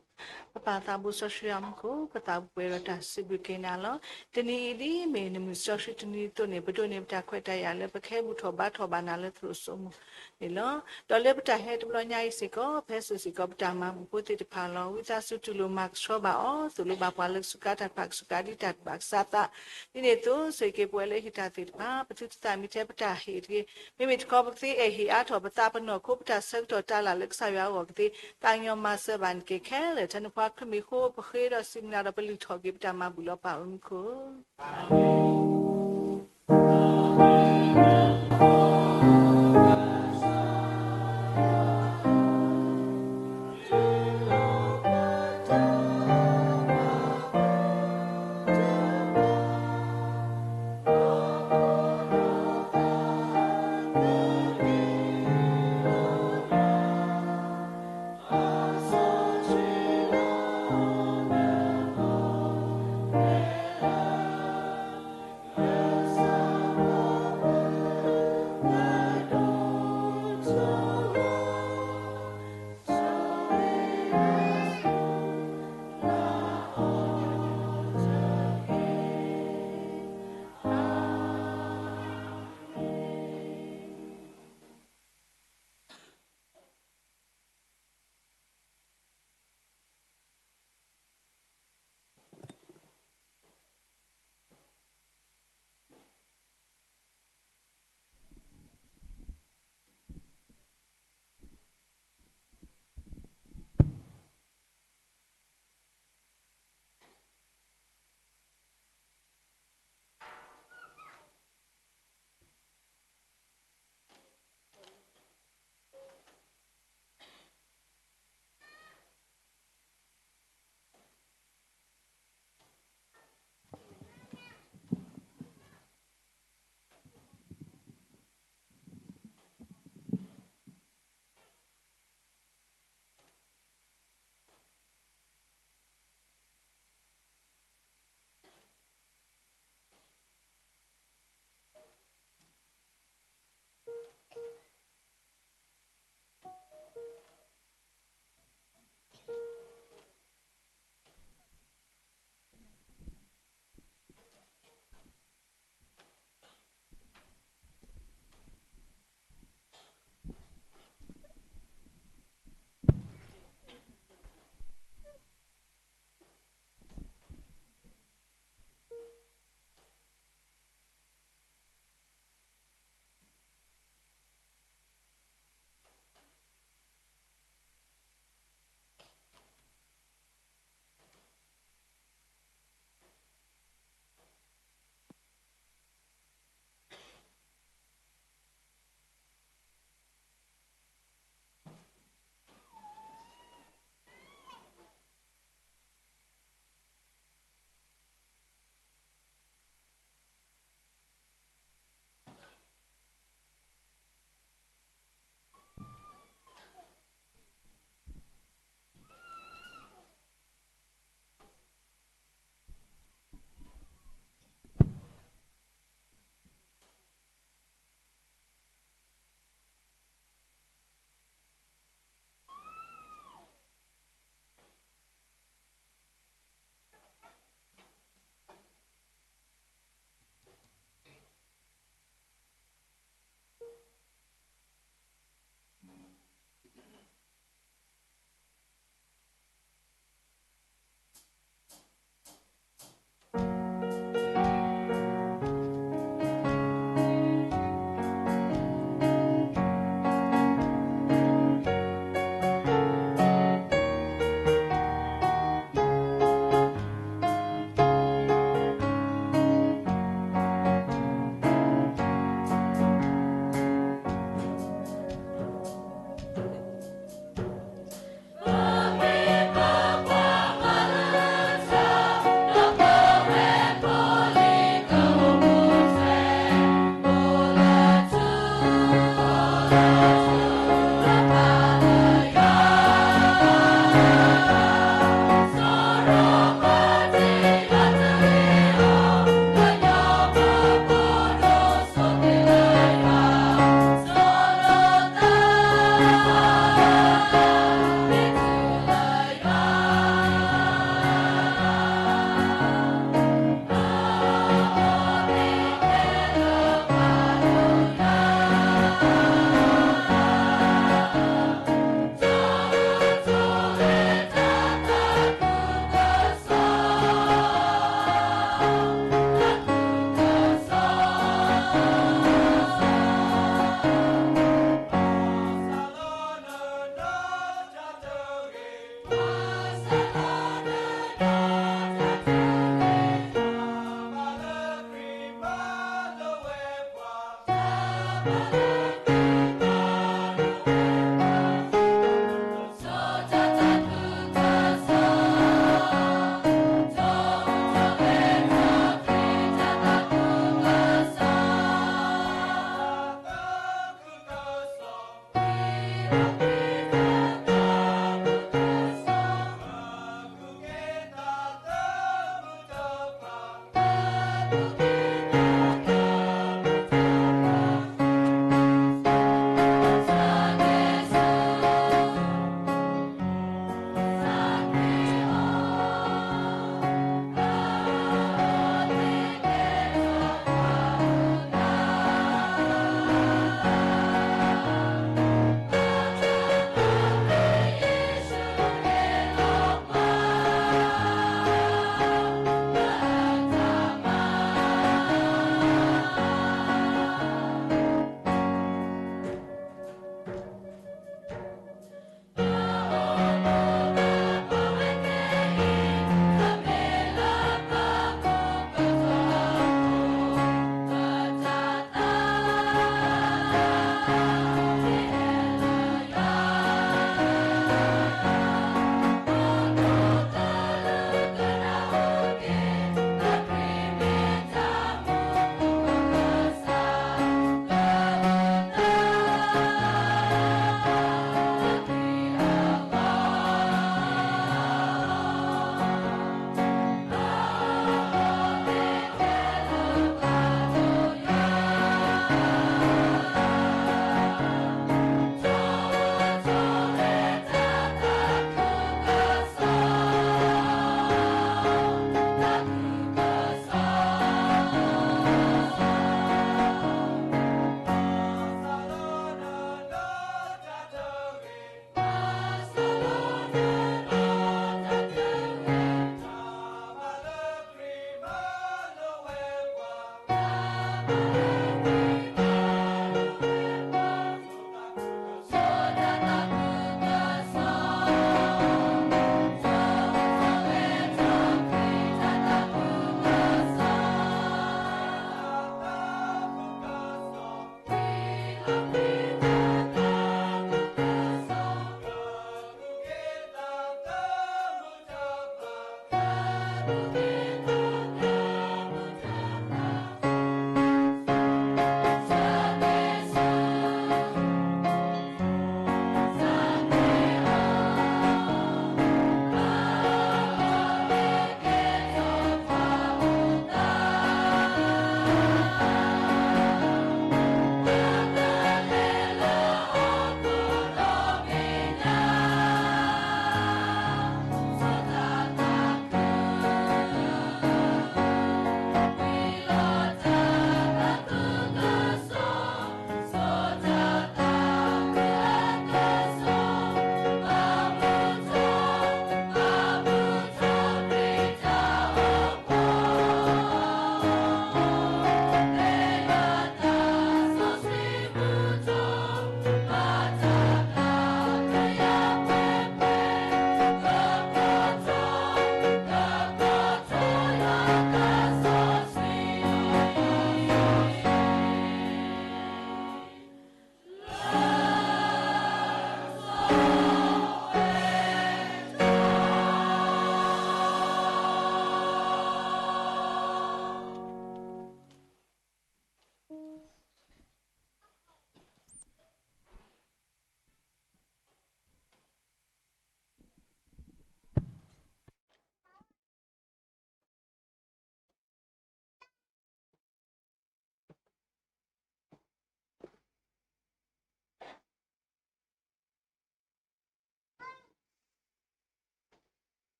ပပၢ်သးဘိစီဆှံယွၤမူခိၣ်, ပသးပှဲၤဒီးတၢ်စံးဘျုးက့ၤနၤလီၤ. တနံၤအံၤဒ်အမ့ၢ်နမုၢ်စီဆှံတနံၤအသိးန့ၣ် ပဒိးန့ၢ်ပတၢ်ခွဲးတၢ်ယာ်လၢပကဟဲဘူၣ်ထီၣ်ဘါထီၣ်ဘၣ်နၤလၢသရိာ်စိမိၤန့ၣ်လီၤ. ဒီးလၢပတၢ်ဟဲတဘျီညါအံၤစ့ၢ်ကီး ပဟဲစိာ်စ့ၢ်ကီးပတၢ်မၤဘူၣ်ဖိသ့ၣ်တဖၣ်လီၤ. ဝံသးစူၤတူၢ်လိာ်မၤကဆှီဘၣ်အီၤ, သိၣ်လိဘၣ်ပှၤလၢကစူးကါတၢ်တဖၣ် ကစူးကါဒ်တၢ်ဘၣ်ကစၢ်သး ဒ်န့ၣ်အသိး ဆိၣ်ဂ့ၤက့ၤပဝဲလၢဟ့ၣ်တၢ်သ့ၣ်တဖၣ် ပသုတသးမံထဲပတၢ်ဟ့ၣ်တဂ့ၤ. မ့မ့ၢ်တခီ ပကသ့အဲၣ်ဟ့ၣ်အါထီၣ်ပသးပနီၢ်ခိ ပတၢ်ဆၢကတီၢ်တၢ်လၢ်လၢကစၢ်ယွၤအဂီၢ်ကသ့ သးကညီၤမၤစၢၤဘၣ်နက့ၤခဲလၢာ် ထဲနဖိခွါခရံာ်မံၤအဃိ ပဃ့ဒီးစံးဘျုးနၤဒီးပလုၢ်ထီၣ်က့ၤပတၢ်မၤဘူၣ်လီၤ ပၢ်ဧၢမူခိၣ်.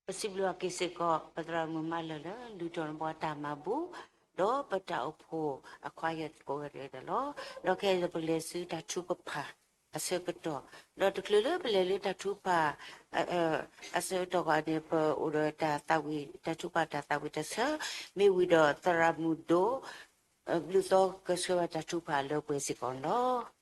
ပစံးဘျုးအီၤက့ၤစ့ၢ်ကီး ပသရၣ်မုၣ်မးလၢာ်လၢ လုၢ်ထီၣ်နဘၣ်တၢ်မၤဘူၣ် ဒီးပတၢ်အိၣ်ဖှိၣ်အခါယဲၢ်ကိးဂၤဒဲးလီၤ. ဒီးခဲအံၤပကလဲၤဆူတၢ်ထုကဖၣ်အဆၢကတီၢ်, ဒီးတချုးလၢပလဲၤလၢတၢ်ထုကဖၣ် အဆၢကတီၢ်ဂီၢ်န့ၣ် ပအိၣ်ဒီးတၢ်သးဝံၣ် တၢ်ထုကဖၣ်တၢ်သးဝံၣ်တၢ်ဆၢ, မ့ၢ်ဝံၤဒီးသရၣ်မုၣ်ဒိၣ် ဘျုးသီကဆှၢဝဲတၢ်ထုကဖၣ်လၢပှဲၤစ့ၢ်ကီးန့ၣ်လီၤ.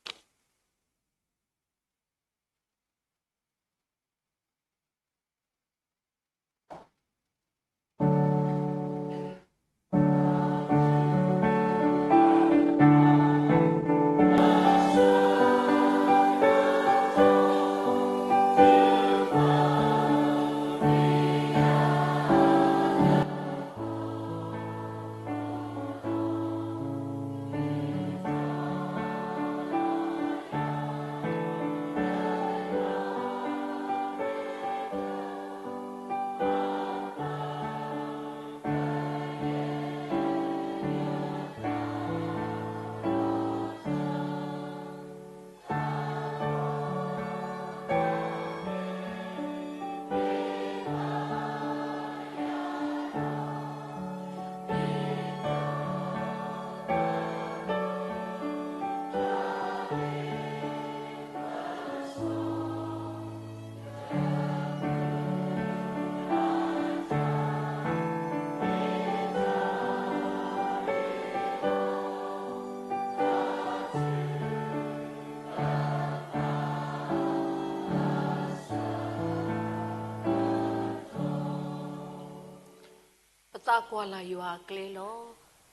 ပသးကွၢ်လၢ်ယွၤအကျဲလီၤ.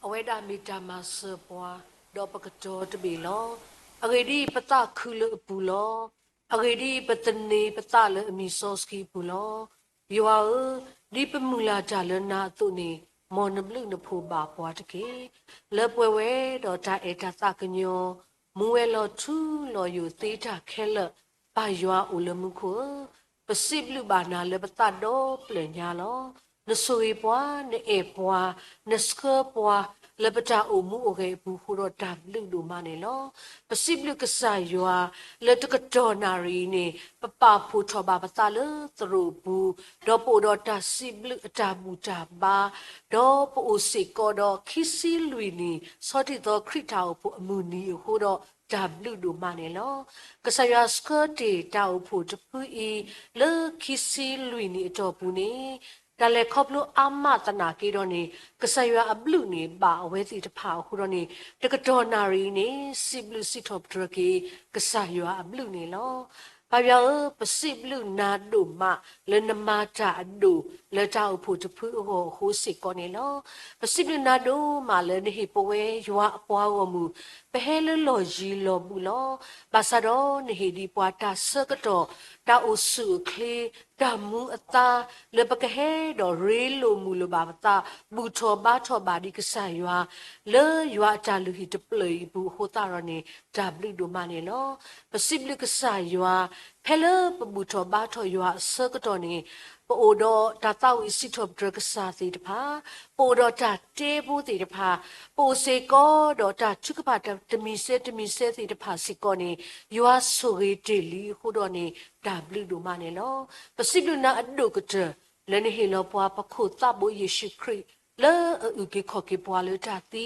အဝဲဒၣ်မ့ၢ်တၢ်မၤစၢၤပှၤ, ဒီးပကတီၤတဘ့ၣ်လီၤ. အဂ့ၢ်ဒ်အံၤ, ပသးခုလၢအပူၤလီၤ. အဂ့ၢ်ဒ်အံၤ, ပသန့ၤပသးလၢအမံၤစီဆှံအပူၤလီၤ. ယွၤဧၢ, ဒ်ပမုၢ်လၢ်တၢ်လၢနၤအသိးန့ၣ်, မ်နဘျုးနဖှိၣ်ဘၣ်ပှၤတက့ၢ်. လၢပှဲၤဝဲဒီးတၢ်အဲၣ်တၢ်သးကညီၤ, မူဝဲလီၤထူလီၤယိာ်သ့တၢ်ခဲလၢာ်, ပၢ်ယွၤအိၣ်လၢမူခိၣ်ဧၢ, ပစံးဘျုးဘၣ်နၤလၢပသးဒီဖျၢၣ်ညါလီၤ. နဆိၣ်ဂ့ၤပှၤ, နအဲၣ်ပှၤ, နဆှၢပှၤ လၢပတၢ်အိၣ်မူအိၣ်ဂဲၤအပူၤအဃိဒီး တၢ်ဘျုးဒိၣ်မးန့ၣ်လီၤ. ပစံးဘျုးကစၢ်ယွၤ လၢတကတီၢ်နၣ်ရံၣ်အံၤန့ၣ် ပပာ်ဖှိၣ်ထီၣ်ဘၣ်ပသးလၢသရိာ်ပူၤ, ဒီးပအိၣ်ဒီးတၢ်စံးဘျုးအတၢ်ဘူၣ်တၢ်ဘါ, ဒီးပအိၣ်စ့ၢ်ကီးဒီးခံဆံလွံၢ်နံၣ် ဆီထံသီခရံာ်တၢ်အိၣ်ဖှိၣ်အမုၢ်နံၤအဃိဒီး တၢ်ဘျုးဒိၣ်မးန့ၣ်လီၤ. ကစၢ်ယွၤဆှၢတ့ၢ်တၢ်အိၣ်ဖှိၣ်တဖုအံၤ လၢခံဆံလွံၢ်နံၣ်အတီၢ်ပူၤန့ၣ် တၢ်လဲၤခီဖျိအါမးသနာ်က့ဒီးန့ၣ် ကစၢ်ယွၤအဘျုးန့ၣ် ဘၣ်အဝဲသ့ၣ်တဖၣ်အဃိဒီးန့ၣ် တကတီၢ်နၣ်ရံၣ်အံၤန့ၣ် စံးဘျုးစံးထီၣ်ပတြၢၤက့ၤ ကစၢ်ယွၤအဘျုးန့ၣ်လီၤ. ပၢ်ယွၤဧၢ, ပစံးဘျုးနၤဒိၣ်မး လၢနမၤတၢ်အဒိၣ် လၢတၢ်အိၣ်ဖှိၣ်တဖုအဂီၢ်အဃိစ့ၢ်ကီးန့ၣ်လီၤ. ပစံးဘျုးနၤဒိၣ်မးလၢနဟ့ၣ်ပဝဲယွၤအပှၤဂီၢ်မုၢ် ပဟဲလၢလီၢ်ယံၤလီၢ်ဘူးလီၤ. ဘၣ်ဆၣ်ဒီးနဟ့ၣ်ဒံးပှၤတၢ်ဆၢကတီၢ်, တၢ်အိၣ်ဆူၣ်အိၣ်ချ့, တၢ်မူအသါ, လၢပကဟဲဒီးရ့လိာ်မုာ်လိာ်ဘၣ်ပသး, ဘူၣ်ထီၣ်ဘါထီၣ်ဘၣ်ဒံးကစၢ်ယွၤ လၢယွၤအတၢ်လုၢ်ဟံၣ်တဖျၢၣ်အံၤအပူၤအဃိသတးဒီးန့ၣ် တၢ်ဘျုးဒိၣ်မးန့ၣ်လီၤ. ပစံးဘျုးကစၢ်ယွၤ ဖဲလၢပဘူၣ်ထီၣ်ဘါထီၣ်ယွၤအဆၢကတီၢ်န့ၣ် ပအိၣ်ဒီးတၢ်သးဝံၣ်စံးထီၣ်ပတြၢၤကစၢ်သ့ၣ်တဖၣ်, ပအိၣ်ဒီးတၢ်တဲဖိသ့ၣ်တဖၣ်, ပအိၣ်စ့ၢ်ကီးဒီးတၢ်ထုကဖၣ်တမံၤစဲတမံၤစဲသ့ၣ်တဖၣ်စ့ၢ်ကီးန့ၣ် ယွၤဆိၣ်ဂ့ၤတ့ၢ်လံအဃိဒီးန့ၣ် တၢ်ဘျုးဒိၣ်မးန့ၣ်လီၤ. ပစံးဘျုးနၤအဒိၣ်ကတၢၢ် လၢနဟ့ၣ်လီၤပှၤပခိၣ်သးဘိယ့ၣ်ၡူးခရံာ် လၢအအုၣ်က့ၤခီၣ်က့ၤပှၤလၢတၢ်သံ,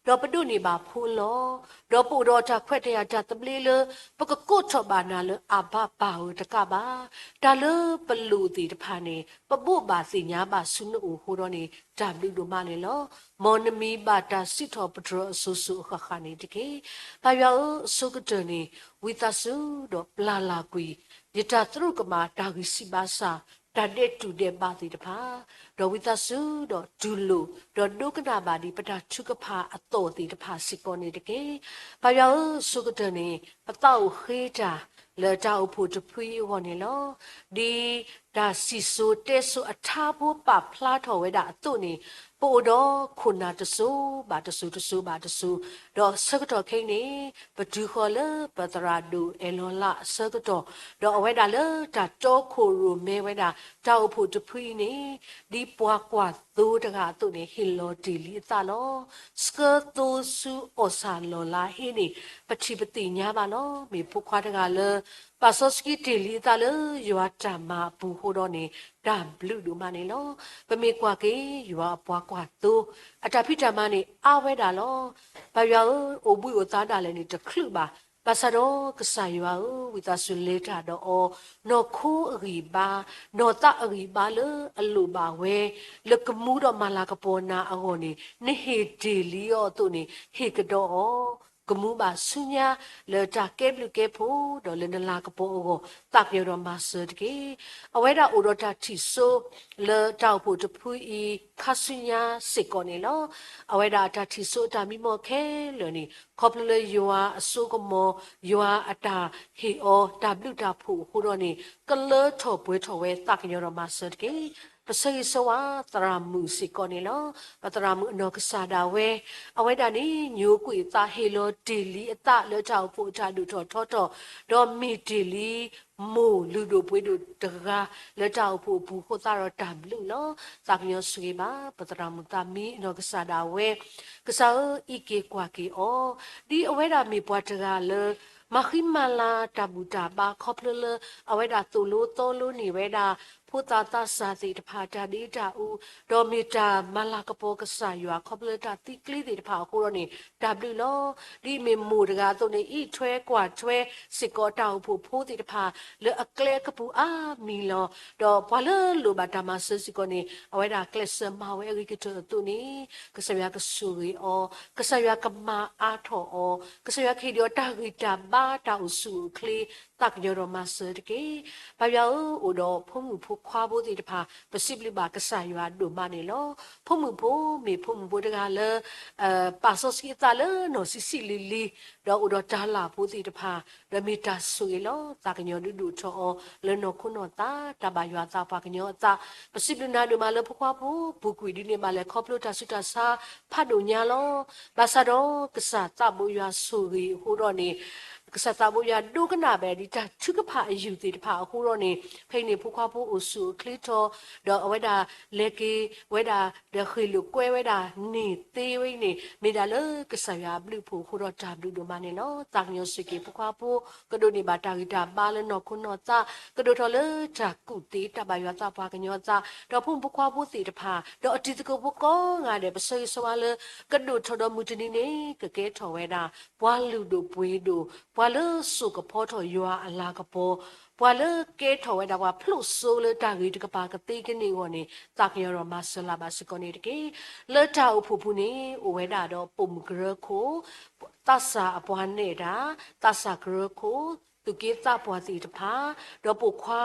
ဒီးပဒိးန့ၢ်ဘၣ်ဖိလီၤ. ဒီးပအိၣ်ဒီးတၢ်ခွဲးတၢ်ယာ်တၢ်သဘျ့လၢ ပကကိးထီၣ်ဘၣ်နၤလၢအဘၣ်ပၢ်ဧၢတကးဘၣ်. တၢ်လၢပလိၣ်သ့ၣ်တဖၣ်န့ၣ် ပဘိးဘၣ်သ့ၣ်ညါဘၣ်ဆူနအိၣ်အဃိဒီးန့ၣ် တၢ်ဘျုးဒိၣ်မးန့ၣ်လီၤ. မ်နမံၤဘၣ်တၢ်စံးထီၣ်ပတြၢၤအစိၤစိၤအဃၣ်ဃၣ်န့ၣ်တက့ၢ်. ပၢ်ယွၤဧၢ, အဆိကတၢၢ်န့ၣ် ဝံသးစူၤဒီးပျၢ်လၢ်ကွံာ် ယတၢ်သရူးကမၣ်တၢ်ဂံၢ်စၢ်ဘါစၢ်, တၢ်ဒဲးတူၢ်ဒဲးဘးသ့ၣ်တဖၣ်, ဒီးဝံသးစူၤဒီးတူၢ်လိာ် ဒီးဒိကနၣ်ဘၣ်ဒံးပတၢ်ထုကဖၣ်အသီၣ်သ့ၣ်တဖၣ်စ့ၢ်ကီးန့ၣ်တက့ၢ်. ပၢ်ယွၤဧၢ, အဆိကတၢၢ်န့ၣ် ပသးအိၣ်ဃ့တၢ် လၢတၢ်အိၣ်ဖှိၣ်တဖုအံၤအဂီၢ်န့ၣ်လီၤ. ဒ်တၢ်စံၣ်စိၤတဲစိၤအထါဖိပာ်ဖျါထီၣ်ဝဲဒၣ်အသိးန့ၣ်, ပအိၣ်ဒီးခိၣ်နၢ်တစိၤဘၣ်တစိၤ တစိၤဘၣ်တစိၤ, ဒီးဆၢကတီၢ်ခဲအံၤန့ၣ် ပတုၤဃီၤလၢပသရၣ်ဒိၣ်အဲၣ်လီၤလးအဆၢကတီၢ်, ဒီးအဝဲဒၣ်လၢတၢ်တီခိၣ်ရိၣ်မဲဝဲဒၣ် တၢ်အိၣ်ဖှိၣ်တဖုအံၤန့ၣ်, ဒ်ပှၤကွၢ်သိတဂၤအသိးန့ၣ် ဟ့ၣ်လီၤတ့ၢ်လံအသးလီၤ. ဆှၢသိဆူအီၣ်ဆၣ်လီၢ်လါဟ့န့ၣ် ပထံၣ်ပသ့ၣ်ညါဘၣ်လီၤ. မ့ၢ်ဖိခွါတဂၤလၢ ပာ်စီဆှံတ့ၢ်လံအသးလၢယွၤတၢ်မၤအပူၤအဃိဒီးန့ၣ် တၢ်ဘျုးဒိၣ်မးန့ၣ်လီၤ. ပမ့ၢ်ကွၢ်က့ၤယွၤအပှၤကွၢ်သိ အတၢ်ဖံးတၢ်မၤန့ၣ်အါဝဲဒၣ်လီၤ. ပၢ်ယွၤဧၢ, အိၣ်ဘှံးအိၣ်သါဒၣ်လဲာ်န့ၣ်တချုးဘၣ်. ဘၣ်ဆၣ်ဒီးကစၢ်ယွၤဧၢ, ဝံသးစူၤလဲၤတၢ်ဒီးအီၤ, နီၢ်ခိအဂံၢ်အဘါ, နီၢ်သးအဂံၢ်အဘါလၢအလိၣ်ဘၣ်ဝဲ လၢကမူဒီးမၤလၤကပီၤနၤအဂီၢ်န့ၣ် နဟ့ၣ်တ့ၢ်လံအီၤအသိးန့ၣ် ဟ့ၣ်ကဒီးအီၤ, ကမူဘၣ်ဆူညါ လၢတၢ်ကဲဘျုးကဲဖှိၣ် ဒီးလၢနလၤကပီၤအဂီၢ် သးကညီၤဒီးမၤစၢၤတက့ၢ်. အဝဲဒၣ်အိၣ်ဒီးတၢ်ထံၣ်စိ လၢတၢ်အိၣ်ဖှိၣ်တဖုအံၤ ခါဆူညါစ့ၢ်ကီးန့ၣ်လီၤ. အဝဲဒၣ်အတၢ်ထံၣ်စိအတၢ်မံမီၢ်ခဲလၢာ်န့ၣ် ခီဖျိလၢယွၤအစိကမီၤ, ယွၤအတၢ်ဟ့ၣ်အီၤတၢ်ဘျုးတၢ်ဖှိၣ်အဃိဒီးန့ၣ် ကလၢထီၣ်ပှဲၤထီၣ်ဝဲ သးကညီၤဒီးမၤစၢၤတက့ၢ်. ပဆၢဂ့ၤဆၢဝါသရၣ်မုၣ်စ့ၢ်ကီးန့ၣ်လီၤ. ပသရၣ်မုၣ်အနီၢ်ကစၢ်ဒၣ်ဝဲ အဝဲဒၣ်န့ၣ် ညိကွံာ်အသး ဟ့ၣ်လီၤတ့ၢ်လံအသးလၢတၢ်အိၣ်ဖှိၣ်အတၢ်ဒိၣ်ထီၣ်ထီထီၣ်, ဒီးမ့ၢ်တ့ၢ်လံ မိၢ်လုၢ်ဒိၣ်ပှ့ၤဒိၣ်တဂၤ လၢတၢ်အိၣ်ဖှိၣ်အပူၤအဃိသတးဒီးတၢ်ဘျုးလီၤ. သးကညီၤဆိၣ်ဂ့ၤဘၣ် ပသရၣ်မုၣ်သးမံအနီၢ်ကစၢ်ဒၣ်ဝဲ, ကစၢ်ဧၢ, အံးက့ၤကွၢ်က့ၤအီၤ, ဒ်အဝဲဒၣ်မ့ၢ်ပှၤတဂၤလၢ မၤဃံမၤလၤတၢ်ဘူၣ်တၢ်ဘါခီဖျိလၢ အဝဲဒၣ်သိၣ်လိသီလိန့ၢ်ဝဲဒၣ် ဖိသၣ်သးစၢ်သ့ၣ်တဖၣ်တၢ်ဒ့တၢ်အူ, ဒီးမ့ၢ်တၢ်မၤလၤကပီၤကစၢ်ယွၤခီဖျိလၢတၢ်သံကျ့သ့ၣ်တဖၣ်အဃိဒီးန့ၣ် တၢ်ဘျုးလီၤ. ဒ်အမ့ၢ်မိၢ်တဂၤအသိးန့ၣ် အံးထွဲကွၢ်ထွဲစ့ၢ်ကီးတၢ်အိၣ်ဖှိၣ်ဖိသ့ၣ်တဖၣ် လၢအကျဲအကပူၤအါမံၤလီၤ. ဒီးပှၤလၢလိၣ်ဘၣ်တၢ်မၤစၢၤစ့ၢ်ကီးန့ၣ် အဝဲဒၣ်ကျဲးစၢးမၤဝဲအဂ့ၤကတၢၢ်အသိးန့ၣ် ကစၢ်ယွၤကဆိၣ်ဂ့ၤအီၤ, ကစၢ်ယွၤကမၤအါထီၣ်အီၤ, ကစၢ်ယွၤကဟ့ၣ်ဒံးအီၤတၢ်ဂံၢ်တၢ်ဘါတၢ်အိၣ်ဆူၣ်အိၣ်ချ့ သးကညီၤဒီးမၤစၢၤတက့ၢ်. ပၢ်ယွၤဧၢ, အိၣ်ဒီးဖိမုၣ်ဖိခွါဖိသ့ၣ်တဖၣ် ပစံးဘျုးဘၣ်ကစၢ်ယွၤဒိၣ်မးန့ၣ်လီၤ. ဖိမုၣ်ဖိမ့ၢ်ဖိမုၣ်ဖိတဂၤလၢ ပာ်စီဆှံအသးလၢနီၢ်ဆံးဆံးလံၤလံၤ, ဒီးအိၣ်ဒီးတၢ်လၢ်ဖိသ့ၣ်တဖၣ်, ဒီးမ့ၢ်တၢ်ဆိၣ်ဂ့ၤလီၤ. သးကညီၤဒုးဒိၣ်ထီၣ်အီၤလၢနီၢ်ခိနီၢ်သး တၢ်ဘၣ်ယွၤသးပှၤကညီအသး, ပစံးဘျုးနၤဒိၣ်မးလၢဖိခွါဖိ ပူၤကွံာ်ဒ်န့ၣ်ဘၣ်လဲၣ် ခီဖျိတၢ်ဆူးတၢ်ဆါဖးဒိၣ်ညါလီၤ. ဘၣ်ဆၣ်ဒီးကစၢ်သးဘိယွၤဆိၣ်ဂ့ၤအဃိဒီးန့ၣ် ကစၢ်သးဘိယွၤဒိကနၣ်ဘၣ်ဒံးတၢ်ထုကဖၣ်အယုၢ်သ့ၣ်တဖၣ်အဃိဒီးန့ၣ် ဖဲအံၤန့ၣ် ဖိခွါဖိအိၣ်ဆူၣ်အိၣ်ချ့ထီၣ်, ဒီးအဝဲဒၣ်လဲၤက့ၤဝဲဒၣ် ဒီးဃ့ၢ်လိာ်ကွဲဝဲဒၣ်န့ၢ်သ့ဝဲအံၤန့ၣ် မ့ၢ်ဒၣ်လၢကစၢ်ယွၤအဘျုးအဖှိၣ်အဃိဒီးတၢ်ဘျုးဒိၣ်မးန့ၣ်လီၤ. သးကညီၤဆိၣ်ဂ့ၤဖိခွါဖိ ကဒိးန့ၢ်ဘၣ်တၢ်ဂံၢ်တၢ်ဘါလၢနီၢ်ခိနီၢ်သး, ကဒိၣ်ထီၣ်လၢတၢ်ကူၣ်သ့တၢ်ဘၣ်ယွၤသးပှၤကညီအသး, ဒီးဖိမုၣ်ဖိခွါဖိသ့ၣ်တဖၣ်, ဒီးအတံၤသကိးဖိကိးဂၤဒဲး ပဆၢဂ့ၤဆၢဝါလၢ ကဒိၣ်ထီၣ်ဒီးမုၢ်တနံၤန့ၣ် ကကဲထီၣ်ဝဲဒၣ် ပှၤလုၢ်ဒိၣ်ပှ့ၤဒိၣ်, ပှၤလၢစိာ်ကဖီထီၣ်ယွၤအလၤကပီၤ, ပှၤလၢကဲထီၣ်ဝဲဒၣ်ပှၤဖျိစိလၢတၢ်ဂ့ၤတကပၤကသ့ကန့ၢ်အဂီၢ်န့ၣ် သးကညီၤဒီးမၤစၢၤလၢ်ဘၣ်စ့ၢ်ကီးန့ၣ်တက့ၢ်. လၢတၢ်အိၣ်ဖှိၣ်ပူၤန့ၣ် အိၣ်ဝဲဒၣ်ဒီးပိာ်မုၣ်ကရၢခိၣ်, သးစၢ်အပှၤနဲၣ်တၢ်, သးစၢ်ကရၢခိၣ်, သူၣ်က့သးပှၢ်သ့ၣ်တဖၣ်, ဒီးပိာ်ခွါ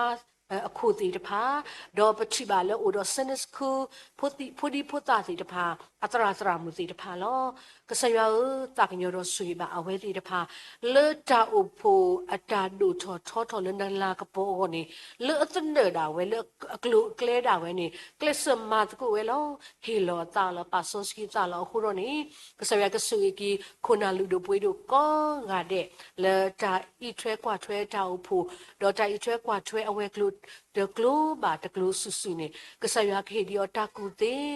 အခိၣ်သ့ၣ်တဖၣ်, ဒီးပထံၣ်ဘၣ်လၢအိၣ်ဒီး Sunday School ဖိဒံဖိသၣ်သ့ၣ်တဖၣ်, အသရၣ်သရၣ်မုၣ်သ့ၣ်တဖၣ်လီၤ. ကစၢ်ယွၤဧၢ, သးကညီၤဒီးဆိၣ်ဂ့ၤဘၣ်အဝဲသ့ၣ်တဖၣ်, လၢတၢ်အိၣ်ဖှိၣ်အတၢ်ဒိၣ်ထီၣ်ထီထီၣ်လၢနလၤကပီၤအဂီၢ်န့ၣ်, လၢအသနၢၣ်ဒၣ်ဝဲ, လၢအကျိၤအကျဲဒၣ်ဝဲန့ၣ်, ကျဲးစၢးမၤသကိးဝဲလီၤ. ဟ့ၣ်လီၤအသးလီၤ, ပာ်စီဆှံအသးလီၤအဃိဒီးန့ၣ်, ကစၢ်ယွၤကဆိၣ်ဂ့ၤက့ၤ ခိၣ်နၢ်လုၢ်ဒိၣ်ပှ့ၤဒိၣ်ကိးဂၤဒဲး လၢတၢ်အံးထွဲကွၢ်ထွဲတၢ်အိၣ်ဖှိၣ်, ဒီးတၢ်အံးထွဲကွၢ်ထွဲအဝဲၤကျိၤတကျိၤဘၣ်တကျိၤစုာ်စုာ်န့ၣ်, ကစၢ်ယွၤကဟ့ၣ်ဒံးအီၤတၢ်ကူၣ်သ့,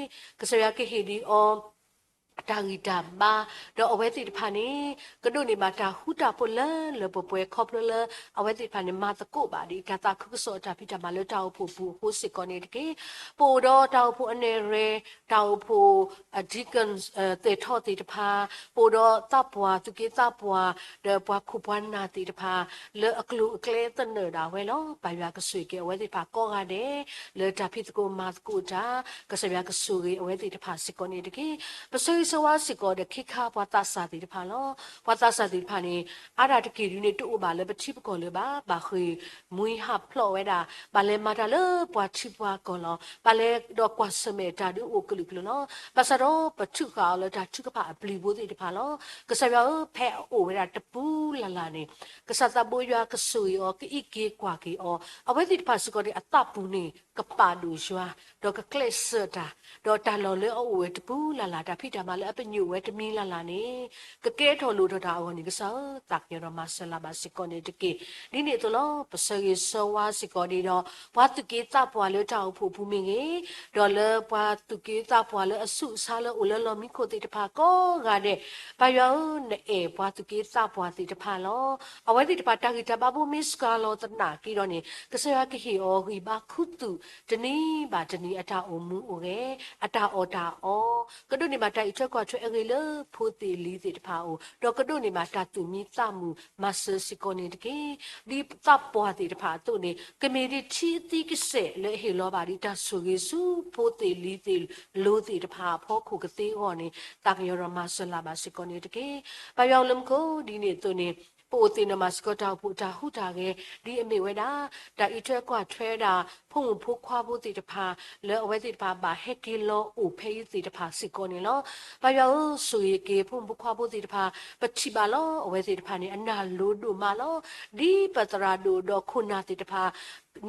ကစၢ်ယွၤကဟ့ၣ်ဒံးအီၤ တၢ်ဂံၢ်တၢ်ဘါ, ဒီးအဝဲသ့ၣ်တဖၣ်န့ၣ် ကဒိးန့ၢ်ဘၣ်တၢ်ဃူတၢ်ဖိးလၢလၢပှဲၤပှဲၤ ခီဖျိလၢအဝဲသ့ၣ်တဖၣ်န့ၣ် မၤသကိးဘၣ်ဒ်အတၢ်သးခုကစီၣ်အတၢ်ဖံးတၢ်မၤလၢတၢ်အိၣ်ဖှိၣ်အပူၤအဃိစ့ၢ်ကီးန့ၣ်တက့ၢ်. ပအိၣ်ဒီးတၢ်အိၣ်ဖှိၣ်အနဲၣ်ရွဲၣ်, တၢ်အိၣ်ဖှိၣ် deacon သဲးထီၣ်သ့ၣ်တဖၣ်, ပအိၣ်ဒီးသးပှၢ် သူၣ်က့သးပှၢ်, ဒီးပှၤခိၣ်ပှၤနၢ်သ့ၣ်တဖၣ် လၢအကျိၤအကျဲသနၢၣ်ဒၣ်ဝဲလီၤ. ပၢ်ယွၤကဆိၣ်ဂ့ၤက့ၤအဝဲသ့ၣ်တဖၣ်ကိးဂၤဒဲး လၢတၢ်ဖံးသကိးမၤသကိးတၢ်, ကစၢ်ယွၤကဆိၣ်ဂ့ၤအဝဲသ့ၣ်တဖၣ်စ့ၢ်ကီးန့ၣ်တက့ၢ်. ပဆၢဂ့ၤဆၢဝါစ့ၢ်ကီးဒီးခ့ခါပှၤသးစၢ်သ့ၣ်တဖၣ်လီၤ. ပှၤသးစၢ်သ့ၣ်တဖၣ်န့ၣ် အါဒၣ်တက့ၢ်ဒုန့ၣ် တအိၣ်ဘၣ်လၢပထံပကီၢ်လၢၤဘၣ်, ဘၣ်ဃ့ၢ်မှံဟးဖျိးဝဲဒၣ်, ဘၣ်လဲၤမၤတၢ်လၢပှၤထံပှၤကီၢ်လီၤ. ဘၣ်လဲၤဒီးကွၢ်ဆၢၣ်မဲာ်တၢ်ဒုးအိၣ်ကလုာ်ကလုာ်လီၤ. ဘၣ်ဆၣ်ဒီးပထုးဃာ်အီၤလၢတၢ်ထုကဖၣ်အပျံၤဖိသ့ၣ်တဖၣ်လီၤ. ကစၢ်ယွၤဧၢ, ဖဲအအိၣ်ဝဲဒၣ်တပူၤလၢ်လၢ်န့ၣ် ကစၢ်သးဘိယွၤကဆိၣ်ဂ့ၤအီၤ, ကအံးက့ၤကွၢ်က့ၤအီၤ, အဝဲသ့ၣ်တဖၣ်စ့ၢ်ကီးန့ၣ် အသးပူၤန့ၣ် ကပာ်ဒိၣ်ယွၤ, ဒီးကကျဲးစၢးတၢ်, ဒီးတၢ်လီၢ်လၢအအိၣ်ဝဲတပူၤလၢ်လၢ် တၢ်ဖံးတၢ်မၤလၢအပညိၣ်ဝဲတမံၤလၢ်လၢ်န့ၣ် ကကဲထီၣ်လိၣ်ထီၣ်တၢ်အဂီၢ်န့ၣ် ကစၢ်ဧၢ, သးကညီၤဒီးမၤစၢၤလၢ်ဘၣ်စ့ၢ်ကီးန့ၣ်တက့ၢ်. ဒ်န့ၣ်အသိးလီၤ. ပဆၢဂ့ၤဆၢဝါစ့ၢ်ကီးဒ်ဒီး ပှၤသူၣ်က့သးပှၢ်လၢတၢ်အိၣ်ဖှိၣ်အပူၤမ့ၢ်ဂ့ၤ, ဒီးလၢပှၤသူၣ်က့သးပှၢ်လၢအဆူးအဆါလၢအိၣ်လၢလီၢ်မံခိၣ်သ့ၣ်တဖၣ်ကိးဂၤဒဲး, ပၢ်ယွၤဧၢ, နအဲၣ်ပှၤသူၣ်က့သးပှၢ်သ့ၣ်တဖၣ်လီၤ. အဝဲသ့ၣ်တဖၣ်တၢ်ဂံၢ်တၢ်ဘါဖိမ့ၢ်စှၤလီၤသနာ်က့ဒီးန့ၣ် ကစၢ်ယွၤကဟ့ၣ်အီၤဂံၢ်ဘါခူသူၣ် တနံၤဘၣ်တနံၤအတၢ်အိၣ်မူအိၣ်ဂဲၤ, အတၢ်အီၣ်တၢ်အီ, ကဒိးန့ၢ်ဘၣ်တၢ်အံးထွဲကွၢ်ထွဲအဂ့ၤလၢဖိသ့ၣ်လံၤသ့ၣ်တဖၣ်အအိၣ်, ဒီးကဒိးန့ၢ်ဘၣ်တၢ်သူၣ်မံသးမုာ်မၤစၢၤစ့ၢ်ကီးန့ၣ်တက့ၢ်. ဒ်သးပှၢ်သ့ၣ်တဖၣ်အသိးန့ၣ် ကမ့ၢ်ဒ်ထံသံကစဲးလၢအဟ့ၣ်လီၤဘၣ်ဒ်တၢ်ဆိၣ်ဂ့ၤဆူဖိသ့ၣ်လံၤသ့ၣ်လိၤသ့ၣ်တဖၣ်အဖီခိၣ်ကသ့အဂီၢ်န့ၣ် သးကညီၤဒီးမၤစၢၤလၢ်ဘၣ်စ့ၢ်ကီးန့ၣ်တက့ၢ်. ပၢ်ယွၤအိၣ်လၢမူခိၣ်ဒ်န့ၣ်အသိးန့ၣ် ပအိၣ်သ့ၣ်နီၣ်မၤစ့ၢ်ကီးတၢ်အိၣ်ဖှိၣ်တၢ်ဟူးတၢ်ဂဲၤ ဒ်အမ့ၢ်ဝဲဒၣ် တၢ်အံးထွဲကွၢ်ထွဲဒၣ် ဖိမုၣ်ဖိခွါဖိသ့ၣ်တဖၣ် လၢအဝဲသ့ၣ်တဖၣ်ဘၣ်ဟဲက့ၤလီၤအိၣ်ဖဲအံၤသ့ၣ်တဖၣ်စ့ၢ်ကီးန့ၣ်လီၤ. ပၢ်ယွၤဧၢ, ဆိၣ်ဂ့ၤက့ၤဖိမုၣ်ဖိခွါဖိသ့ၣ်တဖၣ်, ပထံၣ်ဘၣ်လီၤ အဝဲသ့ၣ်တဖၣ်န့ၣ် အနၢ်လိၤဒိၣ်မးလီၤ. ဒ်ပသရၣ်ဒိၣ်ဒီးခိၣ်နၢ်သ့ၣ်တဖၣ်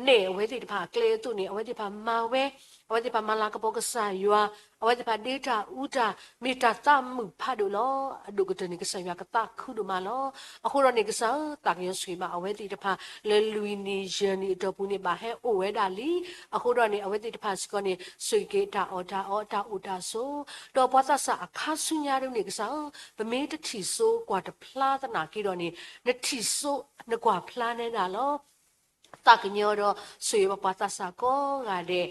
နဲၣ်အဝဲသ့ၣ်တဖၣ်အကျဲအသိးန့ၣ် အဝဲသ့ၣ်တဖၣ်မၤဝဲ, အဝဲသ့ၣ်တဖၣ်မၤလၤကပီၤကစၢ်ယွၤ, အဝဲသ့ၣ်တဖၣ်ဒ့တၢ်အူတၢ် မ့ၢ်တၢ်သးမုာ်ဖးဒိၣ်လီၤ. အဒိၣ်ကတၢၢ်န့ၣ် ကစၢ်ယွၤကသးခုဒိၣ်မးလီၤ. အဃိဒီးန့ၣ် ကစၢ်ဧၢ, သးကညီၤဆိၣ်ဂ့ၤဘၣ်အဝဲသ့ၣ်တဖၣ် လၢလွံၢ်နံၣ်ယဲၢ်နံၣ်အတီၢ်ပူၤန့ၣ် ဘၣ်ဟဲအိၣ်ဝဲဒၣ်လံ. အဃိဒီးန့ၣ် အဝဲသ့ၣ်တဖၣ်စ့ၢ်ကီးန့ၣ် ဆိၣ်ဂ့ၤက့ၤတၢ်အီၣ်တၢ်အီ တၢ်အိၣ်တၢ်ဆိး, ဒီးပှၤသးစၢ်အခါဆူညါဒ်န့ၣ် ကစၢ်ဧၢ, ပမ့ၢ်တထံၣ်စိကွၢ်တဖျါသနာ်က့ဒီးန့ၣ် နထံၣ်စိနကွၢ်ဖျါနဲဒၣ်လီၤ. သးကညီၤဒီးဆိၣ်ဂ့ၤဘၣ်ပှၤသးစၢ်ကိးဂၤဒဲး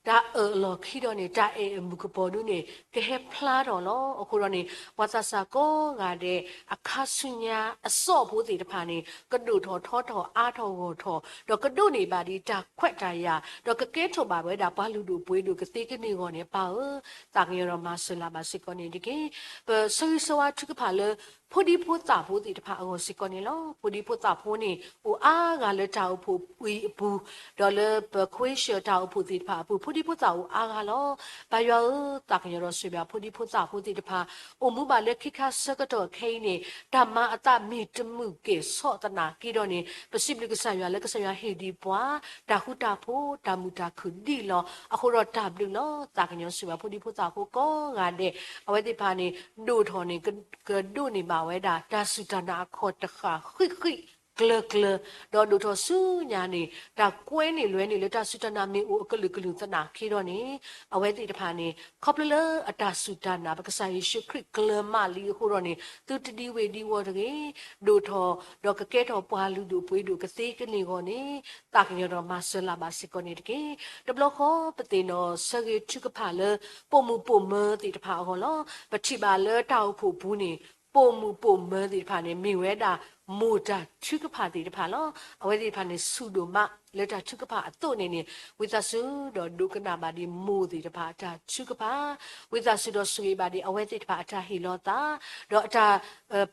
တၢ်အၢၣ်အလီၢ်ခံဒီးန့ၣ် တၢ်အဲၣ်အမုၢ်ကပီၤဒ်န့ၣ် ကဟဲဖျါထီၣ်လီၤ. အဃိဒီးန့ၣ် ပှၤသးစၢ်ကိးဂၤဒဲး အခါဆူညါ အစီၣ်ဖိသ့ၣ်တဖၣ်န့ၣ် ကဒိၣ်ထီၣ်ထီထီၣ်အါထီၣ်ဂီၢ်ထီၣ် ဒီးကဒိးန့ၢ်ဘၣ်ဒ်တၢ်ခွဲးတၢ်ယာ် ဒီးကကဲထီၣ်ဘၣ်ဝဲဒၣ်ပှၤလုၢ်ဒိၣ်ပှ့ၤဒိၣ်ကသ့ကန့ၢ်အဂီၢ်န့ၣ် ပၢ်ဧၢ, သးကညီၤဒီးမၤစၢၤလၢ်ဘၣ်စ့ၢ်ကီးန့ၣ်တက့ၢ်. ပဆၢဂ့ၤဆၢဝါထုကဖၣ်လၢ ဖိဒံဖိသၣ်ဖိသ့ၣ်တဖၣ်အဂီၢ်စ့ၢ်ကီးန့ၣ်လီၤ. ဖိဒံဖိသၣ်ဖိန့ၣ် အိၣ်အါဂၤလၢတၢ်အိၣ်ဖှိၣ်ဝံၤအပူၤ, ဒီးလၢပခွ့ရှၢၣ်တၢ်အိၣ်ဖှိၣ်သ့ၣ်တဖၣ်အပူၤ ဖိဒံဖိသၣ်အိၣ်အါဂၤလီၤ. ပၢ်ယွၤဧၢ, သးကညီၤဒီးဆိၣ်ဂ့ၤဘၣ်ဖိဒံဖိသၣ်ဖိသ့ၣ်တဖၣ် အိၣ်မူဘၣ်လၢခ့ခါဆၢကတီၢ်ခဲအံၤန့ၣ် တၢ်မၤအသးမ့ၢ်တမုာ်ကဲၣ်ဆိးသနာ်က့ဒီးန့ၣ် ပစံးဘျုးကစၢ်ယွၤလၢကစၢ်ယွၤဟ့ၣ်ဒံးပှၤ တၢ်ဃူတၢ်ဖိး တၢ်မုာ်တၢ်ခုၣ်ဒံးလီၤ. အဃိဒီးတၢ်ဘျုးလီၤ. သးကညီၤဆိၣ်ဂ့ၤဘၣ်ဖိဒံဖိသၣ်ဖိကိးဂၤဒဲး အဝဲသ့ၣ်တဖၣ်န့ၣ် ဒိၣ်ထီၣ်န့ၣ် ကဒိးန့ၢ်ဘၣ်ဝဲဒၣ် တၢ်စူၢ်တၢ်နာ်အခီၣ်တဃၣ်ဃံးဃံးကျၢၤကျၢၤ, ဒီးဒိၣ်ထီၣ်ဆူညါန့ၣ် တၢ်ကွဲန့ၢ်လွဲန့ၢ်လၢတၢ်စူၢ်တၢ်နာ်မ့ၢ်အိၣ်အကလုာ်ကလုာ်သနာ်က့ဒီးန့ၣ် အဝဲသ့ၣ်တဖၣ်န့ၣ် ခီဖျိလၢအတၢ်စူၢ်တၢ်နာ် ပကစၢ်ယ့ၣ်ၡူးခရံာ်ကျၢၤမးလံအဃိဒီးန့ၣ် သုတဒံဝ့ၢ်ဒံဝီၤတဂ့ၤ, ဒိၣ်ထီၣ်ဒီးကကဲထီၣ်ပှၤလုၢ်ဒိၣ်ပှ့ၤဒိၣ်ကသ့ကန့ၢ်အဂီၢ်န့ၣ် သးကညီၤဒီးမၤစၢၤလၢ်ဘၣ်စ့ၢ်ကီးန့ၣ်တက့ၢ်. တဘျီဃီပသ့ၣ်နီၣ်ဆၢဂ့ၤထုကဖၣ်လၢ ပိာ်မုၣ်ပိာ်မၢၤသ့ၣ်တဖၣ်အဂီၢ်လီၤ. ပထံၣ်ဘၣ်လၢတၢ်အိၣ်ဖှိၣ်ပူၤန့ၣ် ပိာ်မုၣ်ပိာ်မၢၤသ့ၣ်တဖၣ်န့ၣ် မ့ၢ်ဝဲဒၣ်မိၢ်တၢ်ထုကဖၣ်သ့ၣ်တဖၣ်လီၤ. အဝဲသ့ၣ်တဖၣ်န့ၣ် ဆူၣ်ဒိၣ်မးလၢတၢ်ထုကဖၣ်အသိးန့ၣ်န့ၣ် ဝံသးစူၤဒီးဒိကနၣ်ဘၣ်ဒံးမိၢ်သ့ၣ်တဖၣ်အတၢ်ထုကဖၣ်, ဝံသးစူၤဒီးဆိၣ်ဂ့ၤဘၣ်ဒံးအဝဲသ့ၣ်တဖၣ်အတၢ်ဟ့ၣ်လီၤသး, ဒီးအတၢ်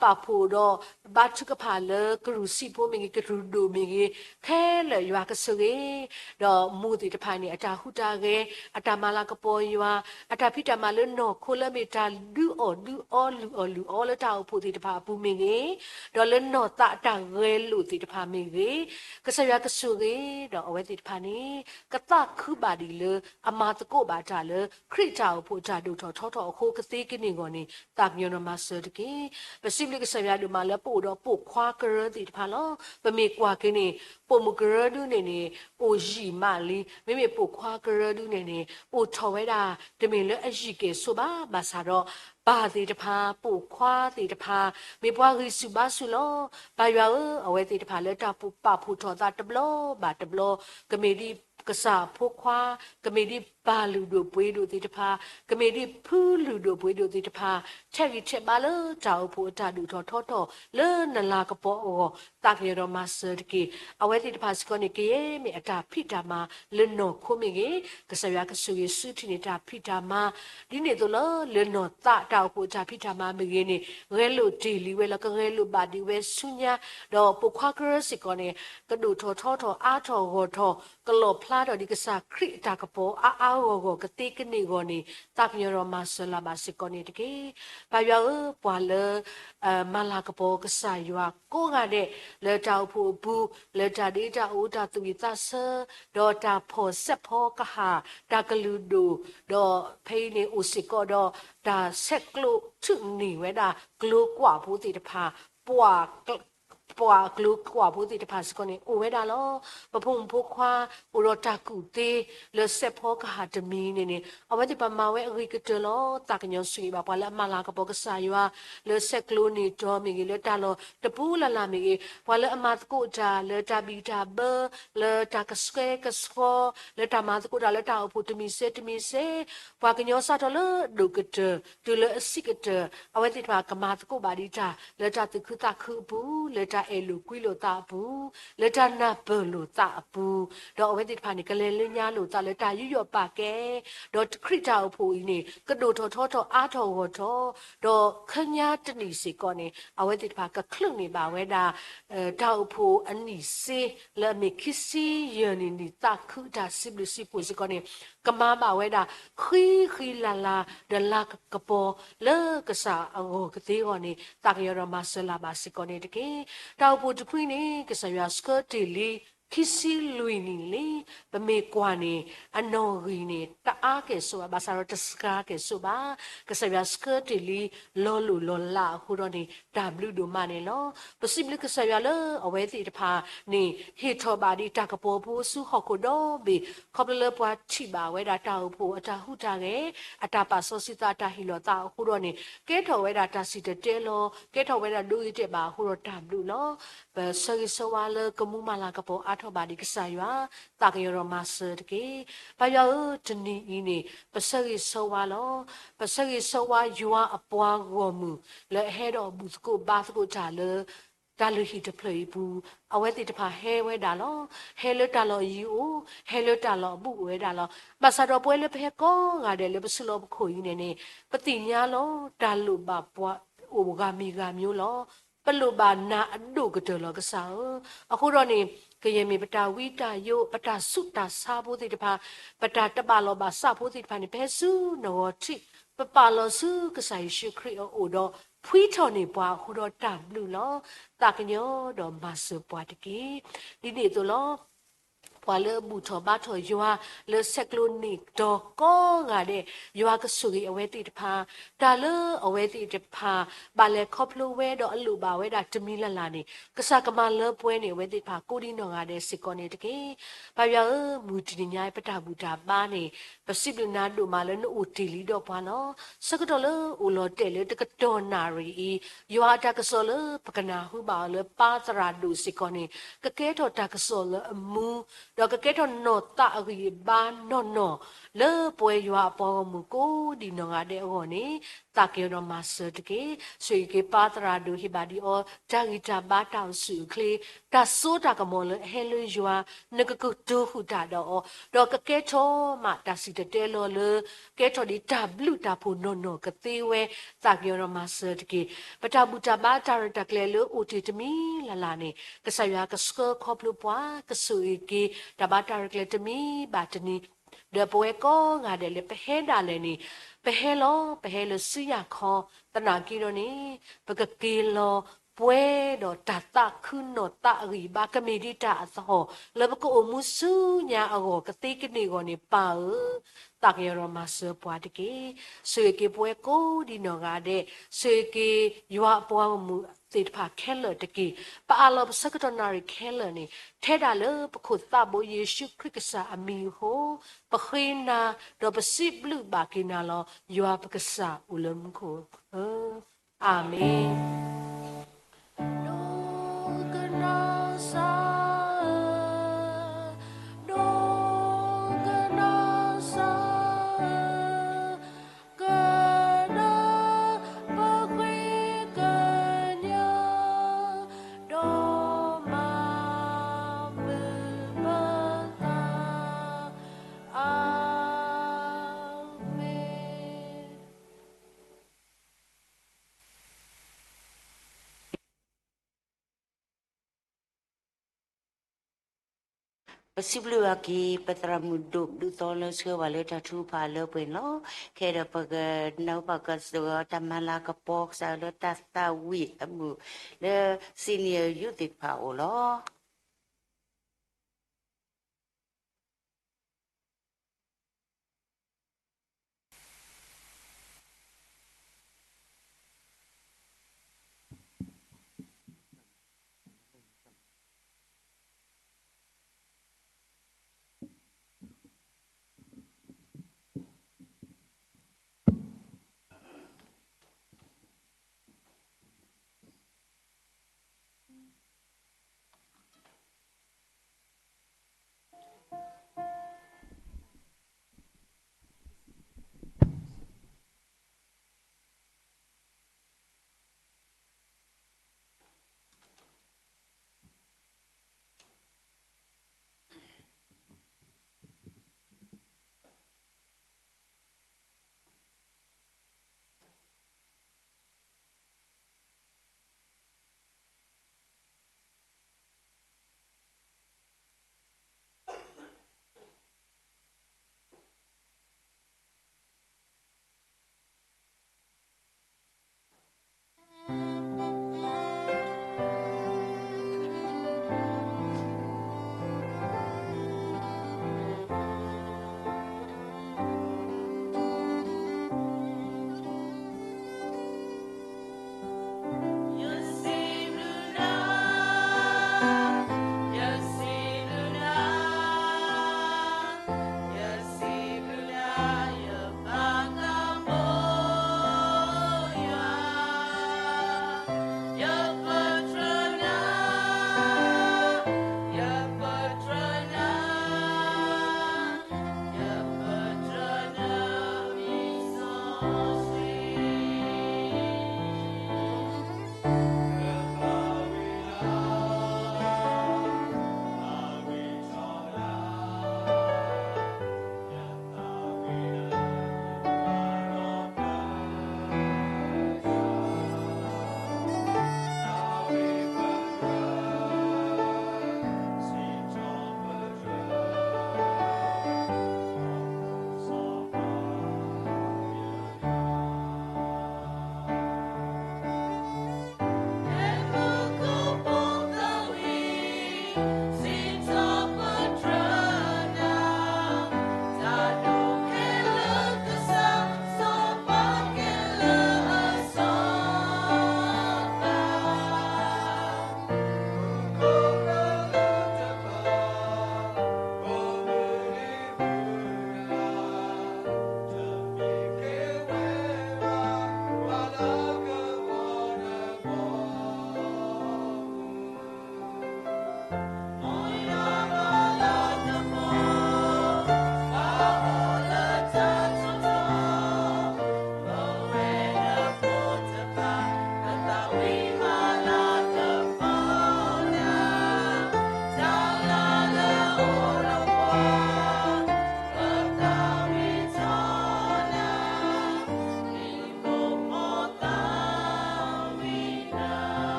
ပာ်ဖှိၣ်ဒီးဘါထုကဖၣ်လၢကရူၢ်စံၣ်ဖိမ့ၢ်ဂ့ၤ ကရူၢ်ဒိၣ်မ့ၢ်ဂ့ၤ ခဲလၢာ်ယွၤကဆိၣ်ဂ့ၤ, ဒီးမိၢ်သ့ၣ်တဖၣ်န့ၣ် အတၢ်ဟူးတၢ်ဂဲၤ, အတၢ်မၤလၤကပီၤယွၤ, အတၢ်ဖံးတၢ်မၤလၢနီၢ်ခိလၢမ့ၢ်တၢ်ဒုးအီၣ်ဒုးအီလုၢ်အီၣ်လုၢ်အီလၢတၢ်အိၣ်ဖှိၣ်သ့ၣ်တဖၣ်အပူၤမ့ၢ်ဂ့ၤ, ဒီးလၢနီၢ်သးအတၢ်ဂဲၤလိာ်သ့ၣ်တဖၣ်မ့ၢ်ဂ့ၤ, ကစၢ်ယွၤကဆိၣ်ဂ့ၤ, ဒီးအဝဲသ့ၣ်တဖၣ်န့ၣ် ကသးခုဘၣ်ဒံးလၢအမၤသကိးဘၣ်တၢ်လၢ ခရံာ်တၢ်အိၣ်ဖှိၣ်တၢ်ဒိၣ်ထီၣ်ထီထီၣ်အဃိကသ့ကန့ၢ်အဂီၢ်န့ၣ် သးကညီၤဒီးမၤစၢၤတက့ၢ်. ပစံးဘျုးကစၢ်ယွၤဒိၣ်မးလၢပအိၣ်ဒီးပိာ်ခွါကရၢသ့ၣ်တဖၣ်လီၤ. ပမ့ၢ်ကွၢ်က့ၤန့ၣ် ပိာ်မုၣ်ကရၢဒုန့ၣ်န့ၣ် အိၣ်ယံာ်မးလံ, မ့မ့ၢ်ပိာ်ခွါကရၢဒုန့ၣ်န့ၣ် အိၣ်ထီၣ်ဝဲဒၣ် တမ့ၢ်လၢအယံာ်ကဲၣ်ဆိးဘၣ်, ဘၣ်ဆၣ်ဒီး ပၢ်သ့ၣ်တဖၣ်, ပိာ်ခွါသ့ၣ်တဖၣ်, မ့ၢ်ပှၤဂံၢ်ဆူၣ်ဘါဆူၣ်လီၤ. ပၢ်ယွၤဧၢ, အဝဲသ့ၣ်တဖၣ်လၢတၢ်ပာ်ဖှိၣ်ထီၣ်အသးတဘျီဘၣ်တဘျီ, ကမ့ၢ်ဒ်ကစၢ်အဖိခွါ, ကမ့ၢ်ဒ်ပၢ်လုၢ်ဒိၣ်ပှ့ၤဒိၣ်သ့ၣ်တဖၣ်, ကမ့ၢ်ဒ်ဖုလုၢ်ဒိၣ်ပှ့ၤဒိၣ်သ့ၣ်တဖၣ်, ထဲးဂံၢ်ထဲးဘါလၢတၢ်အိၣ်ဖှိၣ်အတၢ်ဒိၣ်ထီၣ်ထီထီၣ်လၢနလၤကပီၤအဂီၢ်, သးကညီၤဒီးမၤစၢၤတက့ၢ်. အဝဲသ့ၣ်တဖၣ်စ့ၢ်ကီးန့ၣ် ကယဲၢ်မ့ၢ်အတၢ်ဖံးတၢ်မၤလၢနီၢ်ခိမ့ၢ်ဂ့ၤ, ကစၢ်ယွၤကဆိၣ်ဂ့ၤဆူထံၣ်န့ၢ်တၢ်ဖံးတၢ်မၤ, ဒ်န့ၣ်အသိးလၢလၢနီၢ်သးတၢ်အိၣ်ဖှိၣ်အတၢ်ဖံးတၢ်မၤမ့ၢ်ဂ့ၤန့ၣ် ဂဲၤလိာ်တ့ၢ်လံဝဲလီၤ, ကဂဲၤလိာ်ဘၣ်ဒံးဝဲဆူညါ, ဒီးပိာ်ခွါကရၢစ့ၢ်ကီးန့ၣ် ကဒိၣ်ထီၣ်ထီထီၣ်အါထီၣ်ဂီၢ်ထီၣ်, ကလီၣ်ဖျါထီၣ်ဒ်ကစၢ်ခရံာ်အတၢ်ကပီၤအါအါဂီၢ်ဂီၢ်ကသ့ကန့ၢ်အဂီၢ်န့ၣ် သးကညီၤဒီးမၤစၢၤလၢ်ဘၣ်စ့ၢ်ကီးန့ၣ်တက့ၢ်. ပၢ်ယွၤဧၢ, ပှၤလၢ မၤလၤကပီၤကစၢ်ယွၤကိးဂၤဒဲး လၢတၢ်အိၣ်ဖှိၣ်အပူၤ, လၢတၢ်ဒ့တၢ်အူတၢ်သူၣ်ဝံၣ်သးဆၢ, ဒီးတၢ်ဖီၣ်စဲးဖီကဟၣ်, တၢ်ကလုၢ်ဒိၣ်, ဒီးဖဲအံၤန့ၣ်အိၣ်စ့ၢ်ကီးဒီး တၢ်ဆဲးကျိးထုးန့ၢ်ဝဲဒၣ် ကျိၤကွၢ်ဖိသ့ၣ်တဖၣ်, ပှၤ ပှၤကျိၤကွၢ်ဖိသ့ၣ်တဖၣ်စ့ၢ်ကီးန့ၣ် အိၣ်ဝဲဒၣ်လီၤ. ပဖိမုၣ်ဖိခွါ အိၣ်ဒီးတၢ်ကူၣ်သ့ လၢစဲးဖီကဟၣ်တမံၤန့ၣ်န့ၣ် အဝဲသ့ၣ်တဖၣ်မၤဝဲအဂ့ၤကတၢၢ်လီၤ. သးကညီၤဆိၣ်ဂ့ၤဘၣ်ပှၤလၢအမၤလၤကပီၤကစၢ်ယွၤ လၢဆဲးကျိးန့ၢ်တီၤမ့ၢ်ဂ့ၤ, လၢတၢ်လီၢ်တပူၤလၢ်လၢ်မ့ၢ်ဂ့ၤ, ပှၤလၢအမၤသကိးတၢ်လၢတၢ်ဘံၣ်တၢ်ဘၢ, လၢတၢ်ကဆှဲကဆှီ, လၢတၢ်မၤသကိးတၢ်လၢတၢ်အိၣ်ဖှိၣ်တမံၤစဲတမံၤစဲ, ပှၤကညီစးထီၣ်လၢအဒိၣ်ကတၢၢ် တုၤလၢအဆံးကတၢၢ်, အဝဲသ့ၣ်တဖၣ်ကမၤသကိးဘၣ်ဒံးတၢ် လၢတၢ်သူၣ်ခုသးခုအပူၤ, လၢတၢ်အဲၣ်လိာ်ကွံလိာ်သးအပူၤ, လၢတၢ်နၢ်ပၢၢ်လိာ်သးအပူၤ, ဒီးအဝဲသ့ၣ်တဖၣ်န့ၣ် ကလဲၤလၢညါလိာ်သးလၢတၢ်ယူးယီၣ်ပာ်ကဲ, ဒီးခရံာ်တၢ်အိၣ်ဖှိၣ်အံၤန့ၣ် ကဒိၣ်ထီၣ်ထီထီၣ်အါထီၣ်ဂီၢ်ထီၣ်, ဒီးခညါတနံၣ်စ့ၢ်ကီးန့ၣ် အဝဲသ့ၣ်တဖၣ်ကချုးန့ၢ်ဘၣ်ဝဲဒၣ် တၢ်အိၣ်ဖှိၣ်အနံၣ်စ့ လၢအမ့ၢ်ခံဆံယဲၢ်နံၣ်နံၣ်သးခုတၢ်စံးဘျုးစံးဖှိၣ်စ့ၢ်ကီးန့ၣ် ကမၤဘၣ်ဝဲဒၣ် ဃံဃံလၤလၤ ဒီးလၤကပီၤလၢကစၢ်အဂီၢ်ကသ့အဂီၢ်န့ၣ် သးကညီၤဒီးမၤစၢၤလၢ်ဘၣ်စ့ၢ်ကီးန့ၣ်တက့ၢ်. တၢ်အိၣ်ဖှိၣ်တဖုန့ၣ် ကစၢ်ယွၤဆှၢတ့ၢ်လံ ခံဆံလွံၢ်နံၣ်လံ. ပမ့ၢ်ကွၢ်န့ၣ် အနီၣ်ဂံၢ်န့ၣ် တအါကဲၣ်ဆိးဘၣ်, ဘၣ်ဆၣ်ဒီးတစှၤကဲၣ်ဆိးဘၣ်. ကစၢ်ယွၤဆှၢတ့ၢ်လံ လီၤလိၢ်လီၤလးအဃိဒီးန့ၣ် တၢ်ဘျုးဒိၣ်မးန့ၣ်လီၤ. ပစံးဘျုးကစၢ်ယွၤလၢအဝဲသ့ၣ်တဖၣ်န့ၣ် ဟ့ၣ်ထီၣ်ဘၣ်ဒံးတၢ်ကပီၤဖိဆူဟီၣ်ခိၣ်ဒီဘ့ၣ် ခီဖျိလၢပှၤထံၣ်ဘၣ်ဝဲဒၣ်တၢ်အိၣ်ဖှိၣ်အတၢ်ဟူးတၢ်ဂဲၤ, အတၢ်ပာ်စီဆှံသးအတၢ်ဟ့ၣ်လီၤသးအဃိဒီးန့ၣ် ကဲထီၣ်ဝဲဒၣ်တၢ်စံၣ်တဲၤတဲလီၤ, ကဲထီၣ်ဝဲဒၣ်ဒိဂ့ၤတဲာ်ဘၣ်အဃိဒီးတၢ်ဘျုးလီၤ. ပဆၢဂ့ၤဆၢဝါလၢကမူမၤလၤကပီၤအါထီၣ်ဘၣ်ဒံးကစၢ်ယွၤ, သးကညီၤဒီးမၤစၢၤတက့ၢ်. ပၢ်ယွၤဧၢ, တနံၤအံၤန့ၣ် ပဆၢဂ့ၤဆၢဝါလီၤ. ပဆၢဂ့ၤဆၢဝါယွၤအပှၤဂီၢ်မုၢ် လၢအဟဲဒီးဘူၣ်သကိးဘါသကိးတၢ်လၢ တၢ်လုၢ်ဟံၣ်တဖျၢၣ်အံၤအပူၤ, အဝဲသ့ၣ်တဖၣ်ဟဲဝဲဒၣ်လီၤ. ဟဲလၢတၢ်လီၢ်အယံၤအိၣ်, ဟဲလၢတၢ်လီၢ်အဘူးအိၣ်ဝဲဒၣ်လီၤ. ဘၣ်ဆၣ်ဒီးပဝဲလၢပဟဲကိးဂၤဒဲးလၢပစုလီၢ်ပခိၣ်အံၤန့ၣ်န့ၣ် ပသ့ၣ်ညါလီၤ တၢ်လိၣ်ဘၣ်ပှၤအိၣ်ဂၤမံၤဂၤမံၤလီၤ. ပလိၣ်ဘၣ်နၤအဒိၣ်ကတၢၢ်လီၤကစၢ်ဧၢ. အဃိဒီးန့ၣ် ကယဲၢ်မ့ၢ်ပတၢ်ဝံတၢ်ယိး, ပတၢ်ဆူးတၢ်ဆါဖိသ့ၣ်တဖၣ်, ပတၢ်တဘၣ်လီၢ်ဘၣ်စးဖိသ့ၣ်တဖၣ်န့ၣ် ပဟဲဆူနဂီၢ်ထံး, ပပာ်လီၤဆူကစၢ်ယ့ၣ်ၡူးခရံာ်အအိၣ်ဒီး ဖှံထီၣ်န့ၢ်ပှၤအဃိဒီးတၢ်ဘျုးလီၤ. သးကညီၤဒီးမၤစၢၤပှၤတက့ၢ်. ဒ်န့ၣ်အသိးလီၤ. ပှၤလၢအဘူၣ်ထီၣ်ဘါထီၣ်ယွၤ လၢဆဲးကျိးန့ၢ်တီၤကိးဂၤဒဲး, ယွၤကဆိၣ်ဂ့ၤအဝဲသ့ၣ်တဖၣ်, တၢ်လၢအဝဲသ့ၣ်တဖၣ် ဘၣ်လဲၤခီဖျိဝဲဒီးအလိၣ်ဘၣ်ဝဲဒၣ်တမံၤလၢ်လၢ်န့ၣ် ကစၢ်ကမၤလၢပှဲၤန့ၢ်အဝဲသ့ၣ်တဖၣ်ကိးဒံးနီၢ်ဂၤဒဲးစ့ၢ်ကီးန့ၣ်တက့ၢ်. ပၢ်ယွၤဧၢ, မုၢ်တနံၤညါအံၤ ပတၢ်ဘူၣ်တၢ်ဘါန့ၣ် ပစံးဘျုးနၤဒိၣ်မးလၢနအိၣ်တ့ၢ်လံဒီးပှၤလီၤ. ဆၢကတီၢ်လၢအိၣ်လီၤတဲာ်လၢတကတီၢ်နၣ်ရံၣ်အံၤ, ယွၤအတၢ်ကစီၣ်လၢပကနၢ်ဟူဘၣ်အီၤလၢပၢ်သရၣ်ဒိၣ်စ့ၢ်ကီးန့ၣ် ကကဲထီၣ်တၢ်ကစီၣ်လၢအမူ, ဒီးကကဲထီၣ်နီၢ်သးအဂံၢ်အဘါနီၢ်နီၢ် လၢပဝဲယွၤအပှၤဂီၢ်မုၢ်ကိးဒံးနီၢ်ဂၤဒဲးအဂီၢ်န့ၣ် သးကညီၤဒီးမၤစၢၤတက့ၢ်. ဆိၣ်ဂ့ၤက့ၤပၢ်သရၣ်ဒိၣ် ဟ့ၣ်ဘၣ်ဒံးအီၤ တၢ်ဂံၢ်တၢ်ဘါတၢ်အိၣ်ဆူၣ်အိၣ်ချ့, တၢ်စိတၢ်ကမီၤလၢအဟဲလၢယွၤ, နကကတိၤဃုာ်တၢ်ဒီးအီၤ, ဒီးကကဲထီၣ်မးတၢ်စံၣ်တဲၤတဲလီၤလၢ ကဲထီၣ်ဒ်တၢ်ဘျုးတၢ်ဖှိၣ်နီၢ်နီၢ်ကသ့ဝဲ, သးကညီၤဒီးမၤစၢၤတက့ၢ်. ပတၢ်ဘူၣ်တၢ်ဘါတၢ်ရဲၣ်တၢ်ကျဲၤလၢအိၣ်တ့ၢ်တမံၤလၢ်လၢ်န့ၣ် ကစၢ်ယွၤကဆှၢခီဖျိပှၤ, ကဆိၣ်ဂ့ၤက့ၤ တၢ်ဘါတၢ်ရဲၣ်ကျဲၤတမံၤဘၣ်တမံၤ ဒီးပဝဲကိးဂၤဒဲးလၢပဟဲဒၣ်လဲာ်န့ၣ် ပဟဲလီၤ, ပဟဲလၢစုယၤခီ, သနာ်က့ဒီးန့ၣ် ပကက့ၤလီၤ ပှဲၤဒီးတၢ်သးခုနီၢ်သးအဂံၢ်အဘါ ကမ့ၢ်ဒ်တၢ်အသဟီၣ် လၢပကအိၣ်မူဆူညါအဂီၢ် ကသ့ကန့ၢ်အဂီၢ်န့ၣ် ပၢ်ဧၢ, သးကညီၤဒီးမၤစၢၤပှၤတက့ၢ်. ဆိၣ်ဂ့ၤက့ၤပဝဲကိးဒံနီၢ်ဂၤဒဲး, ဆိၣ်ဂ့ၤက့ၤယွၤအပှၤဂီၢ်မုၢ်သ့ၣ်တဖၣ်ခဲလၢာ်တက့ၢ်. ပအးလီၤပဆၢကတီၢ်နၣ်ရံၣ်ခဲလၢာ်န့ၣ် ထဲဒၣ်လၢပခိၣ်သးဘိယ့ၣ်ၡူးခရံာ်ကစၢ်အမံၤအဃိ, ပဃ့နၤ, ဒီးပစံးဘျုးဘၣ်က့ၤနၤလီၤ. ယွၤပကစၢ်အိၣ်လၢမူခိၣ်ဧၢ, အၤမ့ၣ်. ဒိကနၣ်စၢ်ဧၢ, ဒိကနၣ်စၢ်ဧၢ, ကနၣ်ပဃ့ကညး, ဒီးမၤမုာ်ပသး, အၤမ့ၣ်. ပစံးဘျုးဘၣ်က့ၤ ပသရၣ်မုၣ်ဒိၣ်ဒူသီလၢဆှၢဝဲလၢတၢ်ထုကဖၣ်လၢပှဲၤန့ၣ်လီၤ. ခဲဒီးပကနၢ်ဟူဘၣ်ကစၢ်ယွၤတၢ်မၤလၤကပီၤ ကစၢ်ယွၤလၢတၢ်သးဝံၣ်အမုာ်လၢ senior youth သ့ၣ်တဖၣ်အအိၣ်လီၤ.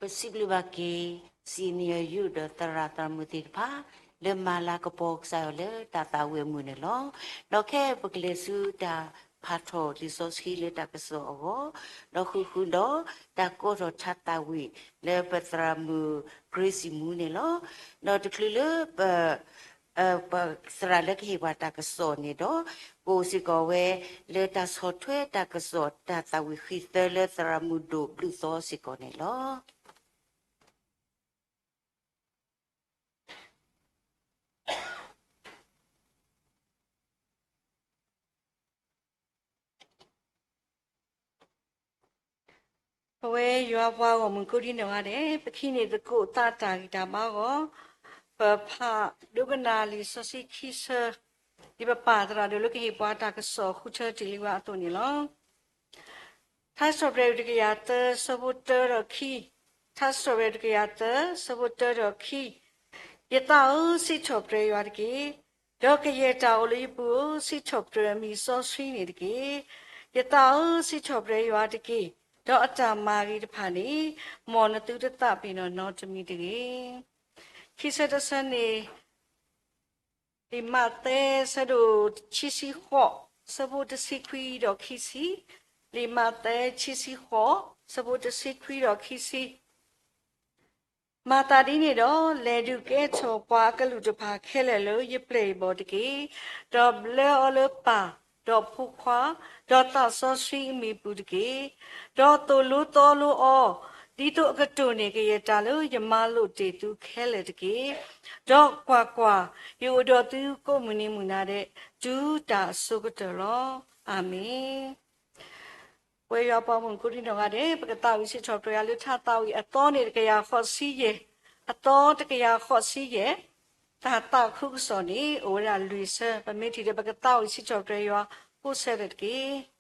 ပစံးဘျုးဘၣ်က့ၤ senior youth ဒီးသရၣ်သရၣ်မုၣ်သ့ၣ်တဖၣ် လၢမၤလၤကပီၤကစၢ်ယွၤလၢတၢ်သးဝံၣ်အမုၢ်န့ၣ်လီၤ. ဒီးခဲအံၤပကလဲၤဆူတၢ်ဖးထီၣ်လံာ်စီဆှံလၢတၢ်ကစီၣ်အဂီၢ်, ဒီးဃုာ်ဃုာ်ဒီးတၢ်ကိးထီၣ်ထါသးဝံၣ်လၢပသရၣ်မုၣ် Grace မူန့ၣ်လီၤ. ဒီးတချုးလၢပ ပသရၣ်လၢကဟ့ၣ်ပှၤတၢ်ကစီၣ်န့ၣ်ဒီး ကအိၣ်စ့ၢ်ကီးဝဲလၢတၢ်ဆီၣ်ထွဲတၢ်ကစီၣ်တၢ်သးဝံၣ်ဃံသၢလၢသရၣ်မုၣ်ဒိၣ်ဘျုးသီစ့ၢ်ကီးန့ၣ်လီၤ. ပဝဲယွၤပှၤဂီၢ်မုၢ်ကိးဒံနီၢ်ဂၤဒဲး, ပကဟံးန့ၢ်သကိးသးတၢ်ဂံၢ်တၢ်ဘါအဂီၢ်, ပဖးဒိကနၣ်လံာ်စီဆှံခံဆၢ, ဒ်ပပၢ်သရၣ်ဒိၣ်လၢကဟ့ၣ်ပှၤတၢ်ကစီၣ်ဃုထၢတ့ၢ်လံဝဲအသိးန့ၣ်လီၤ. ထါစံးထီၣ်ပတြၢၤတကယၤသၢ ဆၢဖိတၢဒီးခံ, ထါစံးထီၣ်ပတြၢၤတကယၤသၢ ဆၢဖိတၢဒီးခံ, ယသးဧၢ, စံးထီၣ်ပတြၢၤယွၤတက့ၢ်, ဒီးကယဲၢ်တၢ်အိၣ်လၢယပူၤဧၢ, စံးထီၣ်ပတြၢၤအမံၤစီဆှံန့ၣ်တက့ၢ်. ယသးဧၢ, စံးထီၣ်ပတြၢၤယွၤတက့ၢ်, ဒီးအတၢ်မၤဂ့ၤတဖၣ်န့ၣ် မ်နသုတသးပ့ၤနီၣ်နီတမံၤတဂ့ၤ. ခံဆၢတဆၢန့ၣ် လံာ်မးသဲ ဆၢဒိၣ်ခံဆံဃိး ဆၢဖိတဆံခွံဒီးခံဆံ, လံာ်မးသဲ ခံဆံဃိး ဆၢဖိတဆံခွံဒီးခံဆံ. မၤသးဒ်န့ၣ်ဒီး, လဲၤဒုးကဲထီၣ်ပှၤအကလုာ်တဖၣ်ခဲလၢာ်လၢယပျဲၢ်ယဘီၣ်တက့ၢ်. ဒီးဘျၢအီၤလၢပၢ်, ဒီးဖိခွါ, ဒီးသးစီဆှံအမံၤပူၤတက့ၢ်. ဒီးသိၣ်လိသီလိအီၤ, ဒ်သိးအကတိၢ်န့ၢ်ကယဲၢ်တၢ်လၢယမၤလိာ်တ့ၢ်သုခဲလၢာ်တက့ၢ်. ဒီးကွၢ်ကွၢ်, ယအိၣ်ဒီးသုကိးမုၢ်နံၤမုၢ်နၤဒဲး တုၤတၢ်အစိၤကတၢၢ်လီၤ. အၤမ့ၣ်. ပဝဲယွၤပှၤဂီၢ်မုၢ်ကိးဒံနီၢ်ဂၤဒဲး, ပကသးဝံၣ်စံးထီၣ်ပတြၢၤယွၤလၢထါသးဝံၣ်အသီန့ၣ် တကယၤဃိးဆံယဲၢ်, အသီတကယၤဃိးဆံယဲၢ်, တၢ်သးခုကစီၣ်န့ၣ် အိၣ်ဝဲဒၣ်လွံၢ်ဆၢ, ပမ့ၢ်ထံၣ်ဒီး ပကသးဝံၣ်စံးထီၣ်ပတြၢၤယွၤကိးဆၢတက့ၢ်.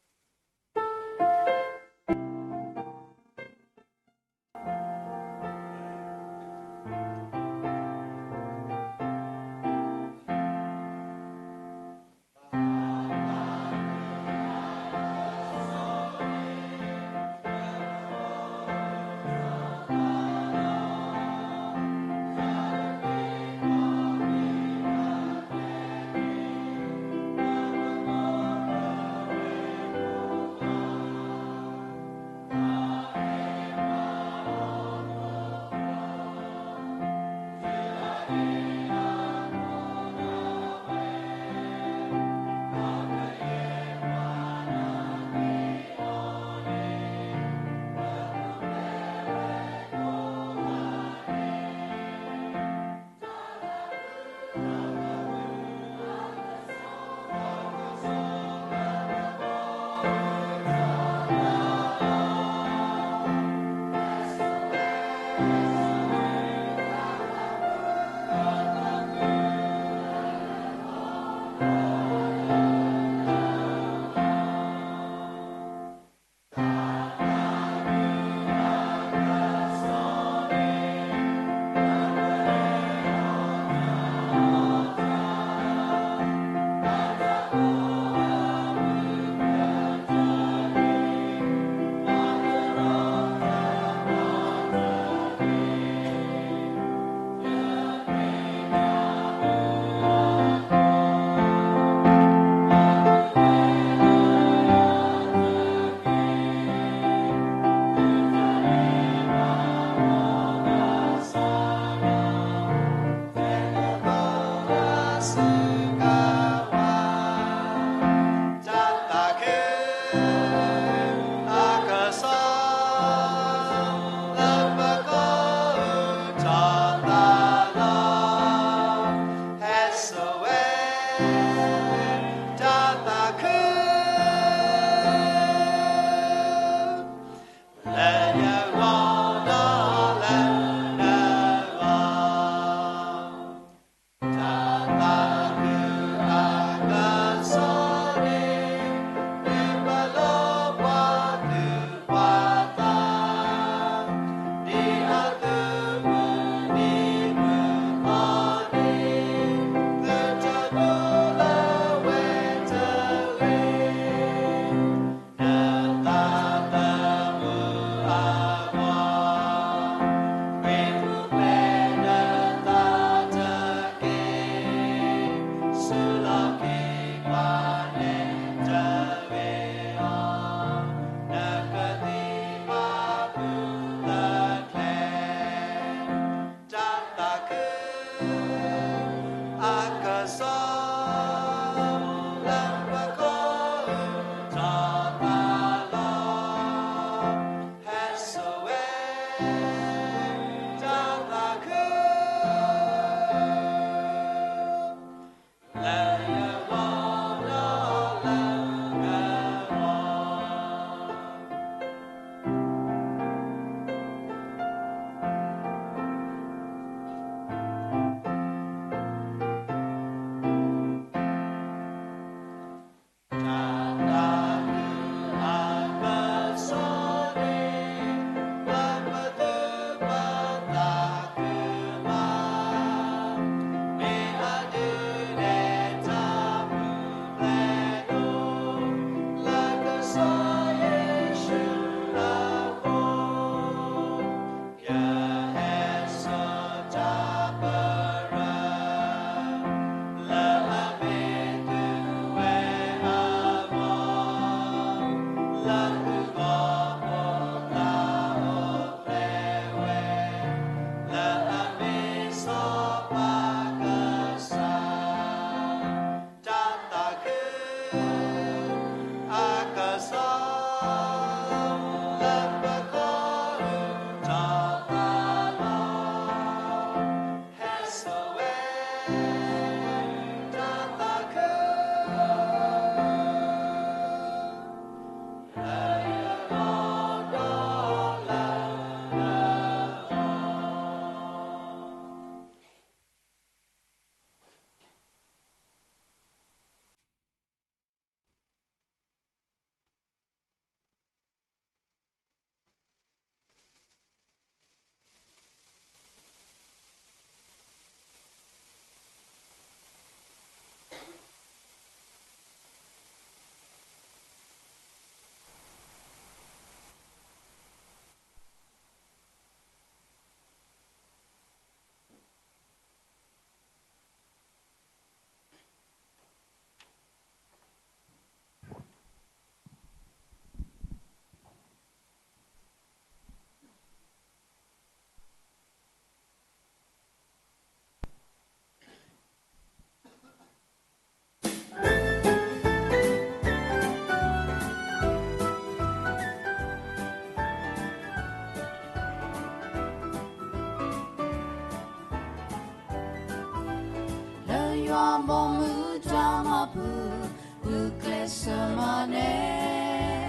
ဘီမုၢ်တၢ်မၤပူၤ ဂုာ်ကျဲးစၢးမၤန့ၣ်,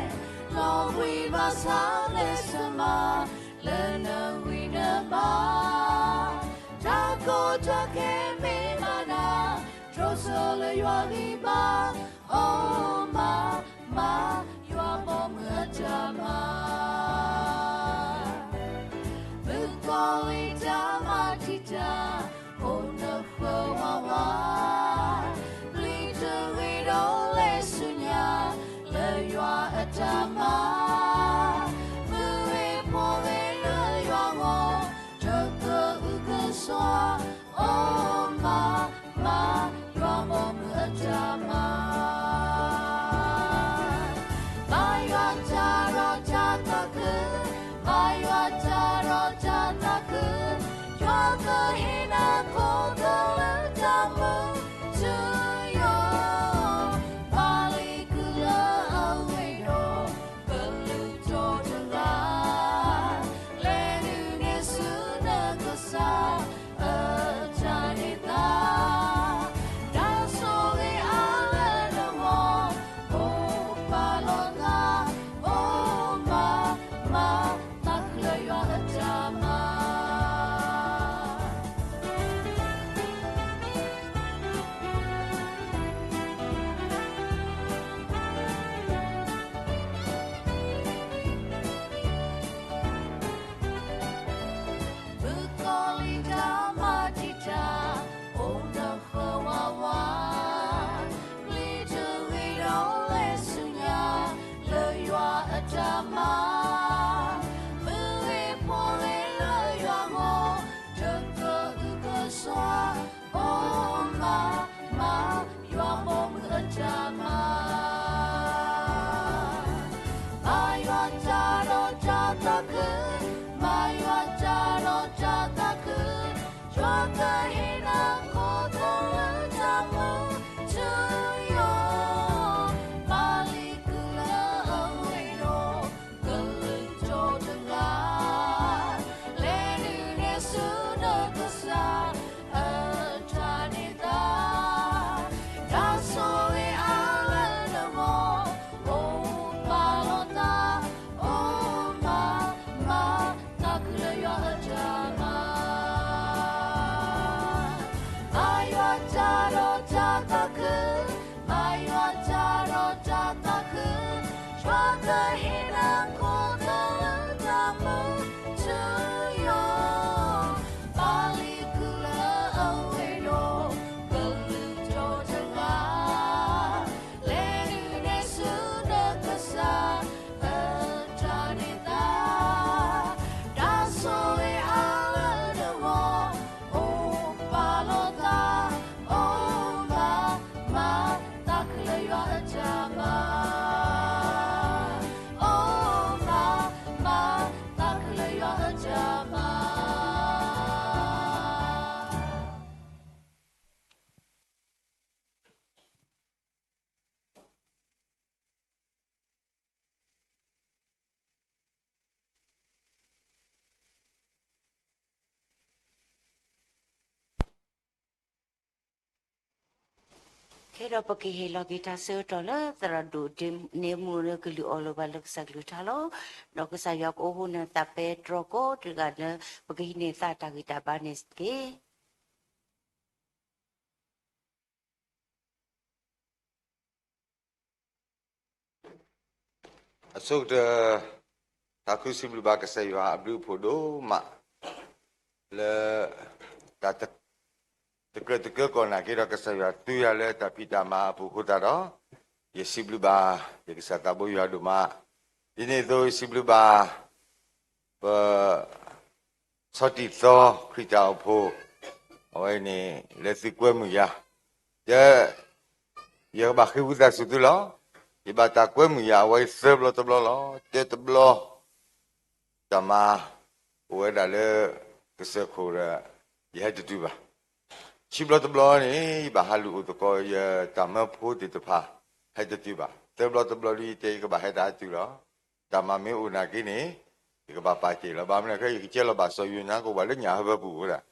လီၤဘှံးဘၣ်ဆၣ်လၢစမၤ လၢနဝံၤနဘါ, တၢ်ကီတၢ်ခဲမ့ၢ်မၤနၤ, တြီဆိလၢယွၤဂံၢ်ဘါ, အိၣ်မၤ, မၤ, ယွၤဘီမုၢ်အတၢ်မၤ မုၣ်ကီၤလံၢ်တၢ်မၤတံာ်တာ် အိၣ်နဃၢၤဝးဝး, ပျံၤတဂ့ၤဒီးလဲၤဆူညါ လၢယွၤအတၢ်မၤ, မုၢ်ဂ့ၤဖိဂ့ၤလၢယွၤဂီၢ်, တကအုကစွါ, အိၣ်မၤ, မၤ, ယွၤဘီမုၢ်အတၢ်မၤ ဘါယွၤတၢ်ဒီးတၢ်သးခု, ဘါယွၤတၢ်ဒီးတၢ်သးခု, ယွၤကဟ့ၣ်နၤခိၣ်သလုးတၢ်မူထူယိာ်, ဘါလံကုလၢအဝ့ၢ်ဒီး ကလုာ်ကၠီတဂၤ, လဲၤဒုးနဲၣ်ဆူနကစၢ် အတၢ်န့ၢ်သါ, တၢ်ဆိၣ်ဂ့ၤအါလၢနဂီၢ်, အိၣ်ပာ်လီၤသး, အိၣ်မၤ, မၤ, သးခုလၢယွၤအတၢ်မၤ မုၣ်ကီၤလံၢ်တၢ်မၤတံာ်တာ်, အိၣ်နဃၢၤဝးဝး, ပျံၤတဂ့ၤဒီးလဲၤဆူညါ, လၢယွၤအတၢ်မၤ, မုၢ်ဂ့ၤဖိဂ့ၤလၢယွၤဂီၢ်, တကအုကစွါ, အိၣ်မၤ, မၤ, ယွၤဘီမုၢ်အတၢ်မၤ ဘါယွၤတၢ်ဒီးတၢ်သးခု, ဘါယွၤတၢ်ဒီးတၢ်သးခု, ယွၤကဟ့ၣ်နၤခိၣ်သလုးတၢ်မူထူယိာ်, ဘါလံကုလၢအဝ့ၢ်ဒီး ကလုာ်ကၠီတဂၤ, လဲၤဒုးနဲၣ်ဆူနကစၢ် အတၢ်န့ၢ်သါ, တၢ်ဆိၣ်ဂ့ၤအါလၢနဂီၢ်, အိၣ်ပာ်လီၤသး, အိၣ်မၤ, မၤ, သးခုလၢယွၤအတၢ်မၤ ဘါယွၤတၢ်ဒီးတၢ်သးခု, ဘါယွၤတၢ်ဒီးတၢ်သးခု, ယွၤကဟ့ၣ်နၤခိၣ်သလုးတၢ်မူထူယိာ်, ဘါလံကုလၢအဝ့ၢ်ဒီး ကလုာ်ကၠီတဂၤ, လဲၤဒုးနဲၣ်ဆူနကစၢ် အတၢ်န့ၢ်သါ, တၢ်ဆိၣ်ဂ့ၤအါလၢနဂီၢ်, အိၣ်ပာ်လီၤသး, အိၣ်မၤ, မၤ, သးခုလၢယွၤအတၢ်မၤ, အိၣ်မၤ, မၤ, သးခုလၢယွၤအတၢ်မၤ ခဲဒီးပကဟ့ၣ်လီၤက့ၤတၢ်ဆၢကတီၢ်လၢသရၣ်ဒိၣ် ဒ့မူန့ၣ် ကလုၢ်အီၣ်လိာ်ဘၣ်လၢကစၢ်ကလုၢ်ကထါလီၤ. ဒီးကစၢ်ယွၤကအိၣ်ဃုာ်နသးပဲတြီကိးတဂၤလၢ ပကဟံးန့ၢ်သးတၢ်ဂံၢ်တၢ်ဘါန့ၣ်တက့ၢ်. အဆိကတၢၢ် သးခုစံးဘျုးဘၣ်ကစၢ်ယွၤအဘျုးအဖှိၣ်ဒိၣ်မး လၢတၢ်တကြၢးတကြၢးကီၢ်နာ်က့ဒီး ကစၢ်ယွၤသူယၤလၢတၢ်ဖံးတၢ်မၤအပူၤအဃိသတးဒီး ယစံးဘျုးဘၣ် ယကစၢ်သးဘိယွၤဒိၣ်မး, ဒ်န့ၣ်အသိးယစံးဘျုးဘၣ် ပ ဆီတံၢ်သီခရံာ်တၢ်အိၣ်ဖှိၣ် အဝဲန့ၣ် လၢသုကွဲမုာ်ယၤ, ဒီး ယကဘၣ်ဃ့ဝံသးစူၤသုလီၤ. ယဘၣ်တၢ်ကွဲမုာ်ယၤအဝဲသၢဘျီတဘျီလီၤ. တၢတဘျီ တၢ်မၤ အိၣ်ဝဲဒၣ်လၢ ကစၢၢ်ခိၣ်ဒီး ယဟဲတတုၤဘၣ်. ခံဘျီတဘျီန့ၣ် ယဘၣ်ဟးလူၤအိၣ်သကိးယတၢ်မၢဖိသ့ၣ်တဖၣ် ဟဲတတုၤဘၣ်. သၢဘျီတဘျီဒီး ယတဲယကဘၣ်ဟဲတၢ်ဟဲတုၤလီၤ. တၢ်မၤမ့ၢ်အိၣ်နာ်က့န့ၣ် ယကဘၣ်ပာ်စဲးလီၤ. ဘၣ်မနုၤလဲၣ် ခဲအံၤယကကဲလီၤဘၣ်စီၤယိၤနါကအိၣ်ဘၣ်လၢညၣ်ဟၢဖၢပူၤအဃိဒၣ်.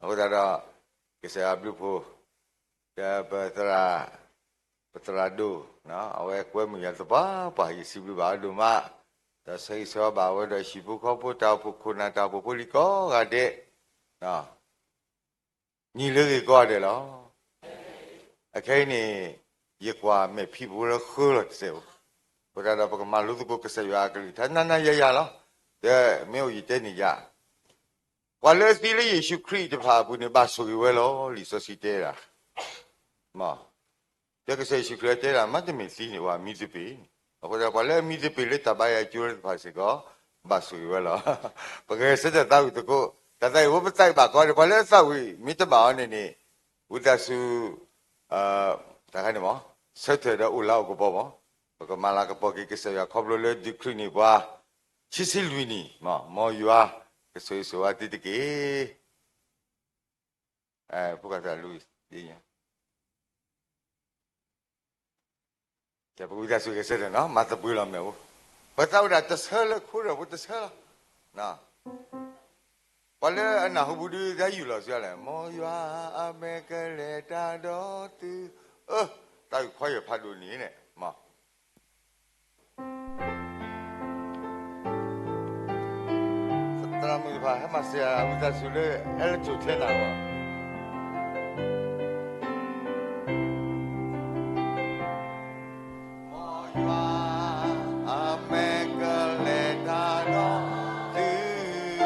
အဃိသတးဒီး ကစၢ်ယွၤအဘျုးအဖှိၣ် ဒီးပသရၣ်, ပသရၣ်ဒိၣ်, အဝဲကွဲမုာ်ယၤသပှၢ်ပှၢ် ယစံးဘျုးဘၣ်အီၤဒိၣ်မး, ဒီးဆၢဂ့ၤဆၢဝါဘၣ်ဝဲဒီးဟံၣ်ဖိဃီဖိ တၢ်အိၣ်ဖှိၣ်ခိၣ်နၢ် တၢ်အိၣ်ဖှိၣ်ဖိလံၤကိးဂၤဒဲး, နံၤလၢဂ့ၤကိးဂၤဒဲးလီၤ. အခဲအံၤန့ၣ် ယကွၢ်မဲာ်ဖံးဖိလၢဃၢလီၤတစဲးဖိ, အဃိသတးဒီးပကမၤလိသကိးကစၢ်ယွၤအကလုၢ်ကထါနၤနၤယၤယၤလီၤ. ဒီးမ့ၢ်အိၣ်ယတဲန့ၣ်ယၤ ပှၤလၢအသံလၢယ့ၣ်ၡူးခရံာ်တဖၣ်အပူၤန့ၣ် ဘၣ်ဆိၣ်ဂ့ၤဝဲလီၤ. လံာ်စီဆှံတဲဒၣ်, တဲကစၢ်ယ့ၣ်ၡူးခရံာ်တဲဒၣ် မ့တမ့ၢ်သံန့ၣ် အိၣ်အမံသပ့ၤန့ၣ်, အဃိသတး ပှၤလၢအမံသပ့ၤလၢတၢ်ဘါယွၤကၠိလၢတဖၣ်စ့ၢ်ကီး ဘၣ်ဆိၣ်ဂ့ၤဝဲလီၤ. ပကဂဲၤဆၢထၢၣ်သးဝံၣ်သကိး, တၢ်သးဝံၣ်ဖိပသးဝံၣ်ဘၣ်ကီးန့ၣ် ပှၤလၢအသးဝံၣ်မ့ၢ်တဘၣ်အီၤန့ၣ်န့ၣ်, ဝံသးစူၤ တၢ်ခါန့ၣ်မ့ၢ် ဆၢထၢၣ်ဒီးအိၣ်လၢအိၣ်ကပီၤမ့ၢ်, ပကမၤလၤကပီၤက့ၤကစၢ်ယွၤခီဖျိလၢဒုးခရံာ်န့ၢ်ပှၤ ခံဆံလွံၢ်နံၣ်, မ်ယွၤကဆိၣ်ဂ့ၤဆိၣ်ဝါသုတက့ၢ်. ဖိကသးလူၤ, ပကဝံသးစူၤဂဲၤဆၢထၢၣ်နီၤ, မၤသပှၢ်လီၤမဲာ်အိၣ်, ပသးဝံၣ်ဒၣ်တဆၢလၢခိဒီးဖိတဆၢလီၤ. ပှၤလၢအနၢ်ဟူဘူးဒုးသးယူၢ်လီၤဆူလဲၣ်, မ်ယွၤအမဲာ်ကလဲၤတၢ်ဒီးသု, အၢ, တၢ်အုၣ်ခီယၢၢ်ဖးဒိၣ်န့ၣ်န့ၣ်, သရၣ်မုၣ်တဖၣ် ဟဲမၤစၢၤဝံသးစူၤလၢ အဲလတိၣ်ထဲနၤလီၤ. မ်ယွၤအမဲာ်ကလဲၤတၢ်ဒီး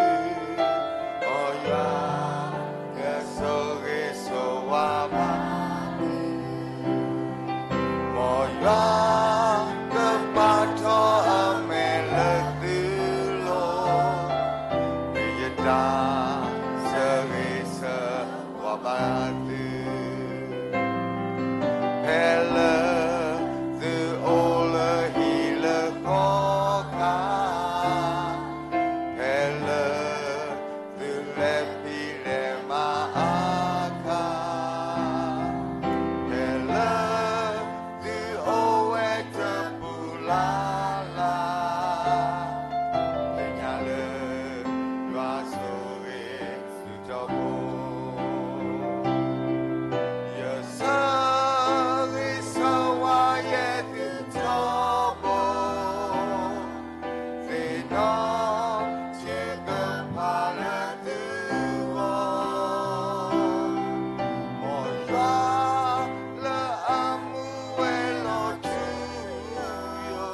သု, မ်ယွၤကဆိၣ်ဂ့ၤဆိၣ်ဝါဘၣ်သု, မ်ယွၤကပာ်ထီၣ်အမဲာ်လၢသုလီၤ. မ့ၢ်ယတၢ်ဆၢဂ့ၤဆၢဝါဘၣ်သု, ဖဲလၢသုအိၣ်လၢဟံၣ်လၢဃီခါ, ဖဲလၢသုလဲၤဖံးလဲၤမၤအခါ, ဖဲလၢသုအိၣ်ဝဲတပူၤလၢ်လၢ်, သ့ၣ်ညါလၢယွၤဆိၣ်ဂ့ၤသုထီဘိ, ယဆၢဂ့ၤဆၢဝါယဲသုထီဘိ, သ့ၣ်နီၣ်ထုကဖၣ်လၢသုဂီၢ်, မ်ယွၤလၢအမူဝဲလီၤထူယိာ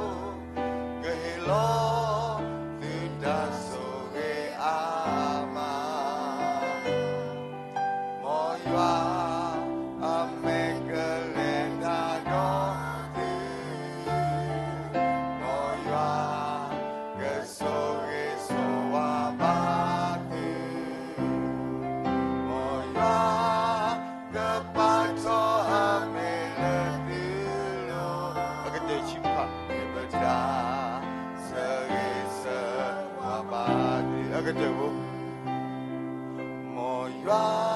်, ကဟ့ၣ်လီၤသုတၢ်ဆိၣ်ဂ့ၤအါမး. မ်ယွၤအမဲာ်ကလဲၤတၢ်ဒီးသု, မ်ယွၤကဆိၣ်ဂ့ၤဆိၣ်ဝါဘၣ်သု, မ်ယွၤကပာ်ထီၣ်အမဲာ်လၢသုလီၤ. အကတၢၢ်ဆံးခါ, မ့ၢ်ပတၢ်ဆၢဂ့ၤဆၢဝါဘၣ်သု, အကတၢၢ်ဖိ မ်ယွၤ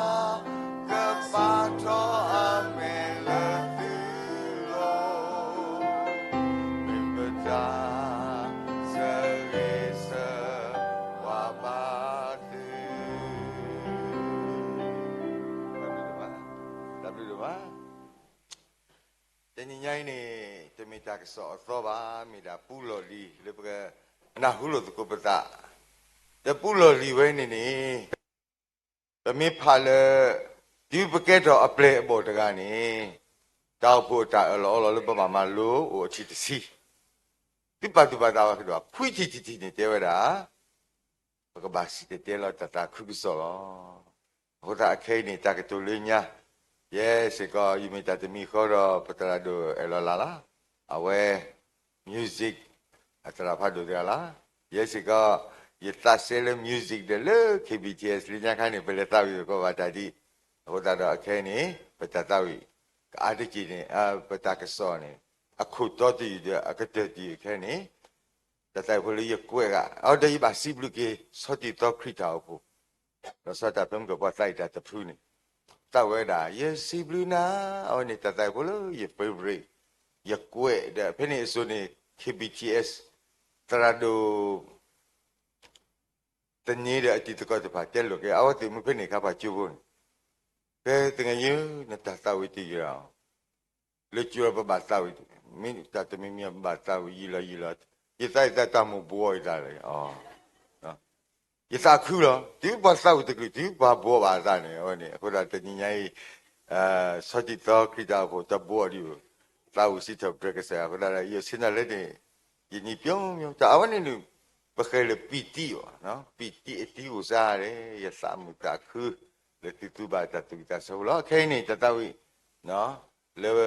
ကပာ်ထီၣ်အမဲာ်လၢသုလီၤ. မ့ၢ်ပတၢ်ဆၢဂ့ၤဆၢဝါဘၣ်, တၢ်ဘျုးဒိၣ်မး. တနံၤညါအံၤန့ၣ် တမ့ၢ်တၢ်ကစီၣ်အသီဘၣ်, မ့ၢ်ဒၣ်ပူလီၢ်လံၤလၢပကနၢ်ဟူလိာ်သကိးပသး, ဒီးပူလီၢ်လံၤဝဲန့ၣ်န့ၣ် ပမ့ၢ်ဖးလၢ တုၤပကဲထီၣ်အပျဲၢ်အဘီၣ်တဂၤန့ၣ် တၢ်အိၣ်ဖှိၣ်အတၢ်အၢၣ်လီၤအီလီၤလၢပဘၣ်မၤလိအိၣ်အထံၣ်တဆံ, သုပာ်သူၣ်ပာ်သးဝဲကဒီး ခွံထံၣ်တထံၣ်န့ၣ်တဲဝဲဒၣ် ပကဘၣ်စံၣ်တဲၤတဲလီၤတၢ်သးခုကစီၣ်လီၤ. အဃိသတးအခဲအံၤန့ၣ် တၢ်ကတိၤလၢညါ, ယဲစ့ၢ်ကီး ယမ့ၢ်တၢ်တမံၤဃီဒီး ပသရၣ်ဒိၣ်အဲၣ်လီၤလၢ်လၢ်, အဝဲ music အသရၣ်ဖးဒိၣ်သ့ၣ်လၢ်, ယဲစ့ၢ်ကီး ယသးစဲလၢ music ဒီးလၢ K B T S လၢညါခါန့ၣ် ပလဲၤသးဝံၣ်သကိးဘၣ်တၢ်ဒ်, အဃိသတးဒီးအခဲအံၤန့ၣ် ပတၢ်သးဝံၣ်ကအါတက့ၢ်န့ၣ် ပတၢ်ကစီၣ်န့ၣ် အခိၣ်တီတယုၢ်ဒီးအကတၢၢ်တယုၢ်အခဲအံၤန့ၣ် တၢ်သးဝံၣ်ဖိလၢယကွဲးဂၤ အဃိဒီးယဘၣ်စံးဘျုးက့ၤ ဆီၣ်တံၢ်သီခရံာ်တၢ်အိၣ်ဖှိၣ်, ဒီးဆီၣ်တၢ်ဖဲမုၢ်ကီၢ်ပှၤသးအံၤတၢ်တဖုန့ၣ်, သးဝဲဒၣ် ယစံးဘျုးနၤ, အဝဲန့ၣ်တၢ်သးဝံၣ်ဖိလၢယ favorite, ယကွဲးဒီး ဖဲန့ၣ်အစိၤန့ၣ် K B T S သရၣ်ဒိၣ် သန့ၤဒီးအတံၤသကိးတဖၣ်တဲလိာ်က့ၤ အဝဲသ့ၣ်မုၢ်ဖဲန့ၣ်ခါပှၤကၠိဖိန့ၣ်, ဖဲသငယ်ချင်း နတၢ်သးဝံၣ်တယံာ်လီၤ. လၢကၠိလီၤပဘၣ်သးဝံၣ်, မ့ၢ်တၢ်တမံၤမံၤပဘၣ်သးဝံၣ်ယံာ်လီၤယံာ်လီၤ, ယသးအံၤတၢ်မူးဘှီအံၤတၢ်လီၤ. ယသးခုလီၤ, တုၤပှၤသးဝံၣ်တကလုာ် တုၤပှၤဘှီဘၣ်အသးန့ၣ်, အဝဲန့ၣ် အဃိဒီးတနံၤညါအံၤ ဆီၣ်တံၢ်သီခရံာ်တၢ်အိၣ်ဖှိၣ်တဘှီဒံး, သးဝံၣ်စံးထီၣ်ပတြၢၤကစၢ်ယွၤအဃိဒီး ယဆ့ၣ်နီၤလၢန့ၣ် ယနံၤပျီပျီ တၢ်အဝဲန့ၣ်န့ၣ် ပဃဲလၢပံတံအီၤ, ပံတံအတံအိၣ်စါဒီး ယသးမုာ်သးခု လၢသုသူဘၣ်တၢ်သူၣ်ဝံၣ်သးဆၢဖိလီၤ. ခဲအံၤန့ၣ် တၢ်သးဝံၣ် လၢ